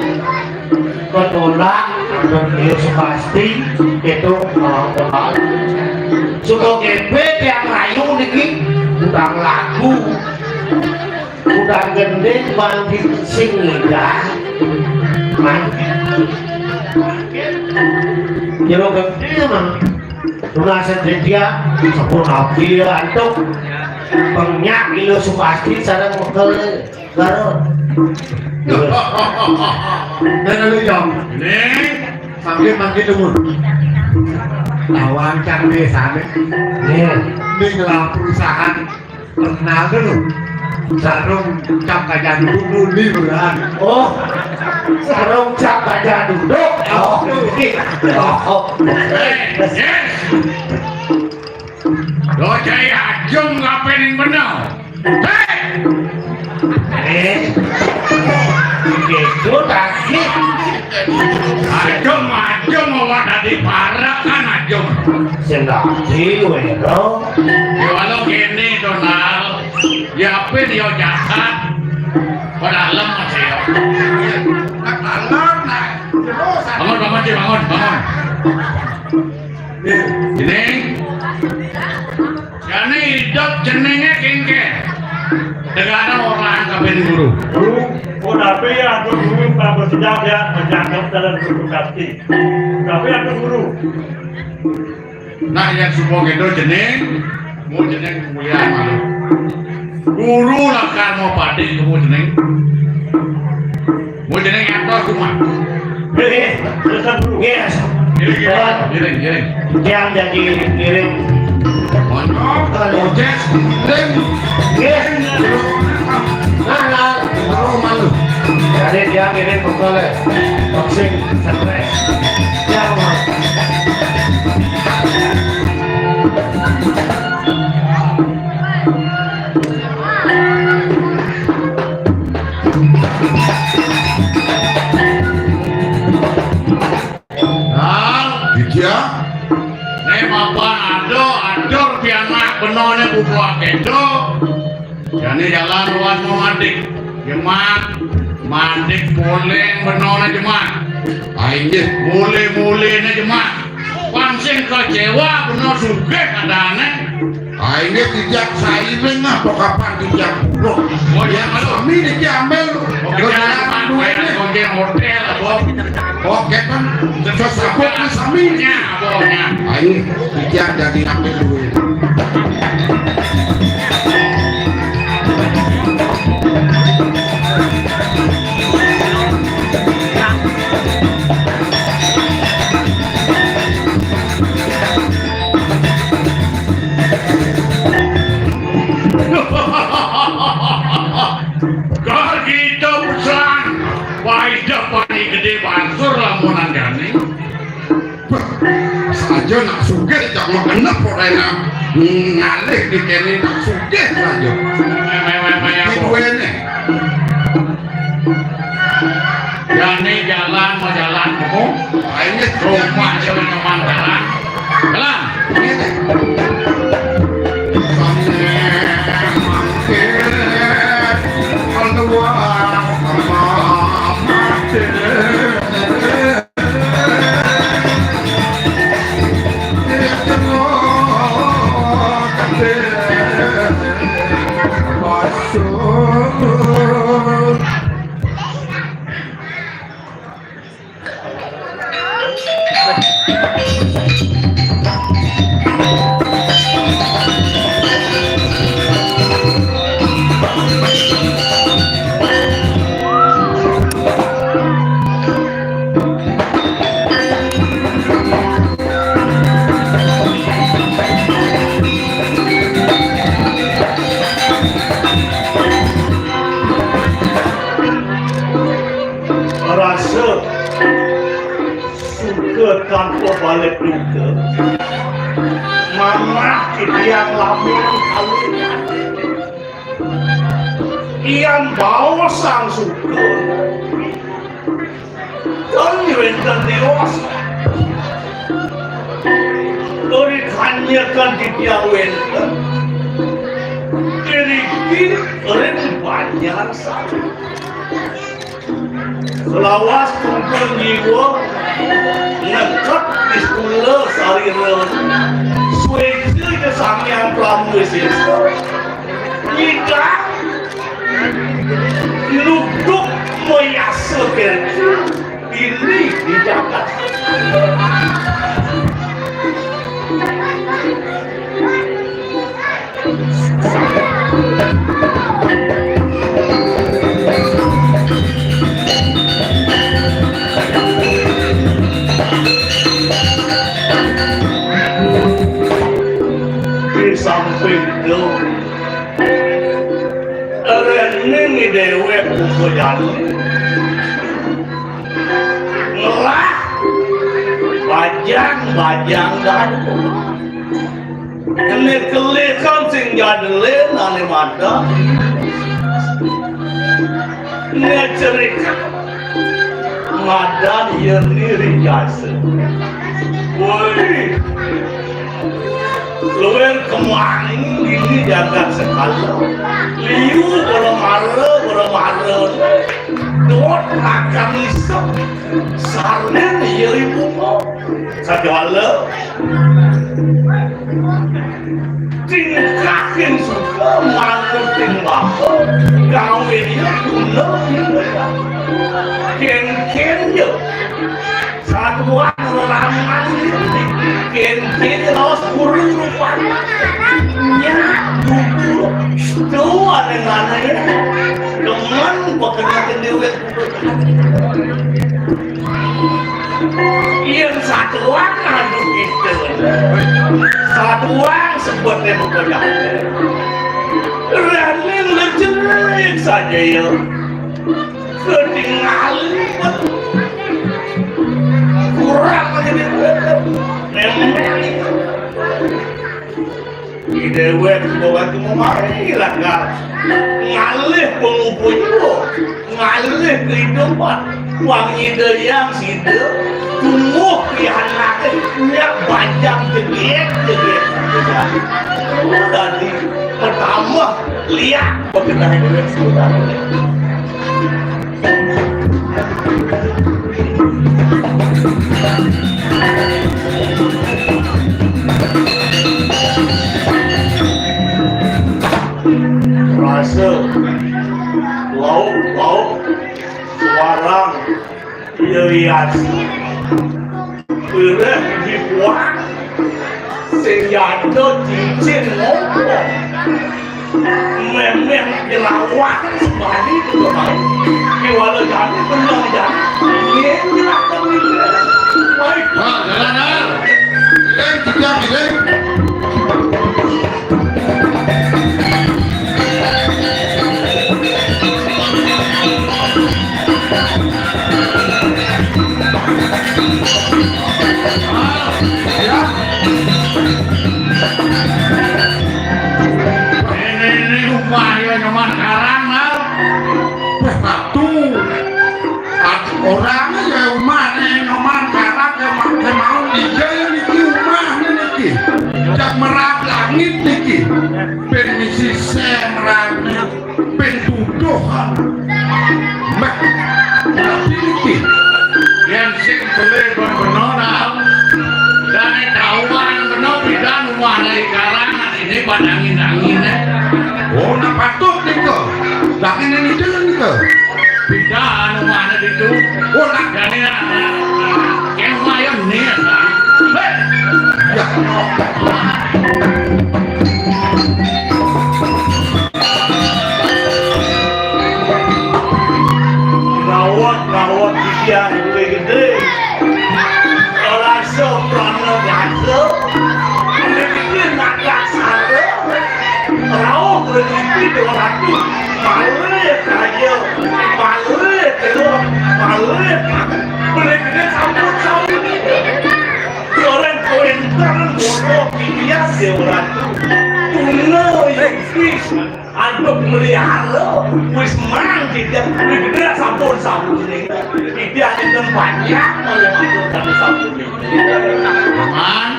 ketolak, dia sepasti, itu, mau kenal. Suka kepet yang rayu niki, utang lagu. Udah gending mandi sing lidah. Mandi. Jero gending mah. Tunasan dia sepuluh April antuk. Penyak ilo supasti sareng mekel garo. Nah, lalu jam. Ini panggil panggil dulu. Lawan cang desa nih. Nih. Ini ngelah perusahaan. Kenal dulu. Sarung cap kaca duduk dulu nih, beneran. Oh, sarung cap kaca duduk. Oh, oh. Yes. Lo cai ajung ngapain yang bener? Hei! Eh, gitu Sing dadi kowe to. Ya, walau kene to, Nal. Ya, apa dia jahat? Pada alam masih ya. Bangun, bangun, Ci, bangun, bangun. Ini. Jani idup jenenge kengke. Degana orang kaping guru. Guru, kok tapi ya, aku guru, Pak Bos, ya, menjangkau dalam guru kaki. Tapi aku guru. Nah, yang semua gitu jeneng, mau jeneng kemuliaan malu. Guru lakar mau padi, mau jeneng. Mau jeneng yang tos cuma. Yes. Yes. Giring, giring, giring, giring. Yang jadi giring. Mantap, kalau Jess, giring. Yes. Nah, nah. Baru malu. Jadi dia giring pukul ya. Boxing, stres. Ya, Mas. Nah, Widya. Nek mapan ada, atur pianak benone bubuh kedo. Jane jalan ruas mau madik. Jemak, madik poleng benone jemak. Ah, inggih. Mule-mulene jemak. Pan sing kecewa bener sugih kadane. Ah, ini tidak sairing apa kapan tidak buruk. Oh, iya, ya, malu. Kami niki ambil. Oh, kita jalan apa, duit kayak ini. Konjen hotel, apa? Oke, kan. Sesabut ni sami niki. Ya, apa, ya. Ayo, tidak jadi ambil duit. Kar kita pesan, paidah paling gede bansur lamunan jani. Saja nak sugih, cak mau genep orangnya ngalih di kene nak sugih saja. Meh, meh, meh, meh, apa? Di duene. Jani jalan mau jalan kamu. Ayo, rumah jalan nyaman jalan. Jalan. Ini. Sampai mampir keluar sama mati. Rasa suka tanpa balik duka. Manah titiang lamun kawin. Tiang baos sang suka. Kami wénten déwasa. Uri kanyekan titiang wénten. Iriki ring Banjar Sari. Selawas tungkul nyiwa, nengkep di sekula sarira. Suéja ja Sang Hyang Prabu Wisésa. Nyidang nuduk mayasa kerja ini di jagat. Di samping itu, Rening déwék buka jani. Ngelah bajang-bajang dadu. Ené kelikan sing jadelin ané madan. Ené cerita madan yén iri jasa. Woi. Luwih kemani ini jagat sekala. Liu para mara, para mara. Dot makan isep. Sarden iya ibu kok. Sajala. Tingkahin suka manut ting bapa. Gawe dia guna. Ken-ken ya. Satuan lelaman ini. Ken-ken raos guru rupanya. Nya, guru. Tuh, aneh-aneh. Demen, pekerjaan duit. Yén satuan anu kita. Satuan sebutnya bekerja. Ranin lecerik saja ya. Ketinggalan. Kurang aja deh. Memang. Déwék sing ora cuma mari langgar. Ngalih pangupaya, ngalih kehidupan. Pang Ida Hyang Sida, tumbuh pianake, nyak bajang jegét-jegét. Dadi pertama liak bekenah déwék sing ora. Rasa lauk-lauk suarang yayas. Bereh dibuang sing yada cincin ngopo. Méméh nyelawat sebani kemai. Kiwala jani bener jani. Ini akan mikir. Baik. Wah, jalan, jalan. Giling, jejak, giling. Ini, ini rumah ya, nyoman karang, Nal. Wah, batu. At-, orangnya ya rumah nih, nyoman karang, ya ma-, ya mau tiga ya niki rumah nih niki. Jak merap langit niki. Ben misi sing rame. Ping tuduh. Mbah, tapi niki. Yén sing beli ben beno, Nal. Dane tauan beno pidan umahne karang ini pada angin-angine. Oh, nak patut nika. Lah ini nika nika. Pidan umahne ditu. Oh, nak. Dane nak. Yang lumayan nih, Nal. Hei. Ya. Ngawat-ngawat titiang gedé-gedé. Rasa prana rasa. Gedé-gedé nak laksana. Rauh rezeki dua ratus. Malih kaya. Malih telur. Malih. Gedé-gedé sampun-sampun. Orang kawéntenan bodoh titiang Déwa Ratu. Tuna yukis. Antuk melihara, wis mang tidak, wis gedé sampun-sampun ning. Tidak enten banyak, malah antuk kami sampun ning. Man,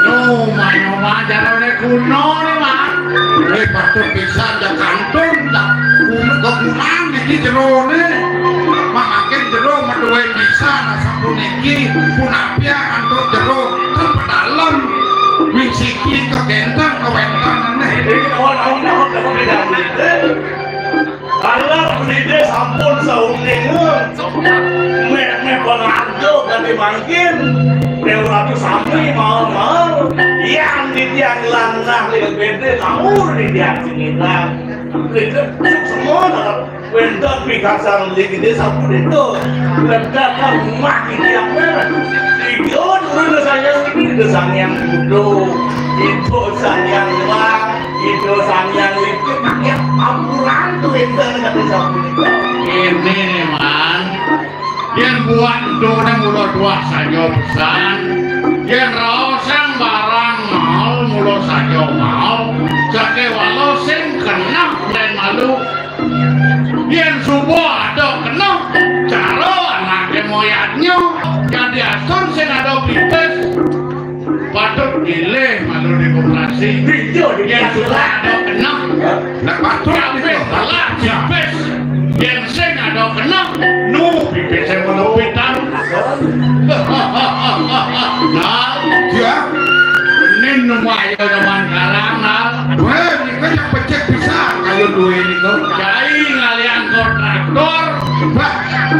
no, man, no, man, jarane kuno ne, Man. Wis patut pisan ya kantun, tak kuno kekunan iki jerone. Mangkin jero metuwe pisan sampun iki, punapi antuk jero, kan pedalem. Ming siki kegenteng kewéntenane. Iki awal-awal dapat dapat beda. Alah, beli sampun sauning. Méh, méh, pengadu tadi mangkin. Déwa Ratu sami mau, mau. Yang di tiang lanah, lihat beda, kamu di tiang sini, Bang. Lihat, semua, Wénten pikarsan mriki sapunika. Ledakan rumah iki apa? Tiga turun ke Sang Hyang Widi, ke Sang Hyang Buddha. Itu Sang Hyang Wang, itu Sang Hyang Widi, pakai ampuran tuh wénten kata sapunika. Ini nih, Man. Yén buat itu nang mula tuah saja pesan. Yén raosang barang mal, mula saja mal. Sakéwala sing kenah dan malu. Yén suba ada kena cara anaké moyadnya, jadi asun sing ada pitis, patut pilih Sing pintu di Yén sudah ada kenang. Lah, patut kabéh itu. Telah pipis. Yén sing ada kenang, nu pipisé menupitan. Nah, ya. Nin nu ayo zaman sekarang, nah. Wéh, niku yang becik bisa kayu duwe niku. Jai ngalian kontraktor. Mbah,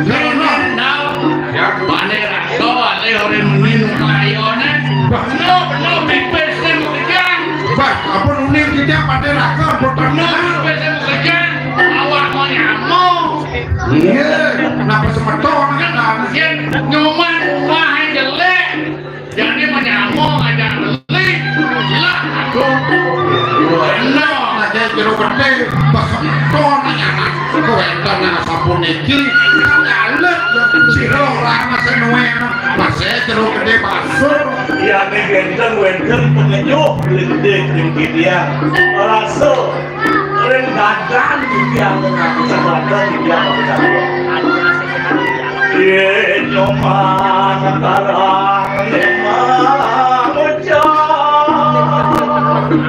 nin, nin, nah. Ya, pané raga alih ora muni nu kayané. Mbah. Bener, bener, pipis sing kejang. Mbah, ampun uning kita paté raga, ampun. Bener, pipis sing kejang. Awak mau nyamuk. Iya, kenapa semeton? Kan, yén nyoman rumah jelek. Jane menyamung aja ngelik. Lah, aduh. Bener. Aja jero gedhe, pas semeton anak. Kowe enten nang sampun iki. Ngalet. Sira ora mesen nuwe. Pas jero gedhe pasur. Iya, nek wénten, wénten pengenyuh gedhe ning dia. Rasa ring dadan dia, sebadan dia. Ye nyoman karang memang ucap.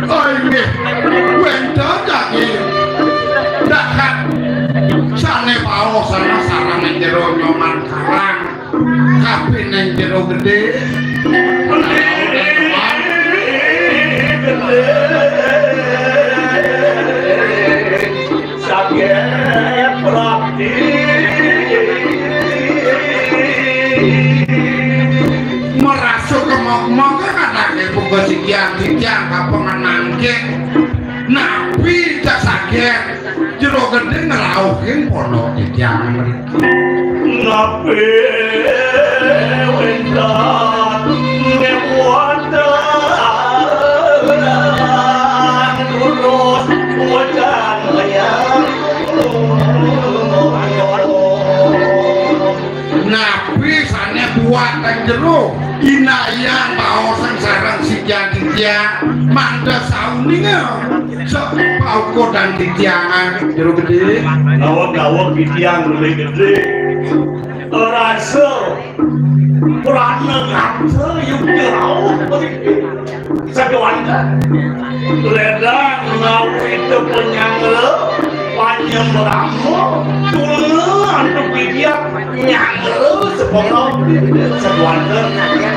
Oh, inggih. Wénten kaki. Dahat. Sane paos sana sarang ning jero nyoman karang. Kabeh ning jero gedhe. Saget prati. Merasa kemok-mok kan anake buka sikian titiang kapengen mangke. Nabi tak saget jero gedhe ngrauhin pondok titiang mriki. Nabi wénten nggih wonten lurus wénten layang. Nabi sane buat teng jero, inayang baos sareng sikian titiang, mangda sauninga, sepauko dan titiangan jero gedhe. Dawuh-dawuh titiang luwih gedhe. Rasa prana rasa yukti rauh mriki. Sakewanten ledang ngawit penyanggra panyembrama tuna antuk widyat nyanggra sepengau sakewanten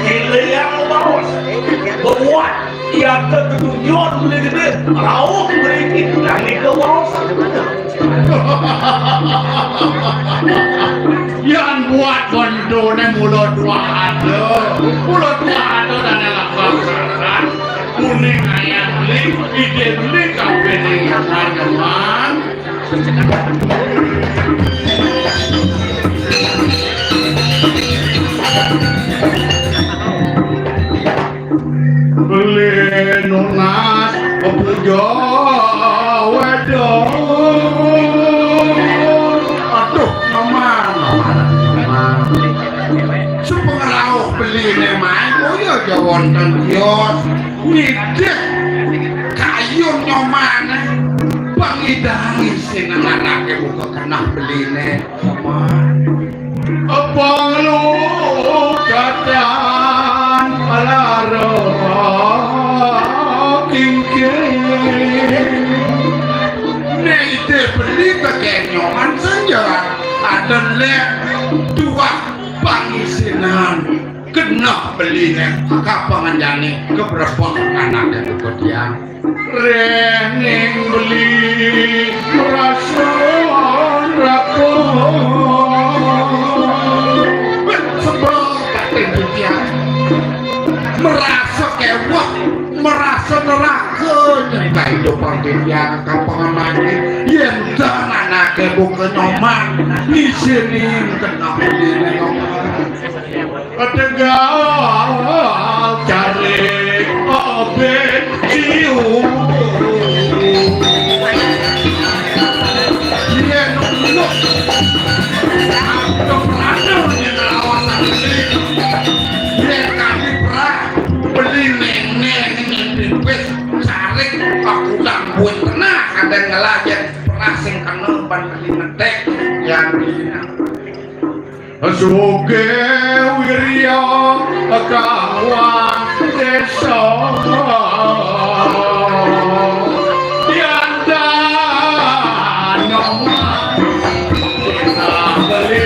ileyang baos buat yata ketujuan gedhe rauh mriki nanging kebaos. Yan buat bendone mula dua ada. Mula dua ada dane lakon saran. Kuning ayam beli, ide beli kabeh ning nyaman. Beli nunas puja wedok. Aduh, Maman, Maman, Maman. Sepengrauh beline main, oh ya, aja wonten kios. Nitih kayun nyomane. Pangidangi sing ngarake buka kenah beline. Panglu katan lara kingking. Nek ide beli kekenyoan senja aden lek tuah pangisinan genah beline kapanganjane kebrebek anake ketiang. Rening beli merasa rapuh. Sebab kating titiang merasa kewah, merasa neraka. Nyengkai dopang titiang kapangan mati. Yen dan anake buka nyoman, ngisini kena beli nyoman. Tegal cari obe ciu. Yen nuk, aku berada di lawan ini. Yen kami perah, beli neneng, neneng pipis, carik, aku dang buat tenah, ada ngelajen perah sing kena ban beli ngetek, ya beli. Suge wirya kawan Sesa diandan nomah kita beli.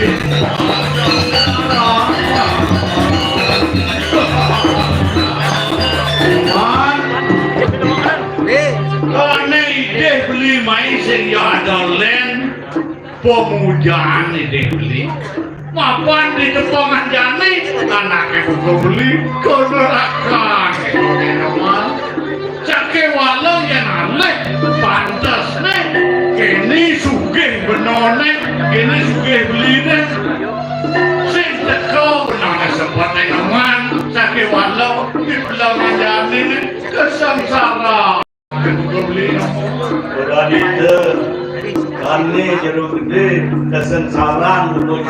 Man, kene idih beli mai sing ya ada len. Pemujaan idih beli. Mapan di tepang anjane, anake buka beli, konrakan. Sakewala yen alih, pantesne, kene sugih benone, kene sugih beline. Sing teko benone sempet eneman, sakewala di belang anjane kesengsara. Ora dite, kane jero gede, kesengsaraan ngono.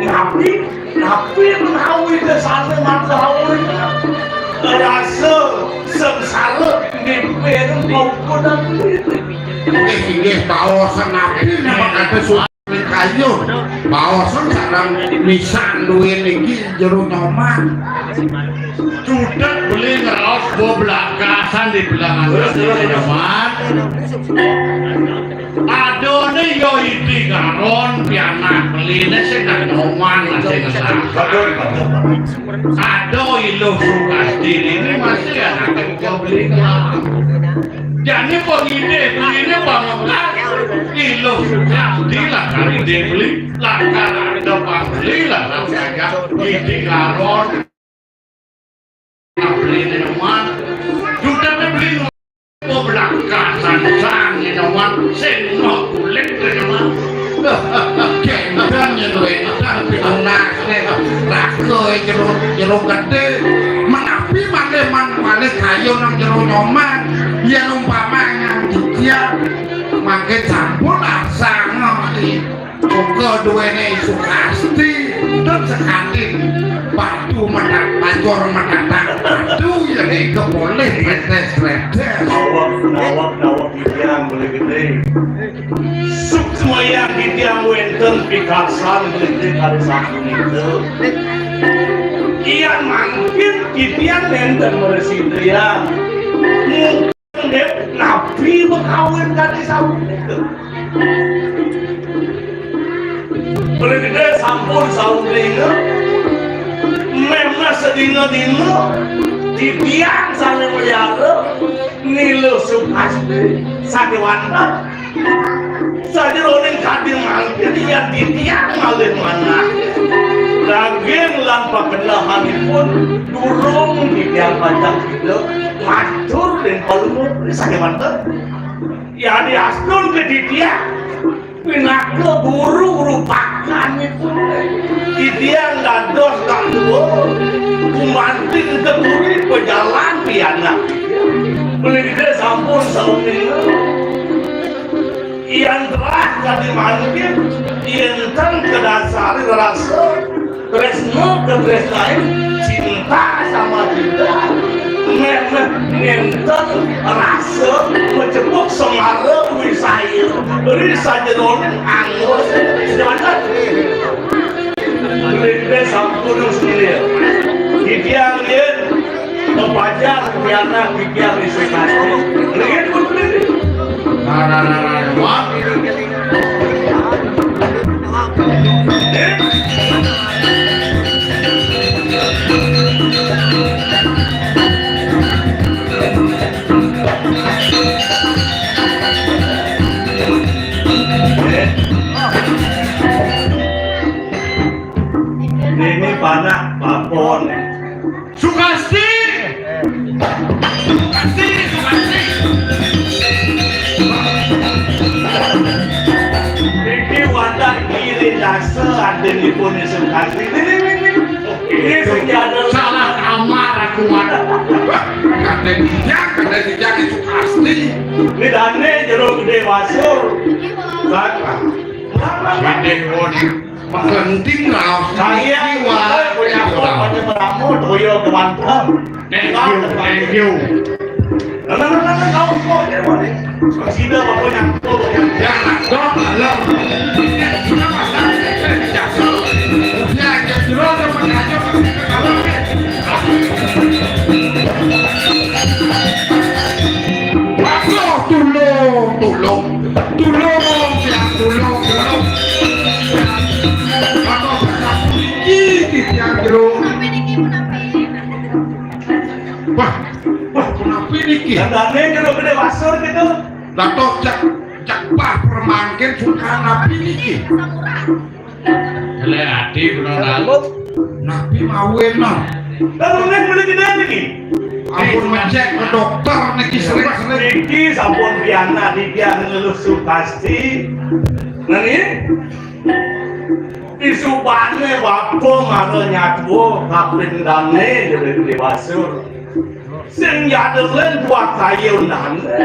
Napi, napi menawi kesane matawi? Rasa sengsara mimpi ngono. Inggih, inggih, baosan napi nek kate su- Kayu, baosan sareng misan duwe niki jero nyoman. Cudek beli ngraos bo blakasan di belangan. Terus, terus, terus. Nyoman. Adone yo Idi Karon pianak beline sing nang nyoman sing ngesah. Betul, betul, betul. Ado Iluh Sukasti ini masih anak kecil beli ngelah. Jani pengide, pengide pamungkas. Iluh Sukasti lakar ide beli, lakar ada pambeli, lakar kaya Idi Karon. Beli minuman, sudah beli mau belakang sang minuman, sing mau kulit minuman. Gendang yen wénten pinunasne, raga jero, jero gedhe. Menapi malih man malih kayu nang jero nyoman, yen umpama nganti kian, mangke sampun asang iki. Uga duwene Sukasti, dan sekali padu menak, pacor menak, padu ya, kepoleh, retes, retes. Nawak, nawak, nawak, yang boleh gede. Sukmaya titiang wénten pikarsan niki kalih sapunika. Kian mangkin titiang nénten mresindrian. Mungkin napi makawin kalih sapunika. Mriki sampun saundinga, mémé sadina-dina, titiang sané meliara, Niluh Sukasti, sané wantah. Sajeroning kadi mangkin, yan titiang malih manah. Daging lan pakendahanipun durung titiang pacang sida matur ring Palungguh sané wantah. Yadiastun ka titiang pinaka guru rupakanipun. Titiang dados kang tua, gumanti teturi pajalan pianak. Mriki sampun sauninga. Yan telah kadi mangkin, yan ten kadasari rasa tresna katresnain, cinta sama cinta, méh, méh nénten rasa macepuk semara wisaya ri sajeroning anggur. Sejalan. Mriki sampun sini. Titiang yen Pajar pianak titiang ri Sukasti. Ringin pun berdiri. Nah, nah, nah, nah, wah. Ini panak papon. Sukasti! Sukasti, Sukasti! Iki wadah iri dasa adinipun Sukasti. Ini, ini, ini. Ini sekian. Salah kamar aku, Wan. Kadén dijak, kadén dijak Sukasti. Ini dane jero gedé basur. Gedé, Wan. Menglenting raos. Saya, Wak. Punya apa? Punya meramu, toyo kemantan. Thank you, thank you. Nah, nah, nah, nah, nah, kau semua, ya, boleh. Sida, pokoknya, pokoknya. Ya, dong, malam. Sudah masak, eh, jatuh. Udah, jatuh, udah, makan, makan, makan. Jero. Tapi niki menawi. Wah, wah, menawi niki. Tandane jero gedhe basur gitu. Lah tok cek, cek bah permangkin suka napi niki. Lek ati kena dalu. Napi mawin no. Dalu nek beli gedhe niki. Ampun mecek ke dokter niki sering-sering. Niki sampun pianak titiang ngeluh Sukasti. Nani? Isuk bane bapa mara nyadua kapindhane jero gedhe basur. Sing jadelen dua kayunane.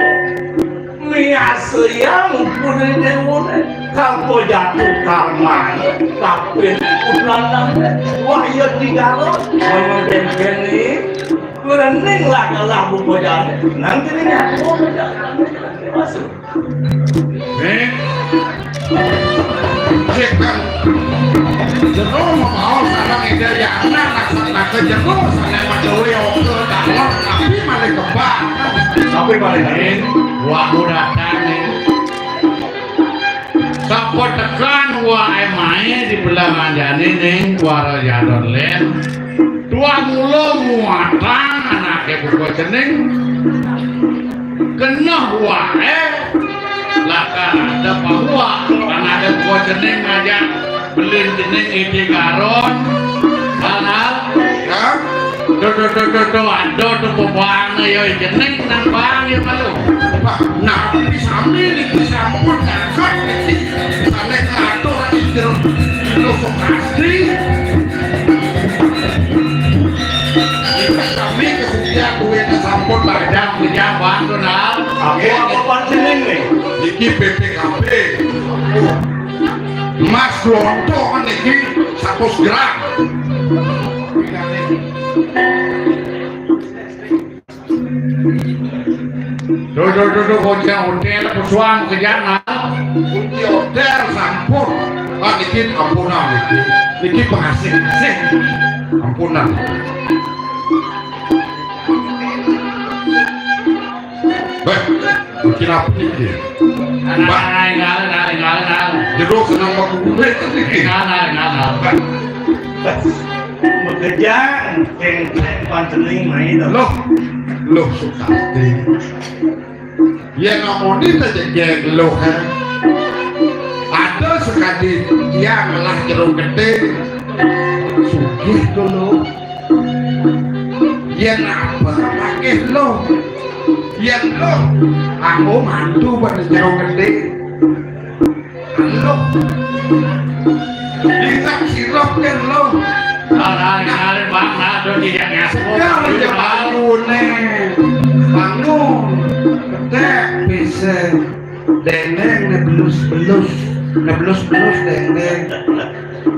Miasayang pune dewone. Kalpa jatuh karmane. Kapin udranane. Wah, ya digalo. Memang dengkene. Kurening lah kalah buka jane. Nanti ini nyadua gedhe basur. Eh, cek kan. Jero mau sareng ida ya anak, anak, anak, jero sareng madewe oke, dalam, tapi malah kebang. Tapi malah lain, waduh datang nih. Sapa tekan wae mae di belah manjane ning wara jadon len. Tuah mula muatan anake buka cening. Keneh wae lakar ada pahuak, kan ada buka cening ngajak belin cening ide garon. Hal-hal. Ya. Tuh, tuh, tuh, tuh, tuh, ada tuh pembang ya cening nang bang ya malu. Pak, nah, ini sambil itu sampun ngangkat niki. Sampai ngatur itu. Lo sok asli. Kami kesucian duit sampun badang punya bang kenal. Aku apa panjenengan nih? Iki B P K B. Emas lonto niki seratus gram. Duh, duh, duh, duh, kunci hotel, kusuan, kejana. Kunci hotel, sampun. Ah, niki ampunan, niki. Niki pengasih, asih. Ampunan. Baik, niki apa niki? Nah, nah, nah, nah, nah, nah. Jero senang waktu gue, niki. Nah, nah, nah, nah. Bekerja, keng, keng, panceling, main, loh. Loh, loh, Sukasti. Ya, namoni ta jegeg loh, ha. Ada sekali dia ngelah jero gedhe. Sugih to, loh. Yen apa akeh loh. Yen loh, aku mantu pada jero gedhe. Loh. Isap sirup kan, loh. Nah, nah, nah, Bang, nah, tuh, tidak ngasih. Segar aja bangun, nih. Bangun. Ketek, bisa. Dendeng, nih, belus-belus. Nih, belus-belus, dendeng.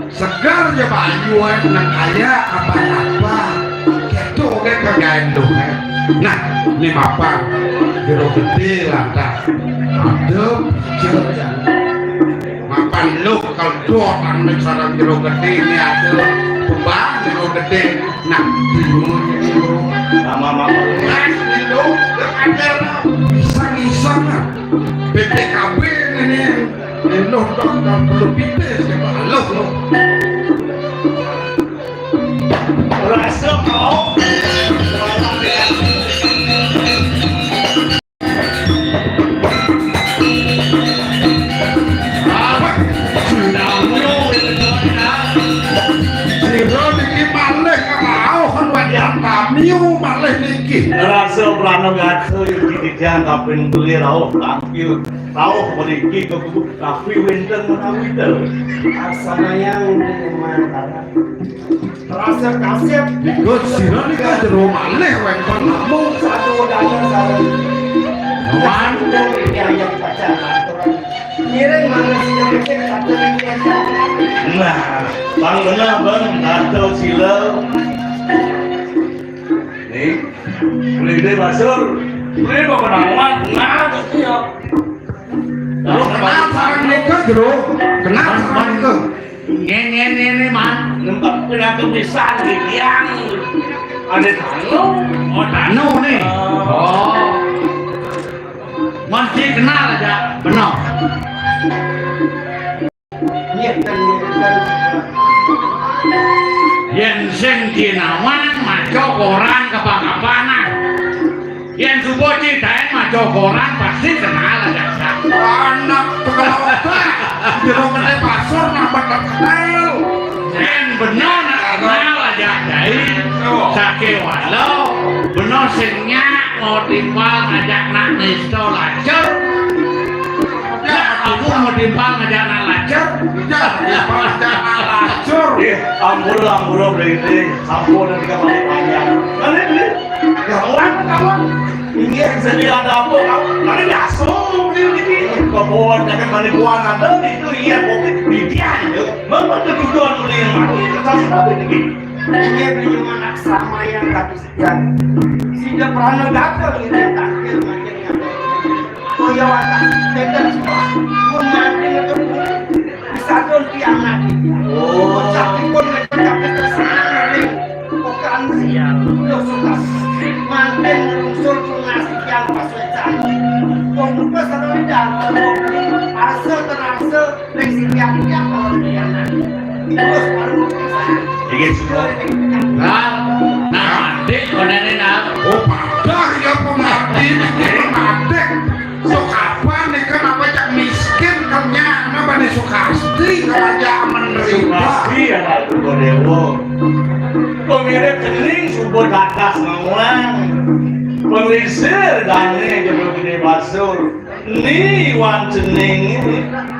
Segar aja banyu, eh. Nang kaya apa-apa. Gitu, oke, kagak, loh, eh. Nah, ini mapan. Jero gedhe, lantas. Adem, hijau, jangan. Mapan lu kalau dua orang nih sarang jero gedhe ini ada pembang jero gedhe. Nah, bingung ini lu. Sama-sama. Nah, ini lu, lu ada lu. Iseng-iseng, nah. B P K B ini, ini lu, lu, lu, perlu pipis, ya, lu, lu. Rasa mau. Sira niki malih rauh kan wayah tamiu malih niki. Rasa prana gatra yuki titiang kaping beli rauh tampil rauh mriki ke kubu tapi wenten menawi. Asanayang mantara. Rasa kasih. Ikut sira nika jero malih wénten namung. Satu dana sareng. Nuwun. Yang yang pacar aturan. Ngiring mana sih yang cek satu lagi yang. Nah, Bang bener, Bang. Atau sila. Nih, beli deh basur. Beli apa penawan? Nah, gitu ya. Lu kenal sareng nika, Bro? Kenal sareng nika? Ngene, ngene, Man. Nempat pinatu pisan di tiang. Ada tanu. Oh, tanu nih. Oh. Masih kenal aja, benar. Iya, kan, iya, kan. Yen Sing jinawang maca koran kapan-kapanan. Yén suba cidain maca koran pasti kenal ajak. Anak pekelopek, jero meneh pasur nambah kenal. Yén bener nak kenal ajak dai, sakéwala bener sing nyak mau timpal ngajak nak nista lacur. Nak aku mau timpal ngajak nak lacur. Jangan timpal ngajak nak lacur. Ih, ampun, ampun, Beli. Sampun, nanti kapan panjang. Nanti, Beli. Kawan, kawan. Ini yang sedih ada apa, kawan? Nanti biasa, Beli, ini. Kawan, jangan balik buang ada itu, iya, kopi, bibian, ya. Memang ada tujuan Beli yang mati, sama tapi ini. Ini Beli yang anak sama yang tak bisa. Yan, sida prana gatel ngene takdir makin ngaten. Kaya watak tenten semua, pun makin ngetem pun disadon tiang lagi. Oh. Pecah pun ngecek tapi tersenang ning bukan sial. Lo suka makin ngelungsur pun ngasih tiang pas wecan. Wong lupa sadon di dalam, arsa terarsa, ning sing tiang-tiang kalau tiang lagi. Terus baru Iki semua. Nah, nah, adik konene nah. Oh, padah ya pengabdi niki adik. Sok kapan nika napa cak miskin kenyang napa di Sukasti kerajaan menerima. Sukasti ya Pak Dewa. Pemirip cening subuh dadas ngawang. Pengisir dane jero gede basur. Ni wan cening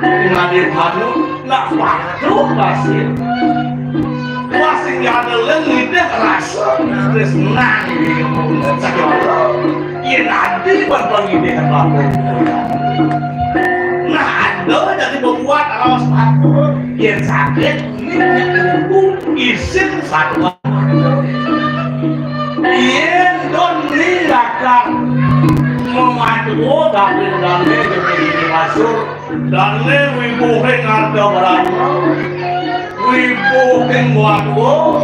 ngade bhanu nak patuh pasir. Wah sing ada leng ngidah rasa tresnan di segala. Yen adi wan pangidih apa. Nah ada jadi membuat raos patuh. Yen sakit ini isin satu. Yen don ninggalkan memaduo dapin dane demi masuk dane wibuhing harta berana wibuhing waduo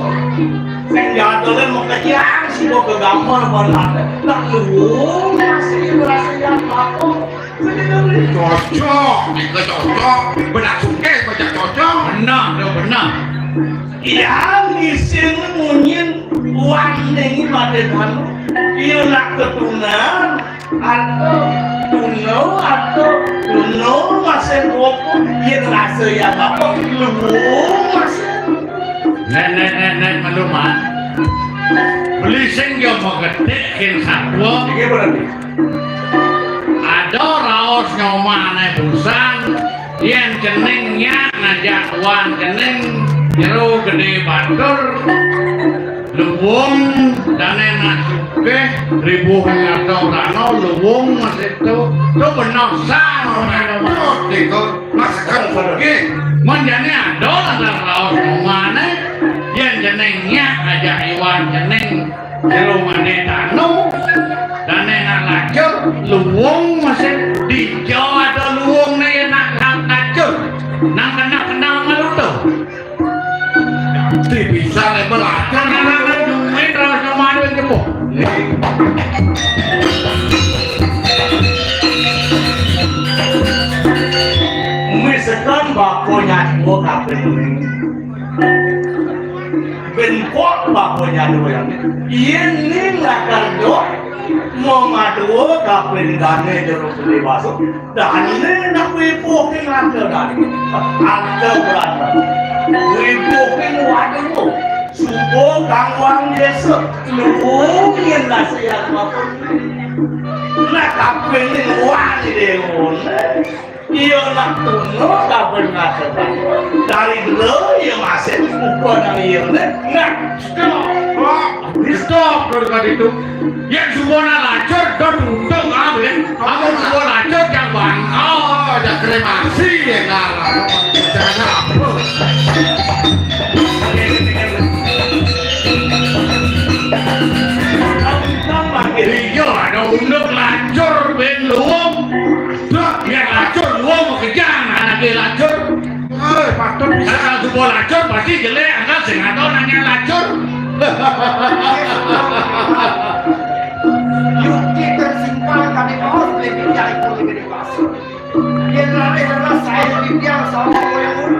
sing jadule mekejang sida gegambar banate nak luwung masih berasa yang apa. Cocok, nika cocok. Benak sugih baca cocok. Benar, dah benar. Yang isin munyin wanding pada kamu. Iya nak ketunan atau tuno atau tuno masih rokok. Iya rasa ya apa lu masih. Nenek nenek meluman. Beli sing yo mau gede kin satwa. Iki berarti. Ada raos nyomane busan, yen cening nyak ngajak tuan cening jero gede batur, luwung dane nak sugih, ribuh ngato rano, luwung mesitu, tu bener sang. Betul, itu. Mas kan sugih. Menjane ada lantaran raos nyomane, yen cening nyak ngajak iwan cening. Jero mane tanu, dane nak lacur, luwung masih dija ada luwung ne nak nak lacur. Nang kena kena maluto. Ti bisa lebar lacur. Karena duit raos nomane cepuh. Misalkan bako nyawa kabeh. Bengkok bapa nyadu yang yen ning lakar dok mamatua kaperintahne jero seni masuk dane nak wibuh king anta dane anta berana wibuh king waduh subo kangwang desa luwung yen nasihat bapa nak kapening wani dewone. Iya nak tunggu kapan ngadepan. Dari dulu ya masih buka nang iya ne. Nah, stop. Stop dari tadi itu. Yang semua nak lacur dan untung ambil. Kamu semua lacur yang bang. Oh, ada kremasi ya ngalah. Jangan apa. Iya, ada unduk lacur ben luwung. Dak, yen lacur wong kejang anake lacur. Eh, patut bisa. Asal suba lacur pasti jelek, angkat sing ado nanya lacur. Yukti tersimpan kami kaos beli pinjai pun gede pasir. Yen lari lelah saya pinjang sama yang ulu.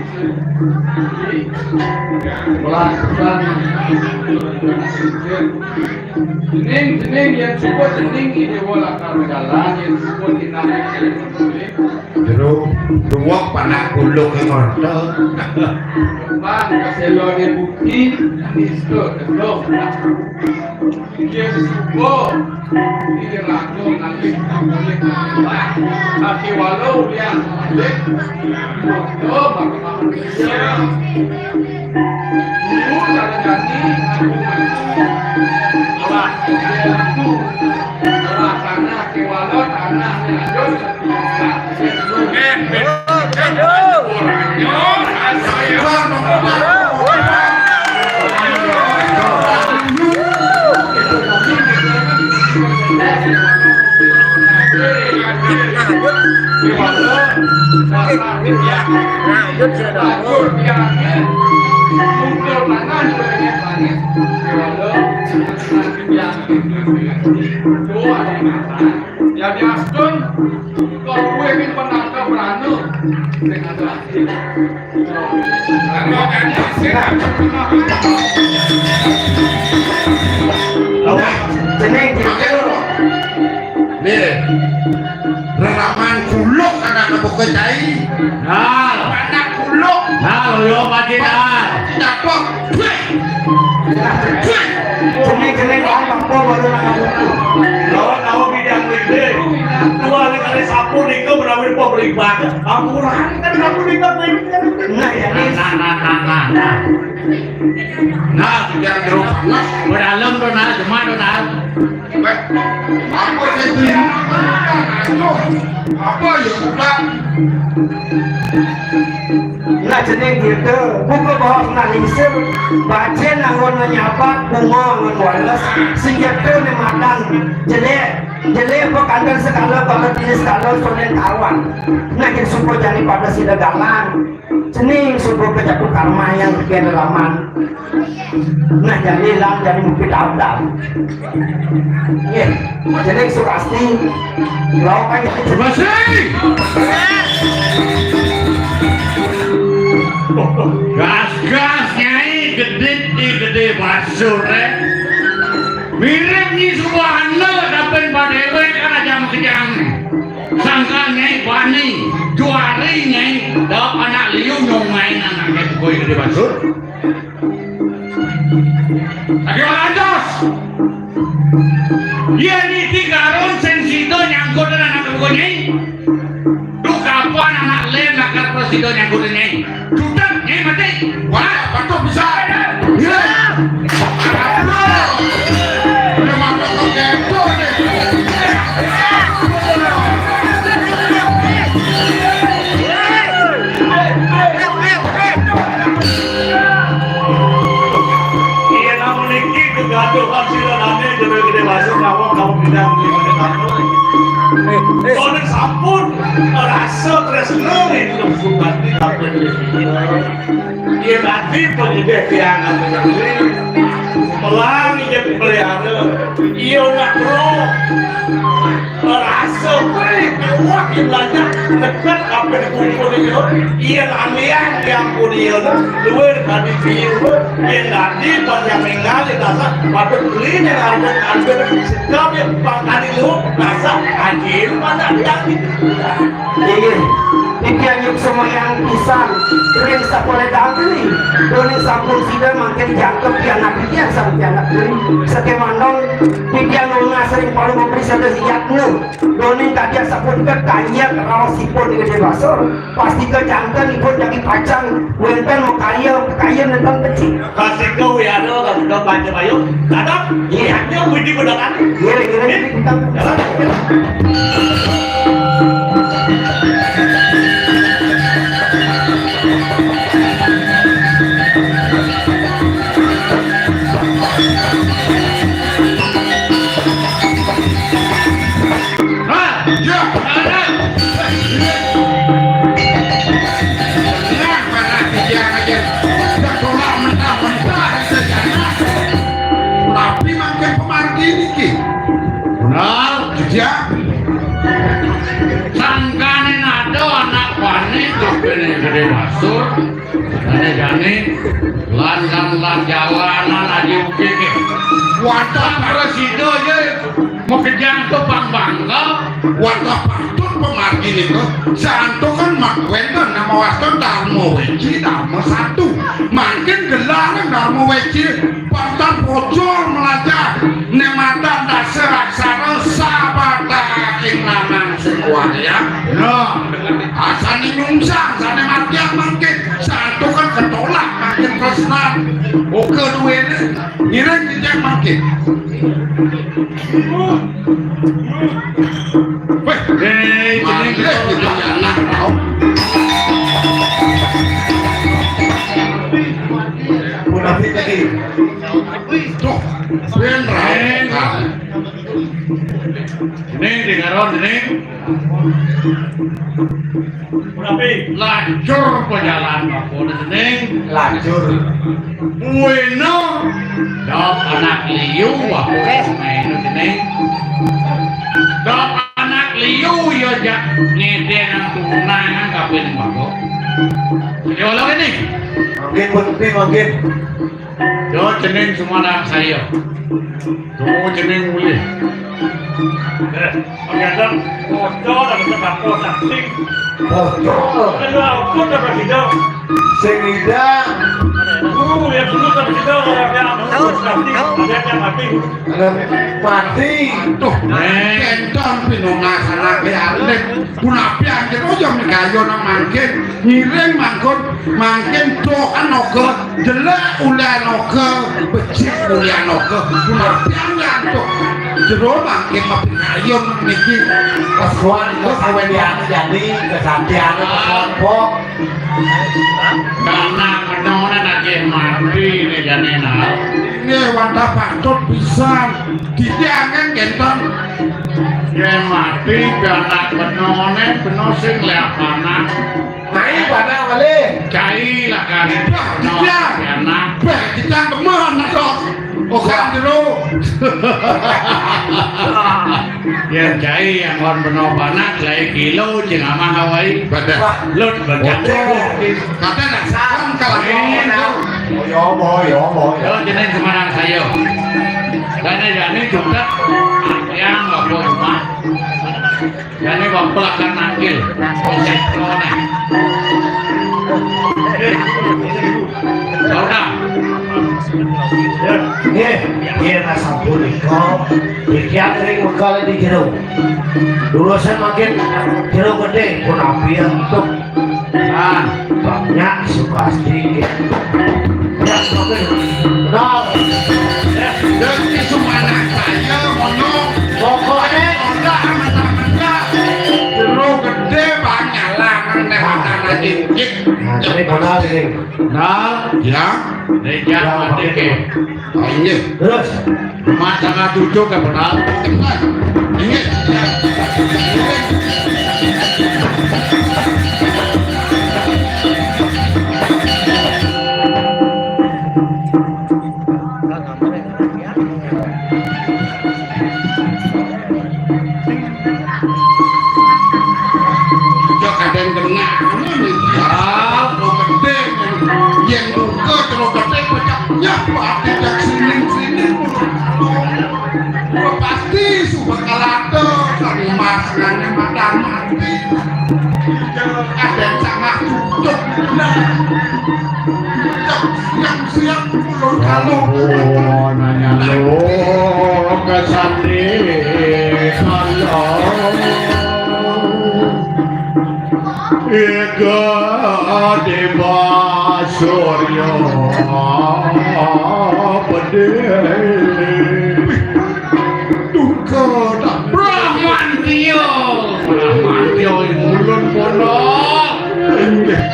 Melakukan jening-jening yang cukup jening ini bola jalan yang cukup dinamik. Jero ruwet panak kuluk e ngono. Bang, keselo di bukti, isto kedok. Dia suko, dia ragu nanti boleh. Kaki walau dia boleh. Yo, bang, bang. Dulu cara jadi, aku masih. Olah, dia ragu. Olah tanah, kiwala tanah, dia lanjut. Jadi astun, kok kowe iki penangkep ranu sing ada. Baru nang aku. Lawan awak bidang gede. Dua kali sapu nika menawi pabrik banget. Ampuran kan sapu nika. Nah, ya, nih. Nah, nah, nah, nah, nah. Nah, biar jeruk panas. Berdalam tuh, nah, cuma tuh, nah. Apa saya beli? Apa ya, Pak? Nah, jeneng gitu, buka bawah nah lingsir, bajén anggon nyabak, bunga anggon wales, senjata né madan, jelék, jelék apa kandel segala, kalau jenis segala, soalnya karuan. Nah, jadi sumpah jadi pada sida galang. Jeneng suba kejatuh karma yang kena laman. Nah, jadi lam jadi mungkin daftar. Nggih, jeneng Surasti. Lawan kan jadi Surasti. Gas-gas, Nyai, gedé, gedé basur, eh. Mirip Nyi Subahana, tapi padéwék kan aja makejang. Sangkan Nyai bani, juari Nyai, daweg anak liu nyongain anak Nyai Bukoi Gedé Basur. Lagi malantos. Yén niti garun sing sida nyangkutin anak Bukoi Nyai. Duh kapan anak lén bakal prasida nyangkutin Nyai. Jutek, Nyai mati. Wah, patuh bisa. Ya. Udah masuk ke gembok nih. Iya, namun iki kegaduhan sira nane jero gede masuk ngawak kamu pindah di mana kamu. Soalnya sampun rasa tresno itu bukan di kafe. Iya, tadi penyedih tiang atau negeri. Pelang iya pelihara. Iya, nak bro. Rasa perih, kuat yang belajar. Dekat apa dikumpul itu. Iya, lamian yang pun iya. Luar tadi piu. Iya, tadi pas yang mengal, dasar. Patut beli nih, angkut, angkut. Sedap ya, bang tadi lu. Rasa anjir, mana dia gitu. Inggih, titiang nyuk sembahyang pisan ring sakola dagri. Doni sampun sida mangkin jangkep pianak titiang sang pianak beli. Sakémanten titiang nunas ring Palungguh Prisada Yatna. Doni tadi sampun kekanjak raosipun Gedé Basur. Pastika janten ipun jagi pacang wénten makarya kekayan nentang becik. Kasih kau ya ada kasih kau panca bayu. Kadang lihatnya widi bedakan. Iya, iya, iya. Jalan. Hah? Ya. Ada. Nah, mana dia aja. Sekolah mentah-mentah saja. Tapi mangkin pemargi niki. Benar, ya. Sangkané ada anak wani kabéh gedé masuk. Jane-jane lan lan lan jalanan aja oke ke. Wadah presida aja makejang to bang bangga. Wadah patut pemargi nika. Santukan mak wénten nama wasta Dharma Weci, Dharma Satu. Mangkin gelar Dharma Weci. Pantan pojol melajah nematan dasar aksara sabata ing lanang sing wayah. Nah, asane nyungsang, sane matian mangkin, santukan ketolak mangkin tresnan. Oke duwene, ngiring jenjang mangkin. Weh, hei, jeneng mangkin gitu ya, nah, tau. Munafik tadi. Duh, ben rauh. Ning, dengaron, ning. Munafik. Lacur pejalan aku, ning. Lacur. Bueno. Dok anak liu, aku main, ning. Dok anak liu, ya, jak ngedeng tunangan, kabin, aku. Yo, lo ini. Mungkin, mungkin, mungkin. Yo, jeneng sumandak saya. Yo, jeneng mulih. Eh, pagandang, ojo, dah kita bako, saksi. Ojo. Aduh, ampun, dah, Pak Sido. Sing ida. Mati. Tuh, kénton pinungas anaké alit. Punapi anggén, oh, ya migayana mangkin. Ngiring mangkon, mangkin dokan naga, jelek ulian naga, becik ulian naga. Punapi anggén tuh. Jero mangkin mapikayun niki. Kesuwan, kesantian, jani, kesantian, kesuwan, Pok. Karena kenone lagi mati nih jane nah. Nggih, wantah patut pisan. Ditiangan kénton. Yen mati anak benone, beno sing lihat anak. Cai pada malih. Cai lah kan. Bah, Beno, tidak. Anak. Bah, kita teman, kok. Oh, kan jero. Yen cai yang kon beno panak, cai kilo, cing amah awai. Pada. Lut, pada. Ojo. Kata nak salam kalau ini. Boyo, boyo, boyo. Yo, jeneng semarang saya. Karena jani juga yang nggak mau rumah. Jani bapak akan nangkil. Konsep kone. Saudara. Nggih, yen sapunika, pikiran ring wekal di jero. Durusan mangkin jero gedhe, punapi antuk. Ah, banyak Sukasti. Ya, oke. Benar. Dadi sumanah saya ngono. Pokoknya, ora mentah-mentah. Jero gedhe, banyak lanang nek wacana cincin. Nah, ini benar ini. Nah, ya. Nek ya, mati ke. Oh, inggih. Terus? Rumah tangga cucu ke benar. Inggih. Cocok kadang kena. Ah, mau gede. Yang buka kalau gede pecah nyah, ati jak sining-sining. Wah, pasti suka kalato, kali mas nanya mata mati. Jangan kadang sangat tutup. Nah. Siap-siap ulun kalau. Oh, nanya lo kesandi kalau. Ika di Surya Bedil. Duka tak Brahmantio. Brahmantio mulun pondok. Inggih.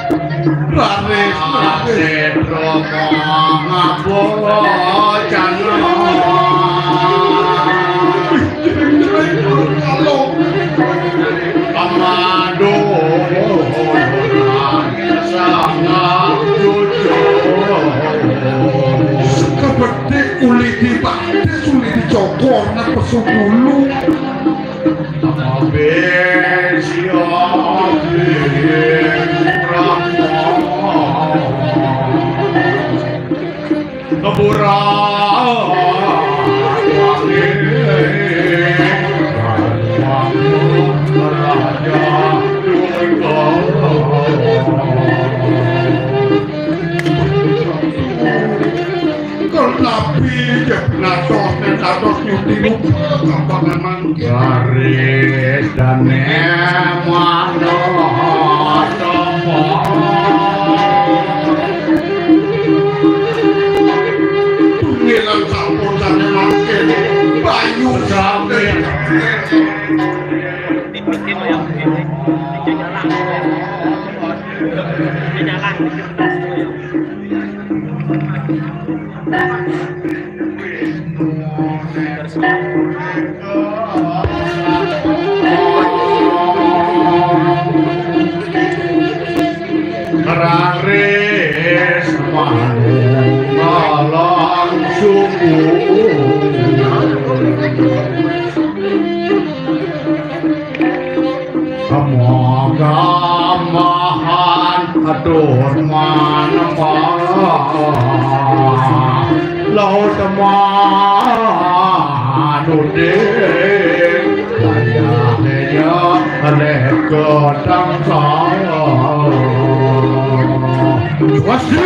Raris, raris. Sedro mangapura jana. Amado sangat jujur. Kebetik uli dibaktis, uli dicokor, nak pesu bulu. Abis ya, Rama. Kebura. Kal nabi jep natos nek dados nyuti rupa kambangan mangke. Garis dane manah. Tunggilan sampun sane mangke. Bayu sane. Raris manunggalan suku. Kemagamahan atur manembah laut manuding. Wayahnya leh kedang. Wasi.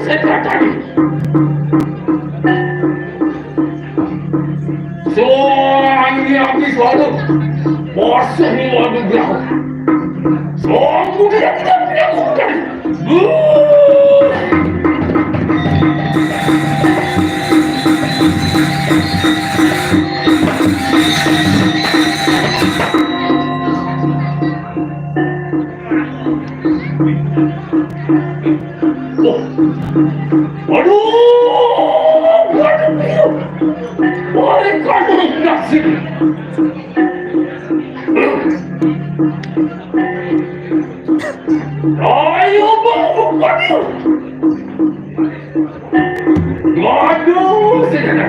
Sekretari. Soang yang di suatu. Bosong waduh. Soang muda yang tidak punya kuda. Aduh, aduh, aduh. Boleh kau nasi. Ayo, bau, aduh. Aduh, sini.